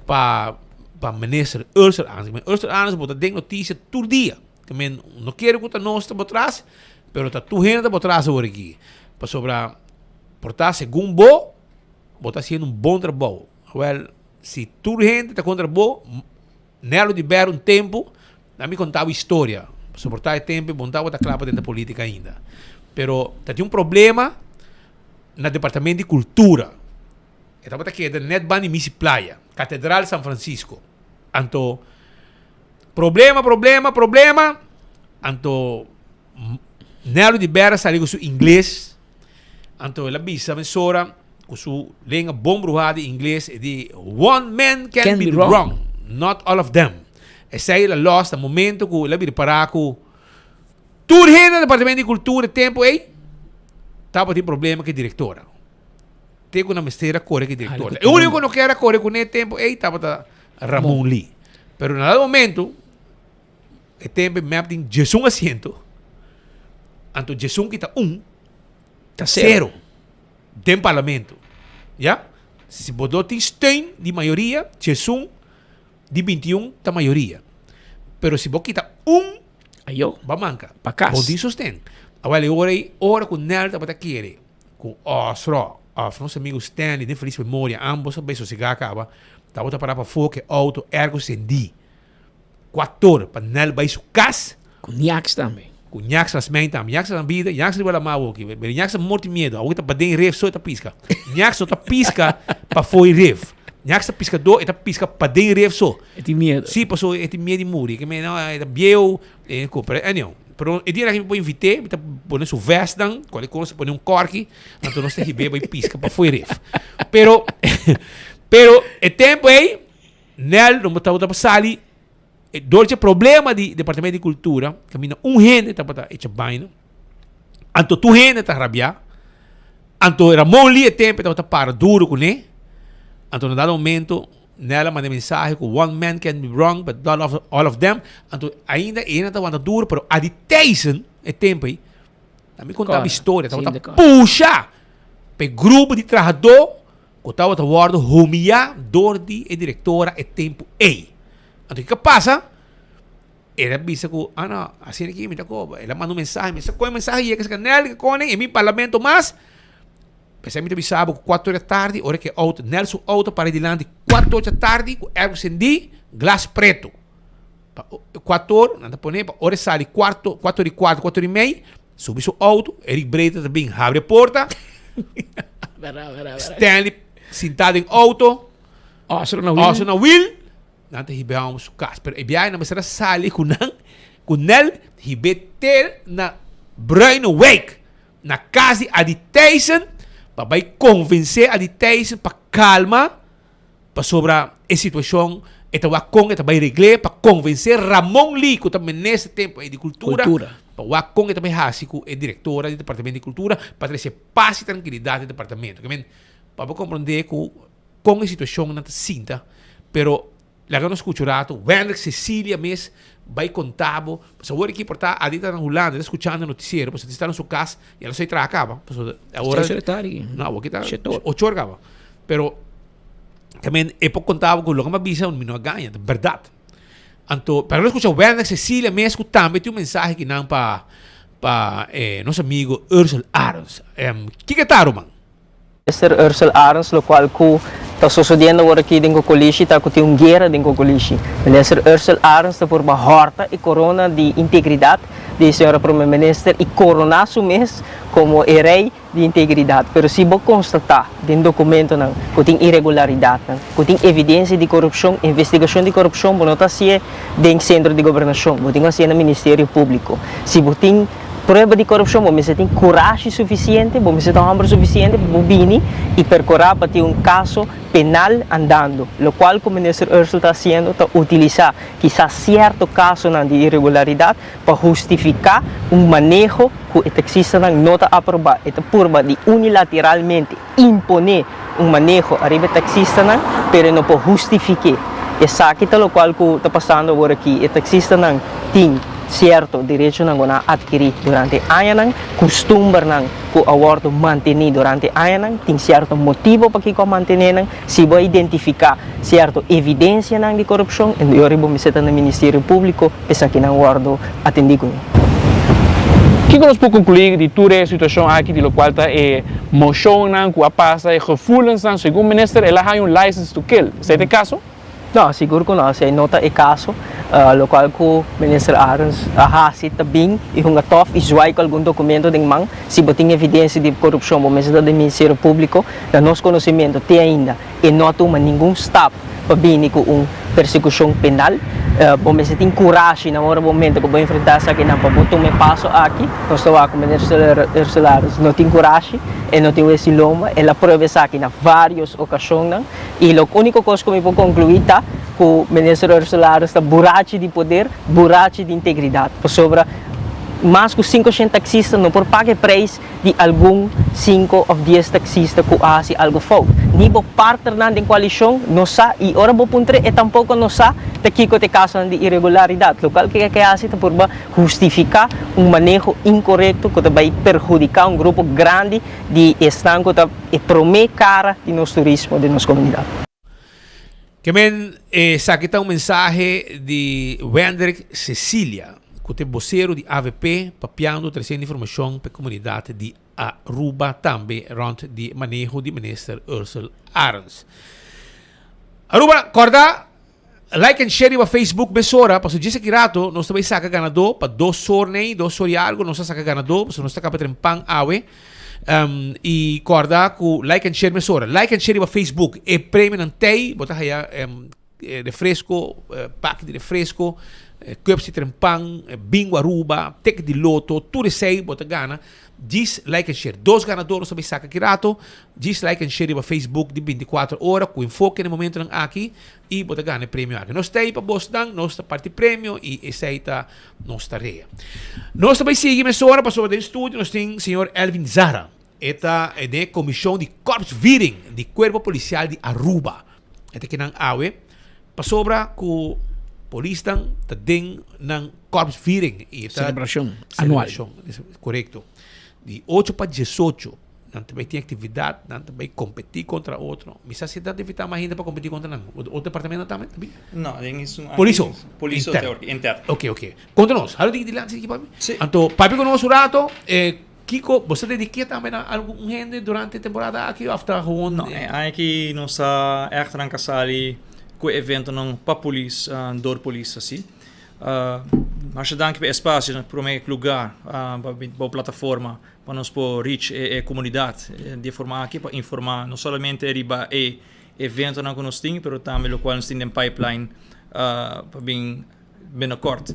pa pa minister Ursel Arends. Men Ursel Arends bo ta den noticia tur dia. Ke men no kere ku ta nos ta bo tras, pero ta tur hende ta bo tras awor aki. Pasobra por ta segun bo, bo ta hasiendo un bon trabou. Awel, si tur hende ta kontra bo, Nelo di Ber un tempu, na mi konta bo historia. Pasobra por ta e tempu bo no tabata kla pa drenta politika ainda. Pero ta tin un problema na departamento di cultura. E tabata keda net banda di Misi Playa, Catedral San Francisco. Anto, problema, problema, problema, anto. Nelo di Bera sali ku su ingles, anto el a bisa mesora ku su lenga bon bruhá di ingles, e di, One man can, Can be be wrong. wrong, not all of them. Esei el a lòs na momento ku el a bira pará ku tur hende na Departamento di Kultura e tempu ei tabatin problema ku e direktora. Te ku nan mester a kore ku e direktora. E úniko ku no kier a kore kuné e tempu ei tabata Ramon Lee. Pero na dado momento E tempo e mep tin djesun asiento, anto djesun kita un, Ta zero den parlamento. Ya? Si bo no tin steun di mayoria, djesun di 21 ta mayoria. Pero si bo kita un, Ayo. ba manka. Pa kas. Bo tin sosten. Awel e ora ei, ora ku Nel tabata kere ku Osro of nos amigo Stanley den felis memoria, ambos a bai sosega kaba, tabata para pafó ku e auto ergo sendí. Kuator pa Nel bai su kas. Ku Niaks tambe. Ku Niaks Rasmijn tambe. Niaks ta bida, Niaks riba la ma awoki. Pero Niaks ta morti miedo. Awoki ta paden ref so e ta piska. Niaks no ta piska pafó e ref. Niaks ta piskadó, e ta piska paden ref so. E tin miedo. Si, paso e tin miedo di muri. Ke men, no, e ta bieu, e ku. Pero anyhow, pero e dia aki mi por invit'é, mi ta pone su vèstnan, kualke kos, pone un kòrki, anto nos ta hib'é bai piska pafó e ref. Pero, pero e tempu ei, Nel no tabata pa sali dor dje problema di Departamento di Cultura, caminda un hende tabata echa baina, anto tur hende ta rabia, anto Ramon Lee e tempo tabata para duro cune, anto na dado momento Nel a manda mensahe cu one man can be wrong but not of all of them, anto ainda e hende ta wanta duro pero Adi Thijssen e tempo ey, na mi conta mi historia, tabata pusha pa e grupo di trahador Ku tabata wòrdu humiyá dor di e direktora e tempu ei. Anto kiko a pasa? El a bisa ku, ah no, asina aki mi ta koba. El a manda un mensahe, mi sa kon e mensahe yega serka Nel, ke konen, e mi parlamento mas. P'esei mi ta bisa bo ku kuater ora tardi, ora ku e outo, Nel su outo para dilanti kuater ora tardi ku airco sendí, glas pretu. Pa kuater, nan ta pone pa ora e sali kuarto, kuater i kuarto, kuater i mei, Subi su auto, Eric Breter ta bin habri e porta. Stanley sintá den auto. Osro na wiel. Osro na wiel. Nan ta hib'é home su kas. Pero e biahe nan mester a sali ku nan, ku Nel, hib'é te na Bruinewijk, na kas di Adi Thijssen, pa bai konvensé Adi Thijssen pa kalma. Pasobra e situacion e ta wak con e ta bay regle pa convence Ramon Lee cu ta minister tempo ey di cultura, Cultura. pa wak con e ta bay haci cu e directora di departamento di cultura pa trece paz y tranquilidad den departamento. Ke men pa bo comprende cu con e situacionnan ta sinta, pero laga nos scucha un rato Wendrick Cecilia mes bay conta bo, pasobra awor aki por ta adi ta na Hulanda ta scuchando e noticiero pasobra ta sta na su cas y a lo sai traha caba pasobra awor Seis ora tardi. No, awor aki ta Shete ora. ocho ora caba. Pero también e por contaba cu loke mi a bisa mi no a gaña, ta berdad. Anto, pero lo escucha Werner Cecilia mes cu tambe tin un mensahe kinan pa pa eh, nos amigo Ursel Arends. Em, kiko ta ruman? Mister Ursel Arends, locual cu ta sosodiendo awor aki den Cocolishi ta cu tin un guera den Cocolishi. Minister Ursel Arends ta purba horta e corona di integridad di señora Prome Minister y corona su mes como e rey di integridat. Pero si bo konstatá den dokumentonan ku tin iregularidatnan, ku tin evidensia di korupshon, investigashon di korupshon bo no ta hasié den sentro di gobernashon, bo tin ku hasié na Ministerio Públiko. Si bo tin prueba di korupshon bo mester tin kurashi sufisiente, bo mester ta hòmber sufisiente pa bo bini i perkurá pa tin un kaso penal andando. Lokual ku Minister Ursell ta hasiendo ta utilisá kisas sierto kasonan di iregularidat pa hustifiká un maneho ku e taksistanan no ta aprobá. E ta purba di unilateralmente imponé un maneho ariba e taksistanan, pero e no por hustifik'é. Esaki ta lokual ku ta pasando awor aki. E taksistanan tin sierto derechonan ku nan a atkirí durante añanan, kustumbernan ku a wòrdu mantení durante añanan, tin sierto motibo pakiko a mantené nan. Si bo a identifiká sierto evidensianan di korupshon, e ora bo mester ta na Ministerio Públiko esakinan wòrdu atendí kuné. Kiko nos por konkluí di tur e situashon aki di lokual ta e moshonnan ku a pasa, e gevoelensnan? Segun minister el a haña un license to kill. Esei ta e kaso? No, sigur ku no. Esei no ta e kaso. Lokual ku minister Arends a hasi ta bin i hunga tòf i zwai ku algun dokumento den man. Si bo tin evidensia di korupshon bo mester ta den Ministerio Públiko. Na nos konosementu te ainda e no a tuma ningun stap pa bini ku un persekushon penal. Bo mester tin kurashi na ora momento ku bo enfrentá esakinan pa bo tuma e paso aki. Nos ta wak ku Minister Ursula Arends no tin kurashi, e no tin wesi lomba, el a prueba esaki na vários okashonnan i lo úniko kos ku mi por konkluí ta ku Minister Ursula Arends ta burachi di poder, burachi di integridat, pasobra mas ku 500 taksista no por paga e preis di algun sinku òf dies taksista ku a hasi algu fout. Ni bo partnernan den koalishon no sa i ora bo puntr'é e tampoko no sa ta kiko ta e kasonan di iregularidat. Lokual ku e ke hasi ta purba hustifiká un maneho inkorekto ku ta bai perhudiká un grupo grandi di esnan ku ta e promé kara di nos turismo den nos komunidat. Ke men esaki ta un mensahe di Wendrick Cecilia, ku ta e bosero di avp papiando tresiendo informashon pa e komunidat di Aruba tambe rònt di maneho di Minister Ursell Arends. Aruba, kòrda like and share riba Facebook mesora, pasobra djis aki rato nos ta bai saka ganadó pa dos or nei, dos or i algu nos ta saka ganadó, pasobra nos ta kaba tren pan awe. I kòrda ku like and share mesora. Like and share riba Facebook. E premionan tei, bo ta haya refresco, paki di refresco, cups di tren pan, bingo Aruba, ticket di loto, tur esei bo ta gana. Djis like and share. Dos ganador nos ta bay saca aki rato. Djis like and share riba Facebook di 24 ora cu enfoke na e momentonan aki y bo ta gana e premio aki. Nos ta ey pa bosnan, nos ta parti premio y esey ta nos tarea. Nos ta bay sigui mesora pasobra den studio nos tin señor Elvin Zara. E ta den e comision di Korpsviering di Cuerpo Policial di Aruba. E ta kinan awe pasobra cu polisnan ta den nan Korpsviering y e ta Celebracion anual. Celebracion, corecto. Di ocho pa diesocho nan ta bay tin actividad, nan ta bay competi contra otro. Mi sa si nan ta invita mas hende pa competi contra nan. Otro departamento tambe ta bin? No, den esun aki Poliso? Poliso Interno. te interno. Ok, ok. Conta nos, halo di dilanti di papi. Si. Anto papia cu nos un rato, eh, Kiko, bo sa dediké tambe na algun hende durante e temporada aki òf ta gewoon? No, e aña aki nos ta ègt ranka sali ku e eventonan pa polis, dor polis así. Masha danki pa e espasio na promé lugá pa bo plataforma pa nos por reach e komunidat di e forma aki pa informá no solamente riba e eventonan ku nos tin pero tambe lokual nos tin den pipeline pa bin Binnenkort.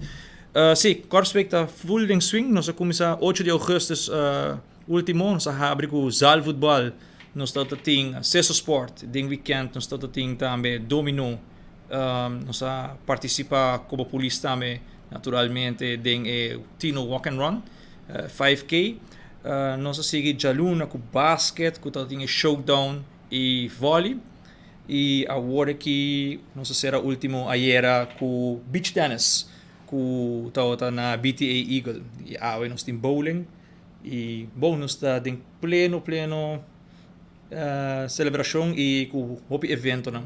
Sí, Korpsweek ta full den swing. Nos a kuminsá ocho di ougùstùs último. Nos a habri ku zaalvoetbal. Nos ta tin seso sport den wikènt. Nos ta tin tambe dominó. Nos a partisipá komo polis tambe naturalmente den e Tino Walk and Run 5K. Nos a sigui djaluna ku basket ku ta tin e showdown i vòli. Y awor aki nos a cera ultimo ayera cu beach tennis cu tabata na BTA Eagle. Y awe nos tin bowling y bon nos ta den pleno pleno celebracion y cu hopi eventonan.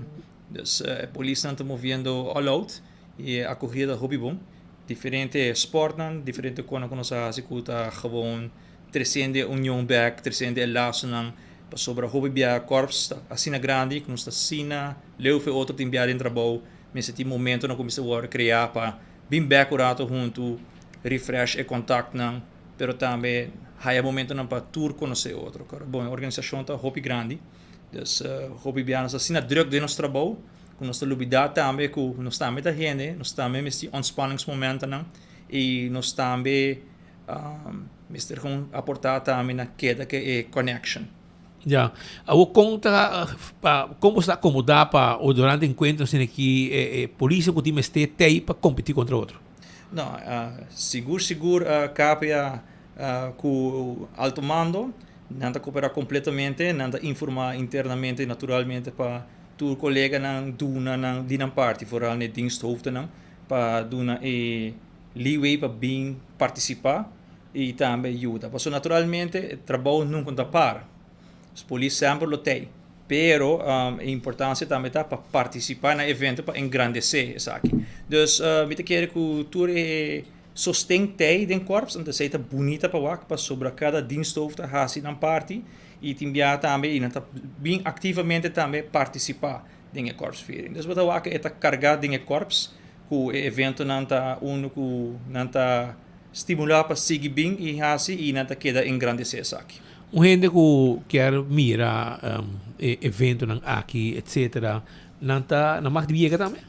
Dus e polisnan ta moviendo all out y e acogida ta hopi bon. Diferente sportnan, diferente conan cu nos a haci cu ta gewoon treciendo e union bek, treciendo e lasonan. Pasobra hopi bia korps ta asina grandi ku nos ta asina leu fe otro tin bia den trabou mester tin momentonan ku mester wòrdu kreá pa bin bèk un rato huntu, refresh e kontaktnan, pero tambe haya momentonan pa tur konosé otro. Bon, e organisashon ta hopi grandi, dus hopi bia nos ta asina drùk den nos trabou ku nos ta lubidá tambe ku nos tambe ta hende, nos tambe mester tin ontspanningsmomentonan i nos tambe Mester con aporta tambe na keda ke e connection. Ya. Awor con ta pa con bo sta acomoda pa o durante encuentro asina aki e e polis cu tin mester tey pa competi contra otro? No, sigur sigur KPA cu alto mando nan ta coopera completamente, nan ta informa internamente naturalmente pa tur coleganan duna nan di nan parti vooral na e diensthoofdennan pa duna e leeway pa bin partisipá i tambe yuda. Pasobra naturalmente e trabou nunka no ta para. Polis semper lo tei. Pero e importansia tambe ta pa partisipá na evento pa engrandesé esaki. Dus mi ta kere ku tur e sosten tei den kòrps, anto esei ta bunita pa wak pasobra kada diensthoofd ta hasi nan parti i tin bia tambe i nan ta bin aktivamente tambe partisipá den e kòrpsviering. Dus bo ta wak e ta kargá den e kòrps. Ku e eventonan ta unu ku nan ta stimulá pa sigui bin i hasi i nan ta keda engrandesé esaki. Un hende ku kier mira e eventonan aki etcetera, nan ta nan mag di yega tambe?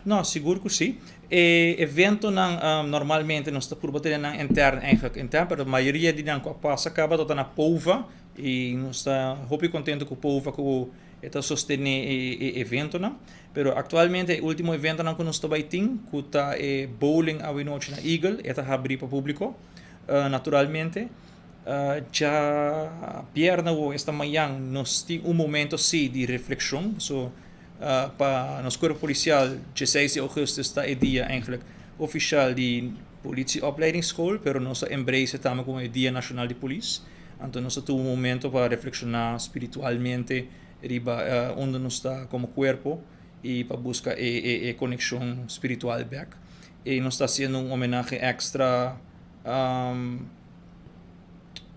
No, sigur ku si. E eventonan normalmente nos ta purba tene nan intern eigenlijk intern, pero mayoria di nan ku a pasa kaba ta na POVA i nos ta hopi kontento ku POVA ku e ta sostené e eventonan. Pero aktualmente e último eventonan ku nos ta bai tin ku ta e bowling awenochi na Eagle, e ta habrí pa públiko naturalmente. Djabièrnè awo, esta mañan, nos tin un momento sí di reflekshon, paso pa nos kuerpo polisial dieseis di ougùstùs ta e dia eigenlijk ofishal di Politieopleidingsschool, pero nos a embrace tambe komo e Dia Nashonal di Polis. Anto nos a tuma un momento pa reflekshoná spiritualmente riba unda nos ta komo kuerpo i pa buska e konekshon spiritual bèk. I nos ta hasiendo un homenahe èkstra.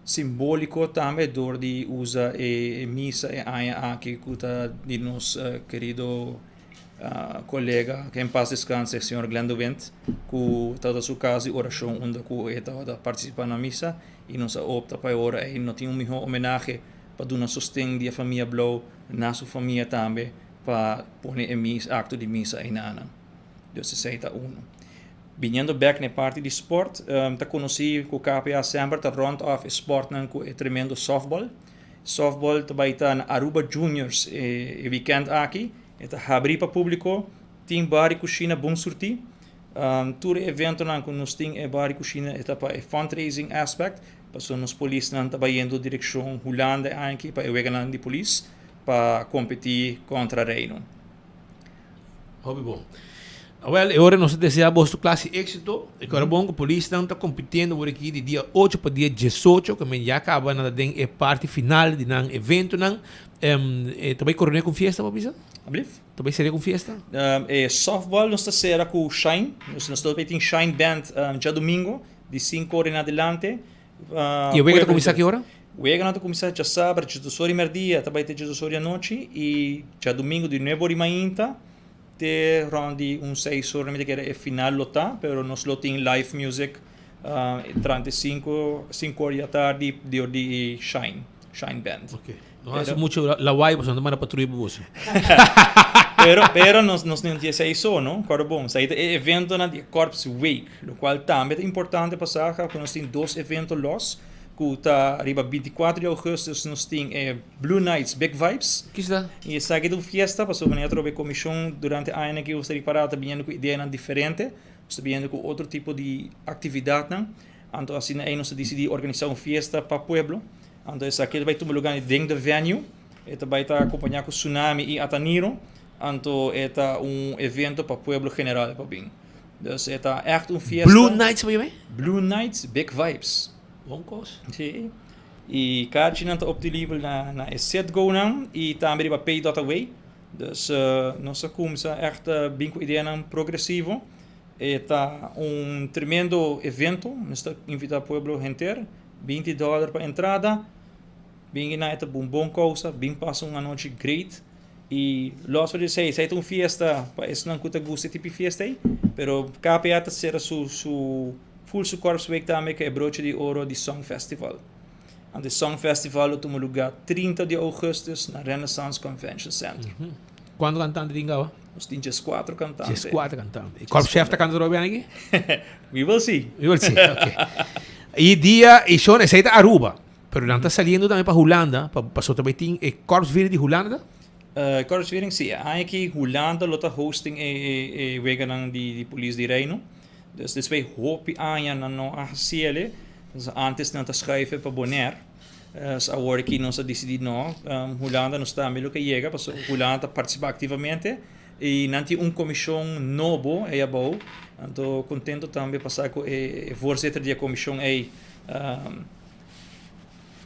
Simbóliko tambe dor di usa e misa e aña aki ku ta di nos kerido kolega, ke en pas deskanse, señor Glenn de Windt, ku tabata su kas di orashon unda ku e tabata partisipá na misa i nos a opta pa e ora ei no tin un mihó homenahe pa duna sosten di e famia Blou na su famia tambe pa pone e misa akto di misa einanan. Dus esei ta unu. Biniendo bek na e parti di sport, ta konosí ku KPA semper ta rond off e sportnan ku e tremendo softball. Softball ta bai ta na Aruba Juniors e weekend aki. E ta habrí pa públiko, tin bar i kushina bon surtí. Tur e eventonan ku nos tin e bar i kushina e ta pa e fundraising aspect, pasobra nos polisnan ta bayendo direkshon Hulanda e aña aki pa e weganan di polis pa kompetí kontra Reino. Hopi bon. Awel, e ora nos ta desea boso klase éxito. E kora bon ku polisnan ta kompitiendo awor aki di dia ocho pa dia diesocho, ku men ya kaba nan ta den e parti final di nan eventonan. E ta bai koroné ku un fiesta, bo bisa? Ablief? Ta bai sera ku un fiesta? E softball nos ta sera ku Shine. Nos ta bai tin Shine Band djadumingo di sinku ora en adelante. I e wega ta kuminsá ki ora? Weganan ta kuminsá djasabra djesdos ora di mèrdia ta bai te djesdos ora di anochi i djadumingu di nuebe ora di mainta te rònt di un seis ora mi ta kere e final lo ta pero nos lo tin live music durante sinku sinku ora di atardi dor di Shine Shine Band. Ok. No hasi mucho lawaai pasobra nan ta manda patruya pa boso. Pero pero nos nos no tin esei so no kòrda bon esei ta e eventonan di Corps Week lokual tambe ta importante pa sa ku nos tin dos evento lòs ku ta riba bintikuater di ougùstùs nos tin e Blue Nights Big Vibes. Kisa? I esaki ta un fiesta pasobra manera atrobe komishon durante añanan ku ta ripará ta biniendo ku ideanan diferente, nos ta biniendo ku otro tipo di aktividatnan. Anto asina ei nos a disidí organisá un fiesta pa pueblo. Anto esaki ta bai tuma lugá den The Venue. E ta bai ta akompañá ku Tsunami i Ataniro. Anto e ta un evento pa pueblo general pa bin. Dus e ta ègt un fiesta. Blue Nights bo yam'é? Blue Nights Big Vibes. Bon kos. Sí. I karchinan ta optenibel na na e Citgo-nan i tambe riba Pay dot Away. Dus nos a kumsa ègt bin ku ideanan progresivo. E ta un tremendo evento. Nos ta invitá pueblo henter. 20 dòler pa entrada. Bin i na e ta un bon kousa. Bin pasa un anochi great. I lòs for di esei, esei ta un fiesta pa esnan ku ta gusta e tipo di fiesta ei. Pero KPA ta sera su su full su Korpsweek tambe ku e broche di oro di Song Festival. Anto e Song Festival lo tuma lugá 30 di ougùstùs na Renaissance Convention Center. Kuantu kantante tin kaba? Nos tin djeskuatro kantante. Djeskuatro kantante. E korpschef ta kanta trobe aki? We will see. We will see, ok. I dia, i shon, esei ta Aruba. Pero nan ta saliendo tambe pa Hulanda, pa, pasobra ta bai tin e korpsviering di Hulanda ta? E korpsviering, si. E aña aki Hulanda lo ta hosting e, e, e weganan di, di polis di Reino. Dus despues hopi aña nan no a hasi el. Dus antes nan ta schuiven pa Bonaire. Dus awor aki nos a disidí no, Hulanda nos tambe lo ke yega pasobra Hulanda ta partisipá aktivamente i nan tin un komishon nobo ei abou. Anto kontento tambe pa sa ku e voorzitter di e komishon ei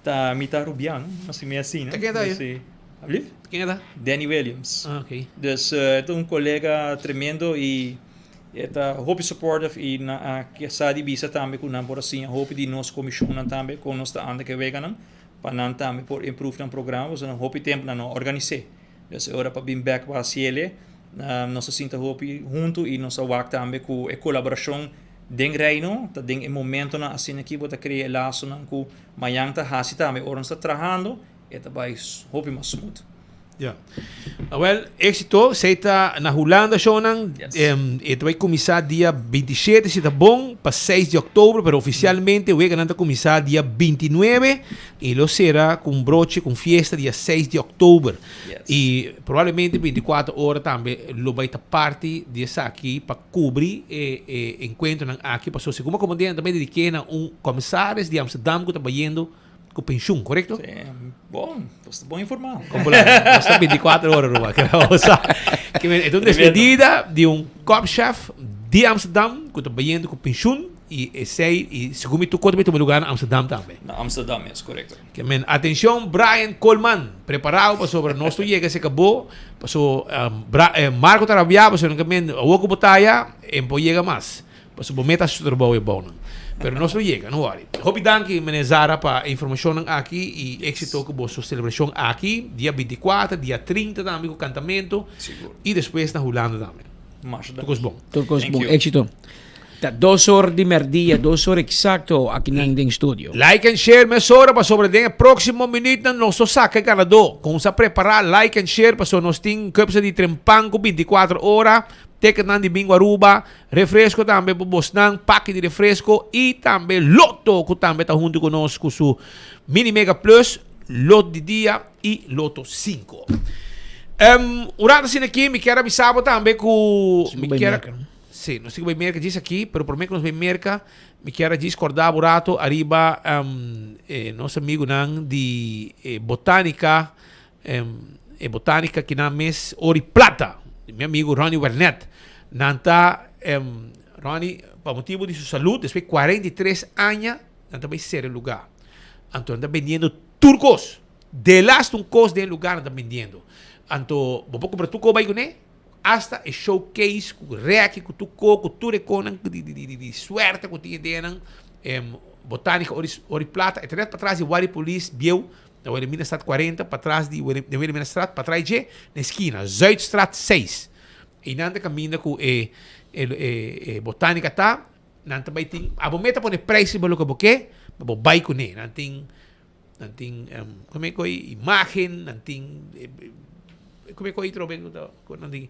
ta mitad Rubiano, asina mi asina. Ta ken ta ei? Alblief? Ken ta? Danny Williams. Ah, ok. Dus e ta un kolega tremendo i E ta hopi supportive i nan a sa di bisa tambe ku nan por a siña hopi di nos komishonnan tambe kon nos ta anda ku e weganan pa nan tambe por improve nan programa pasobra nan hopi tempu nan no a organis'é. Dus e ora pa bin bèk pa hasiel nos a sinta hopi huntu i nos a wak tambe ku e kolaborashon den Reino ta den e momentonan asina aki bo ta krea e lasonan ku mañan ta hasi tambe ora nos ta trahando e ta bai hopi mas smooth. Ja. Awel, éxito. Esei ta na Hulanda shownan. E ta bai kuminsá dia 27 si ta bon, pa 6 di òktober, pero ofisialmente weganan ta kuminsá dia 29 i lo sera ku un broche, ku un fiesta dia 6 di òktober. I probablemente 24 ora tambe lo bai ta parti di esaki pa kubri e e enkuentronan aki, pasobra segun bo komandé nan ta bai dedik'é na un komisaris di Amsterdam ku ta bayendo Cu pensioen, correcto? Sí, bon, vos ta bon informá. Como la, nos ta 24 horas, Ruba. Que men, entonces despedida di un korpschef di Amsterdam, cu ta bayendo cu pensioen, y esey, y segun mi tu kota tuma lugar na Amsterdam tambe. Na Amsterdam, yes, correcto. Ke men, atencion Brian Coleman, preparado pasobra nos tu yega se acabó, paso um, Bra, eh, Marco ta rabia, paso ke men, awor cu bo ta aya, en por yega mas. Pasobra bo meta su trabou e bounan. Pero nos lo yega, no worry. Hopi danki meneer Zara pa e informacionnan aki y exito cu boso celebracion aki, dia 24, dia 30 tambe cu cantamento y despues na Hulanda tambe. Masha Tur cos bon. Tur cos bon. Exito. Ta dos or di merdia, dos or exacto akinan den studio. Like and share mesora pasobra den e proximo minuutnan nos lo saca e ganador. Con sa prepara like and share pasobra nos tin cupsa di trempan cu 24 ora, ticketnan di Bingo Aruba, Refresco tambe pa bosnan, paki di refresco y tambe Lotto cu tambe ta hunto cu nos cu su Mini Mega Plus, Lot di dia y Lotto 5. Um, un rato asina aki mi kier avisa bo tambe cu mi kier Sí, nos tin cu bay Merca djis aki, pero prome cu nos bay Merca, mi kier a djis corda bo rato ariba um, eh, nos amigunan di eh, Botanica, um, e Botanica kinan mes Ori Plata, mi amigo Ronnie Wernet. Nan ta, um, Ronnie, pa motibo di su salud, despues di 43 aña, nan ta bay cera e lugar. Anto nan ta bendiendo tur cos. De laatste un cos den e lugar nan ta bendiendo. Anto, bo por cumpra tur cos bay cune, hasta e showcase cu reki, cu tur cos, cu tur e cosnan di, di, di, di suerte cu tin den nan. Um, Botanica Ori, Ori Plata, e ta net patras di Wari Police bieu, Na Wilhelminastraat 40, patras di de Wilhelminastraat, patras dje, na eskina, Zuidstraat 6. Einan ta kaminda ku e e e botanica ta, nan ta bai tin, abo meta pone prijs riba loke bo ke, pa bo bai kuné. Nan tin, nan tin, kome ku e imagen, nan tin, kome ku e trobe ku nan tin,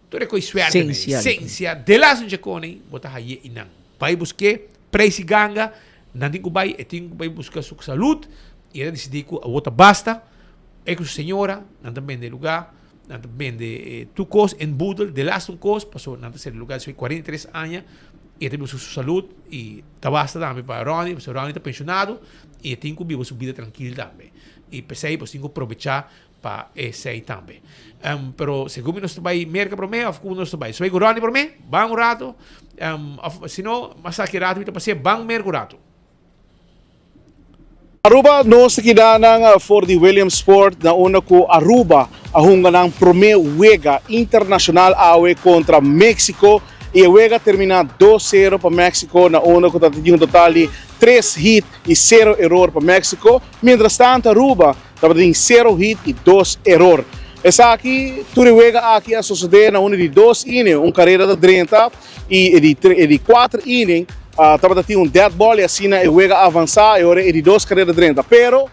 tur e koi suerte nei, sensia, delas un dje kone, bo ta haye einan. Bai busk'é, prijs i ganga, nan tin ku bai, e tin ku bai buska su salud, i e ta disidí ku awor ta basta, e ku su señora, nan ta bende e lugá, nan ta bende tur kos en boedel, delas un kos, pasobra nan ta sera e lugá despues di 43 aña, i e ta buska su salud, i ta basta tambe pa Ronnie, pasobra Ronnie ta penshonado, i e tin ku biba su bida trankil tambe, i p'esei bo tin ku probechá pa esei tambe. Um, pero segun mi nos ta bai Merca prome of ku nos ta bai? So bai ku Ronnie prome? Ban un rato. Um, of si no, mas aki rato mi ta pasea ban Merca un rato. Aruba nos ta keda nan for di Williamsport na unda ku Aruba a hunga nan prome wega internacional awe kontra Mexico y e wega a termina dos sero pa Mexico na unda ku ta tin un total di tres hit y sero eror pa Mexico. Mientras tanto Aruba Tabatin sero hit i dos eror. Esaki tur e wega aki a sosode na unda di dos inning, un karera ta drenta i e di e di kuater inning tabata tin un dead ball i asina e wega a avansa e ora e di dos karera drenta. Pero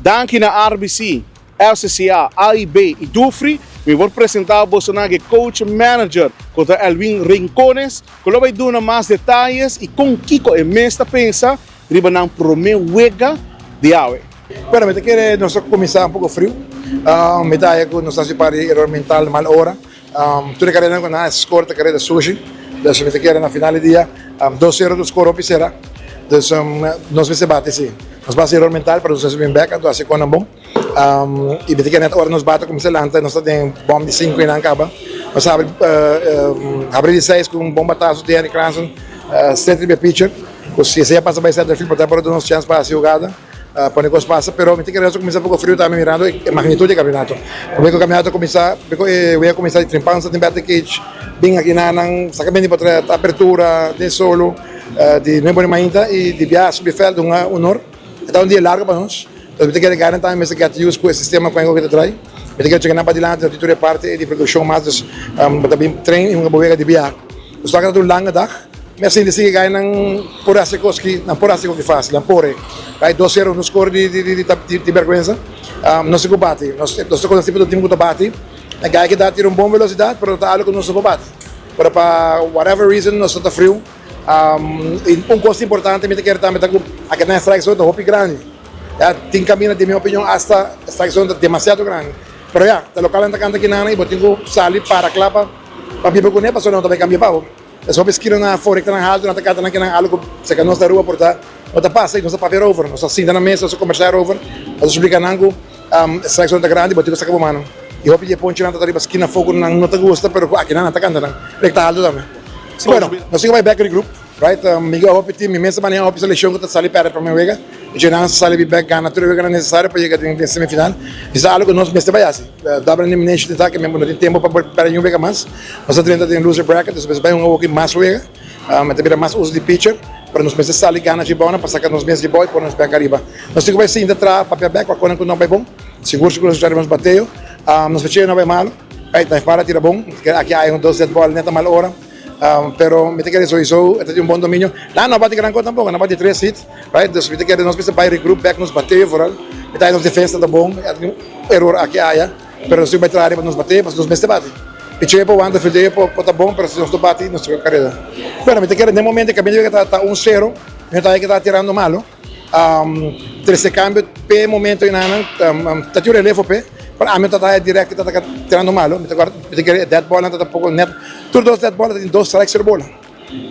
danki na RBC, FCCA, AIB i Dufry mi por presenta bosonan e coach manager ku ta Elwin Rincones ku lo bai duna mas detayes i kon kiko e mes ta pensa riba nan prome wega di awe. Bueno, mi ta kere nos a kuminsá un poko friu. Mi ta haya ku nos a hasi un par di eror mental mal ora. Tur e karedanan ku nan a skor ta kareda sushi. Dus mi ta kere na final di dia dos sero tur skor hopi sera. Dus nos mester bati si. Nos basa eror mental pero nos a bin bek anto hasi konan bon. I mi ta kere net ora nos bati a kuminsá lanta nos ta den bòm di sinku i nan kaba. Nos a habri habri di seis ku un bon bataso di Henry Cranston set riba e pitcher. Ku si esei a pasa bai center field por ta por a duna nos chèns pa hasi hugada. Pone kos pasa, pero mi ta kere nos a kuminsá poko friu tambe mirando e magnitud di e kampeonato. Prome ku e kampeonato a kuminsá, prome ku e wega a kuminsá di trimpansa den batting cage, bin aki na nan saka bini pa apertura den solo di nuebe di mainta i di bia subi vèlt hunga honor. E ta un dia largo pa nos. Entonces mi ta kere gana tambe mester get used ku e sistema ku ku ta trai. Mi ta kere cheka nan padilanti no tin tur e parti di produkshon mas, dus bo ta bin train i hunga bo wega di bia. Dus ta un lange dag. Mi a sinti si ke gainan por hasi kos ki nan por hasi kos ki fásil, nan por e. Bai dos sero no skor di di di di di bèrgwensa. Nos tin ku bati. Nos ta konosí pa tur tim ku ta bati. E gai ki ta tira un bon velosidat pero ta algu ku nos no por bati. Pero pa whatever reason nos no ta friu. I un kos importante mi ta kere tambe ta ku aki nan e strike zone ta hopi grandi. Ya, tin kaminda den mi opinion asta e strike zone ta demasiado grandi. Pero ya, ta lokal nan ta kanta kinan i bo tin ku sali para kla pa pa biba kuné pasobra nan ta bai kambia pa bo. Es hopi skina nan afó rekta nan haltu nan ta kanta nan kinan algu ku seka nos ta Aruba por ta no ta pasa i nos ta papia erover. Nos ta sinta na mesa nos ta kombersá erover, nos ta splika nan ku e strike zone ta grandi bo tin ku saka bo mano. I hopi di e ponchinan ta ta riba skina afó ku nan no ta gusta pero ku akinan nan ta kanta nan rekta haltu tambe. Bueno, nos tin ku bai bèk regroup, right? Mi a hopi team, mi mes a maneha hopi selekshon ku ta sali pèrdè promé wega. I dje nan sali bi bèk gana tur e weganan nesesario pa yega den semifinal. Esei ta algu ku nos mester bai hasi. Double elimination ta ke men bo no tin tempu pa pèrdè niun wega mas. Nos ta drenta den loser bracket, nos mester bai hunga hoki mas wega. E ta bira mas uso di pitcher, pero nos mester sali gana dje bou nan pa saka nos mes dje bou i pone nos bèk ariba. Nos tin ku bai sinta traha papia bèk wak konan ku no bai bon. Sigur sigur nos ta riba nos bateo. Nos pecheo no bai malu. Right, na para tira bon. Aki hay un dos dead ball net a mal ora. Pero mi ta kere sowieso e ta tin un bon dominio. Nan no bati gran cosa tampoco, nan bati tres hit. Right, dus mi ta kere nos mester bai regroup back nos bateo vooral. Mi ta hay nos defensa ta bon, a tin un error aki aya, pero nos tin bai traha riba nos bateo pasobra nos mester bati. Picheo por wanta, fildeo por ta bon, pero si nos no bati nos ta careda. Bueno, mi ta kere den momento caminda ta ta 1-0, mi no ta hay ke ta tirando malo. Trece cambio p'e momento enanan ta tin un relevo p'e, pero ami no ta ta direct ta ta tirando malo, mi ta guarda mi ta kere e dead ballnan ta ta poco net, tur dos dead ball ta tin dos strikes riba bola,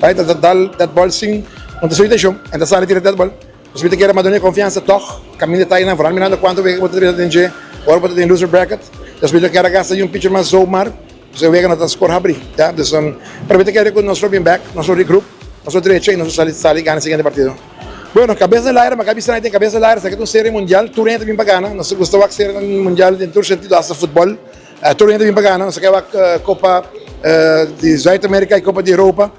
right, ta ta dal dead ball sin no ta su intencion, en ta sali tira dead ball, pues mi ta kere m'a duna e confiansa tog, caminda ta einan, vooral mirando cuanto wega bo ta drenta den dje, ora bo ta den loser bracket, dus mi ta kere gasta un pitcher mas zomaar. Nos e wega no ta skor habrí, ya. Dus, pero mi ta kere ku nos lo bin bèk, nos lo regroup, nos lo drecha i nos lo sali sali gana e siguiente partido. Bueno, kabes den laira, mi a ka bisa nan tin kabes den laira, esaki ta un serie mundial, tur hende ta bin pa gana. Nos ta gusta wak serienan mundial den tur sentido, hasta futbòl. Tur hende ta bin pa gana. Nos a ke wak Kopa di Zuid Amerika i Kopa di Europa.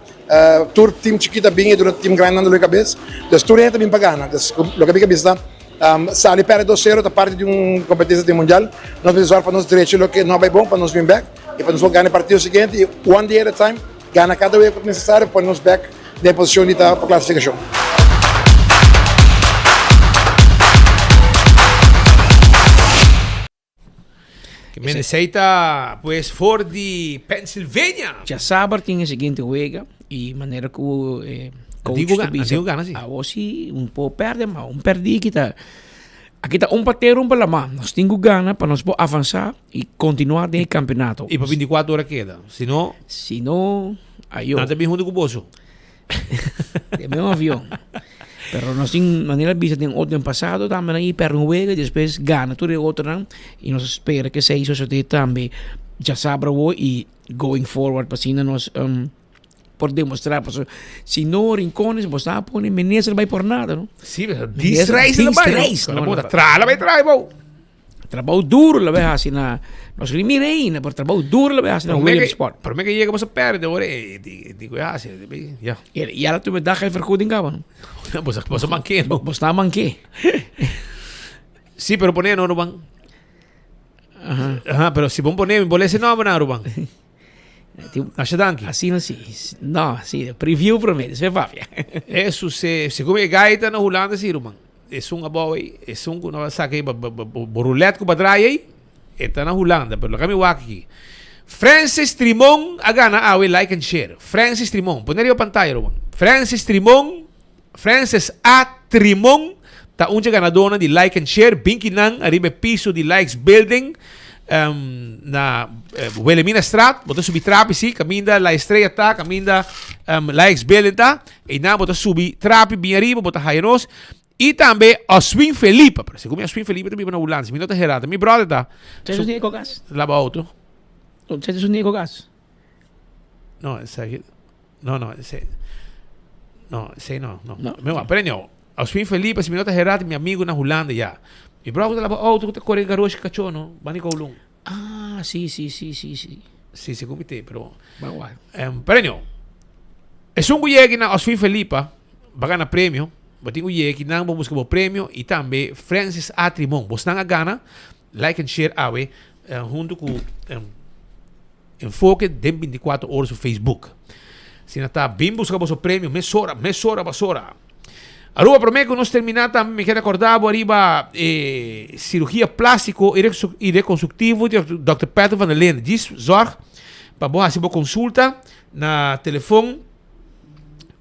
Tur tim chikit a bin i duna tim grandinan dolor di kabes. Dus tur hende ta bin pa gana. Dus loke mi ke bisa ta. Sali perde dos sero ta parti di un competencia di mundial. Nos mester zorg pa nos drecha loke no a bay bon pa nos bin bek y pa nos por gana e partido siguiente y one day at a time gana cada wega cu ta necesario pa pone nos bek den e posicion di ta pa clasificacion. Esei ta pues for di Pennsylvania. Djasaber tin e siguiente wega y manera cu e coach ta bisa awo si un por perde ma un perdi aki ta aki ta un pa tera un pa lama nos tin cu gana pa nos por avansa y continua den e campeonato. Y pa 24 ora keda si no si no ayo. Nan ta bin hunto cu boso. Den mesmo avion. Pero nos tin manera bisa den otro den pasado tambe nan i perde un wega y despues gana tur e otronan y nos spera ke esei sosode tambe djasabra awo y going forward pa asina nos por demostra pasobra si no Rincones bo sa pone minister bai por nada no. Si, dies reis la bai. No, traha la bai traha bou. Trabou duro la bai hasi na nos ni mira ainda, pero trabou duro la bai hasi na Williamsport. Prome que llega boso perde ora e digo ya hasi, ya. Y ala tu me dag geen vergoeding gaba no. Boso boso manke no. Boso ta manke. Sí, pero pone no ruban. Aha. Aha, pero si bon pone, mi bolese nombre na ruban. Asha danki. Asina si. No, si, preview prome, despues papia. Eso se, segun e gaita na Hulanda si ruman. Esun abou ei, esun ku no a saka ei, bo roulette ku bo a draai ei, e ta na Hulanda, pero laga mi wak aki. Francis Trimon a gana awe like and share. Francis Trimon, pone riba pantaya ruman. Francis Trimon, Francis A. Trimon ta un dje ganadónan di like and share. Binki nan ariba e piso di Likes Building na Wilhelminastraat. Bo ta subi trapi si, kaminda La Estrella ta, kaminda Likes Building ta. Einan bo ta subi trapi bin ariba, bo ta haya nos. I tambe Oswin Felipe. Pero segun mi Oswin Felipe ta biba na Hulanda. Si mi no ta herá, ta mi brother ta. Sa esun Nico Gas? Laba auto. Sa esun Nico Gas? No, esaki. No, no, ese. No, ese no, no. no. Mi pero anyhow, Oswin Felipe, si mi no ta herá, ta mi amigo na Hulanda ya. Mi brother ta laba auto ku ta kore garoshi kachó, no? Bani Kowloon. Ah, si, si, si, si, si. Si, segun mi te, pero. Ba wak. Pero anyhow, esun ku yega na Oswin Felipa, ba gana premio. Bo tin ku yega kinan bo buska bo premio i tambe Francis A. Trimon. Bosnan a gana, like and share awe huntu ku Enfoke den 24 ora su Facebook. Asina ta, bin buska boso premio mesora, mesora basora. Aruba prome ku nos terminá tambe mi kere rekordá bo ariba e sirugia plástiko i rekonstruktivo di Dòkter Patrick van der Linden. Djis zòrg pa bo hasi bo konsulta na telefon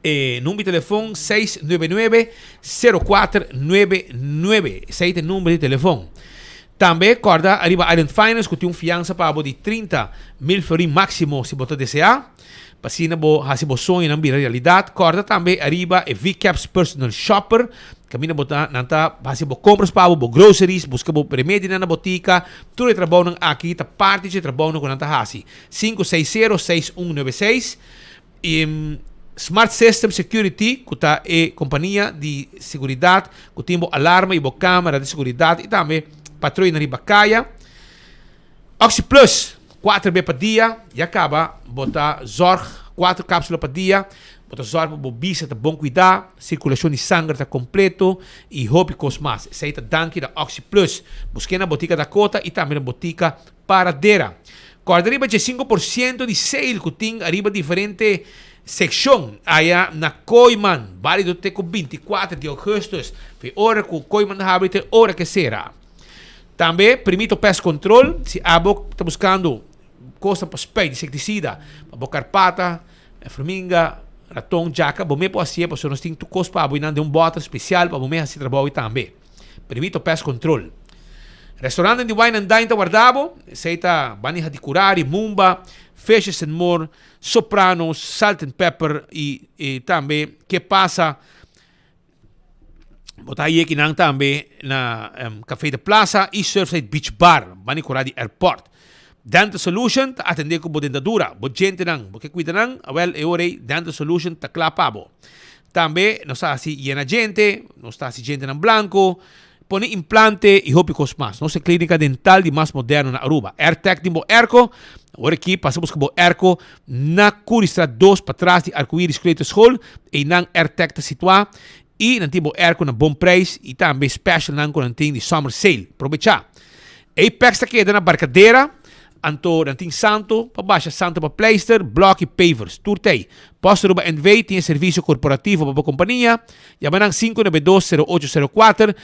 e number di telefon 699 0499. Esei ta e number di telefon. Tambe kòrda ariba Island Finance ku tin un fiansa pa bo di 30 mil florin máksimo si bo ta deseá. Pa asina bo hasi bo soñonan bira realidat. Kòrda tambe ariba e VCAPS Personal Shopper, kaminda bo ta nan ta hasi bo kompras pa bo, bo groceries, buska bo remedinan na botika. Tur e trabounan aki ta parti dje trabounan ku nan ta hasi. 560 6196 I Smart System Security ku ta e kompania di seguridat ku tin bo alarma i bo kamera di seguridat i tambe patroinan riba kaya. Oxi Plus, kuater be pa dia, ya kaba bo ta zorg kuater kapsula pa dia, bo ta zorg pa bo bisa ta bon kuidá, sirkulashon di sanger ta kompleto i hopi kos mas. Esei ta danki na Oxi Plus. Busk'é na Botika Dakota i tambe na Botika Paradera. Kòrda riba dje 5% di sale ku tin ariba diferente sekshon aya na Kooyman, bálido te ku 24 di ougùstùs, fi ora ku Kooyman habri te ora ke sera. Tambe Primito Pest Control, si abo ta buscando cosnan pa spuit insecticida pa bo carpata, forminga, raton, djaca, bo me por hacié pasobra nos tin tur cos pa abo y nan den un boter special pa bo me haci trabou tambe. Primito Pest Control. Restaurantnan di Wine and Dine ta warda bo, esey ta Banija di Curari, Mumba, Fishes and More, Sopranos, Salt and Pepper y tambe Que Pasa. Bo ta haye kinan tambe na Café de Plaza y Surfside Beach Bar, bani cora di airport. Dental Solution ta atende cu bo dentadura, bo djentenan, bo ke cuida nan, awel e ora ey Dental Solution ta cla pa bo. Tambe nos ta haci yena djente, nos ta haci djentenan blanco, pone implante y hopi cos mas. Nos e clinica dental di mas moderno na Aruba. Airtec tin bo airco, awor aki pasa busca bo airco na Curiestraat 2 patras di Arcoiris Kleuterschool, eynan Airtec ta situa y nan tin bo airco na bon prijs y tambe specialnan cu nan tin di summer sale. Probecha! Apex ta keda na Barcadera, anto nan tin santo pa basha, santo pa pleister, blok y pavers. Tur t'ey. Post Aruba NV tin e servicio corporativo pa bo compania. Yama nan 592 0804.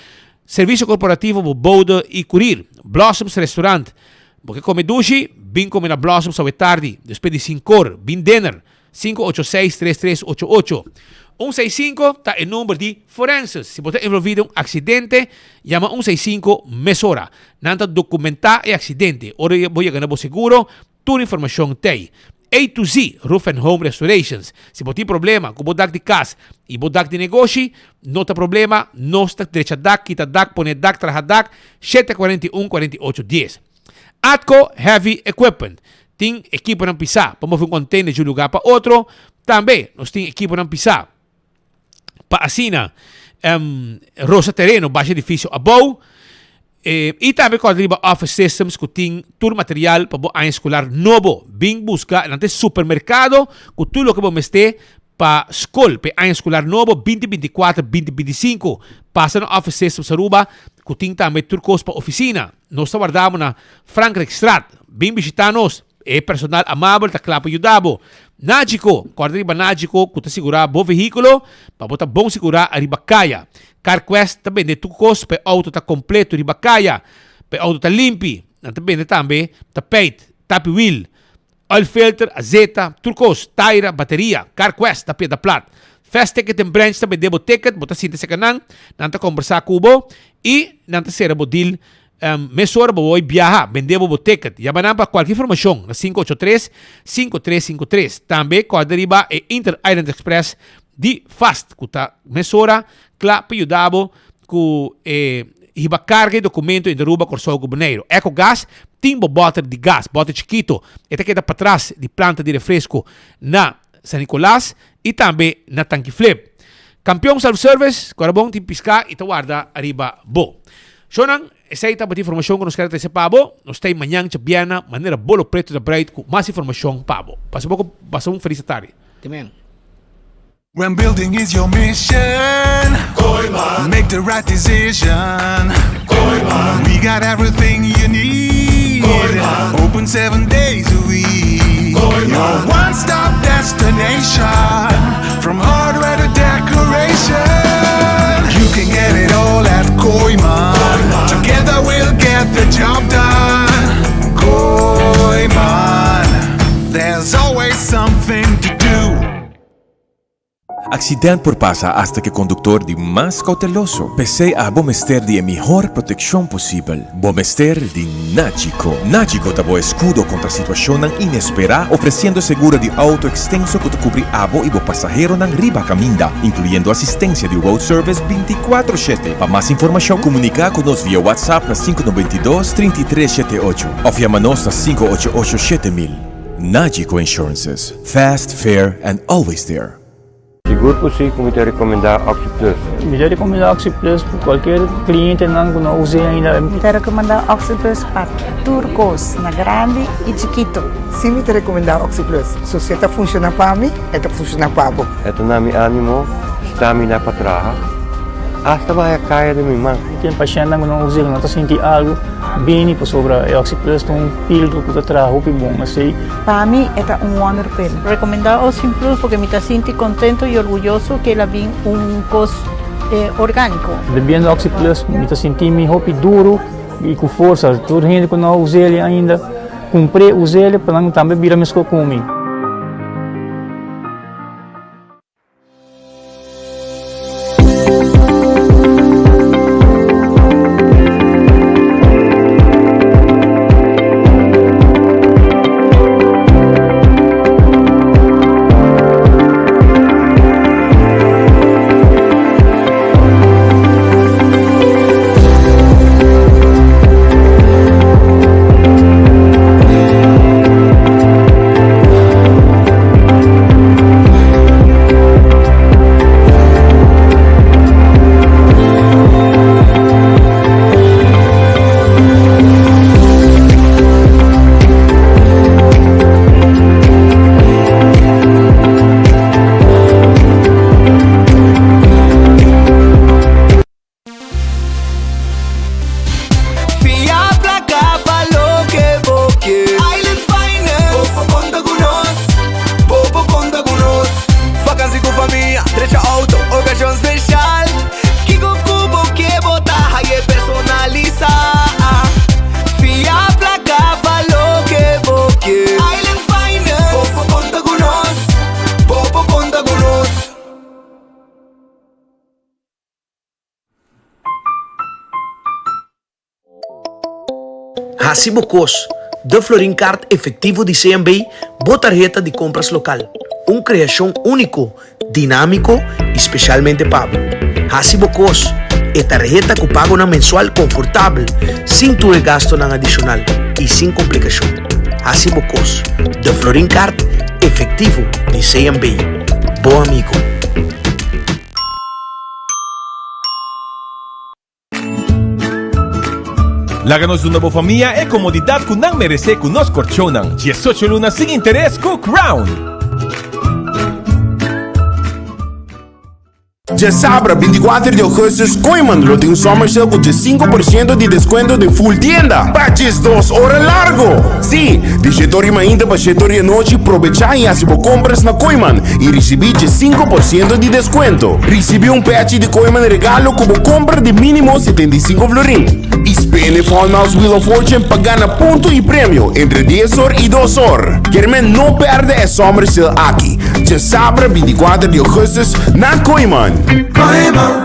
Servicio corporativo bo bode y curir. Blossoms Restaurant. Bo ke come dushi? Bin come na Blossoms awe tardi, despues di sinkor. Bin dinner. 586 3388. 165 ta e number di forenses. Si bo ta envolvi den un accidente, yama 165 mesora. Nan ta documenta e accidente. Ora bo yega na bo seguro, Tur informashon t'ei. A to Z Roof and Home Restorations. Si bo tin problema ku bo dak di kas i bo dak di negoshi, no ta problema, nos ta drecha dak, kita dak, pone dak, traha dak, 741 48 10. Atco Heavy Equipment tin ekiponan pisá pa move un container di un lugar pa otro. Tambe nos tin ekiponan pisá pa asina rosa tereno basha edifisio abou i tambe kòrda riba Office Systems ku tin tur material pa bo aña eskolar nobo. Bin buska nan ta e supermerkado ku tur loke bo mester pa skol pa e aña eskolar nobo binti 24 binti 25. Pasa na Office Systems Aruba ku tin tambe tur kos pa ofisina. Nos ta warda bo na Frankrijkstraat. Bin bishita nos. E personal amabel ta kla pa yuda bo. Nagico, Kòrda riba Nagico ku ta sigurá bo vehíkulo pa bo ta bon sigurá ariba kaya. CarQuest ta bende tur kos pa e outo ta kompleto riba kaya, pa e outo ta limpi. Nan ta bende tambe tapijt, tapi wiel, oil filter, azeta, tur kos, taira, bateria. CarQuest ta pieda plat. Fast Ticket and Branch ta bende bo ticket, bo ta sinta serka nan, nan ta kombersá ku bo i nan ta sera bo deal Mesora bo wou biaha, bende bo bo ticket. Yama nan pa kualke informashon na 583 5353. Tambe kòrda riba e Inter Island Express di Fast ku ta mesora kla pa yuda bo ku e hiba karga i dokumento entre Aruba, Kòrsou ku Boneiru. Ecogas tin bo bòter di gas, bòter chikito. E ta keda patras di planta di refresko na San Nicolas i tambe na Tanki Flip. Kampion Self Service, ku ora bon tin piská i ta warda riba bo. Shownan, esei tabata informashon ku nos kere trese pa bo. Nos ta ei mañan djabièrnè manera bolo pretu ta bright ku mas informashon pa bo. Pasa bo pasa un felis tardi. Te mañan. When building is your mission, Kooyman. Make the right decision, Kooyman. We got everything you need, Kooyman. Open seven days a week, Kooyman. Your one-stop destination, from hardware to decoration. Accident por pasa hasta cu e conductor di mas cauteloso. P'esey abo mester di e mihor proteccion posibel. Bo mester di Nagico. Nagico ta bo escudo contra situacionnan inespera, ofreciendo seguro di auto extenso cu ta cubri abo y bo pasaheronan riba caminda, incluyendo asistencia di road service binticuatro shete. Pa mas informacion, comunica cu nos via WhatsApp na 592 33 78 of yama nos na 588 7000. Nagico Insurances, fast, fair and always there. Sigur ku si ku mi ta rekomendá Oxi Plus. Mi ta rekomendá Oxi Plus pa kualkier klientenan ku no us'é ainda. Mi ta rekomendá Oxi Plus pa tur kos, na grandi i chikitu. Si mi ta rekomendá Oxi Plus. So si e ta funshoná pa mi, e ta funshoná pa bo. E ta na mi ánimo, stamina pa traha, asta baha kaya den mi man. Tin pashèntnan ku no us'é, ku no ta sinti algu, bini pasobra e Oxi Plus ta un pildo ku ta traha hopi bon. Esei. Pa mi e ta un wonder pill. Recomenda Ocean Plus porque mi ta sinti contento y orguyoso que el a bin un cos organico. Bebiendo Oxi Plus mi ta sinti mi hopi duro y cu forsa. Tur hende cu no a us'el ainda cumpr'e us'el pa nan tambe bira mesco cu mi. Fia placa pa loke bo ke. Island Finance. Bo por conta cu nos. Bo por conta cu nos. Vakantie cu famia, drecha auto, ocasion special. Kico cu bo ke bo ta haye personalisa. Fia placa pa loke bo ke. Island Finance. Bo por conta cu nos. Bo por conta cu nos. Hasi bo kos, De Florin Card Efectivo di CMB, bo tarheta di compras local. Un creacion unico, dinamico y specialmente pa bo. Hasi bo kos, e tarheta cu pagonan mensual confortabel, sin tur e gastonan adicional y sin complicacion. Hasi bo kos, De Florin Card Efectivo di CMB, bo amigo. Laga nos duna bo famia e komodidat ku nan meresé ku nos korchonnan. Diesocho luna sin interes ku Crown. Djasabra 24 di augustus Kooyman lo tin un summer sale ku 15% di deskuento den full tienda pa djes dos ora largo! Sí, di shete ora di mainta pa shete ora di anochi probechá i hasi bo kompras na Kooyman i risibí 15% di deskuento. Risibí un pèchi di Kooyman regalo ku bo kompra di mínimo 75 florin. I spende Fun Miles Wheel of Fortune pa gana punto i premio entre 10 or i 2 or. Kermen no pèrdè e summer sale aki, djasabra 24 di augustus na Kooyman. Kooyman.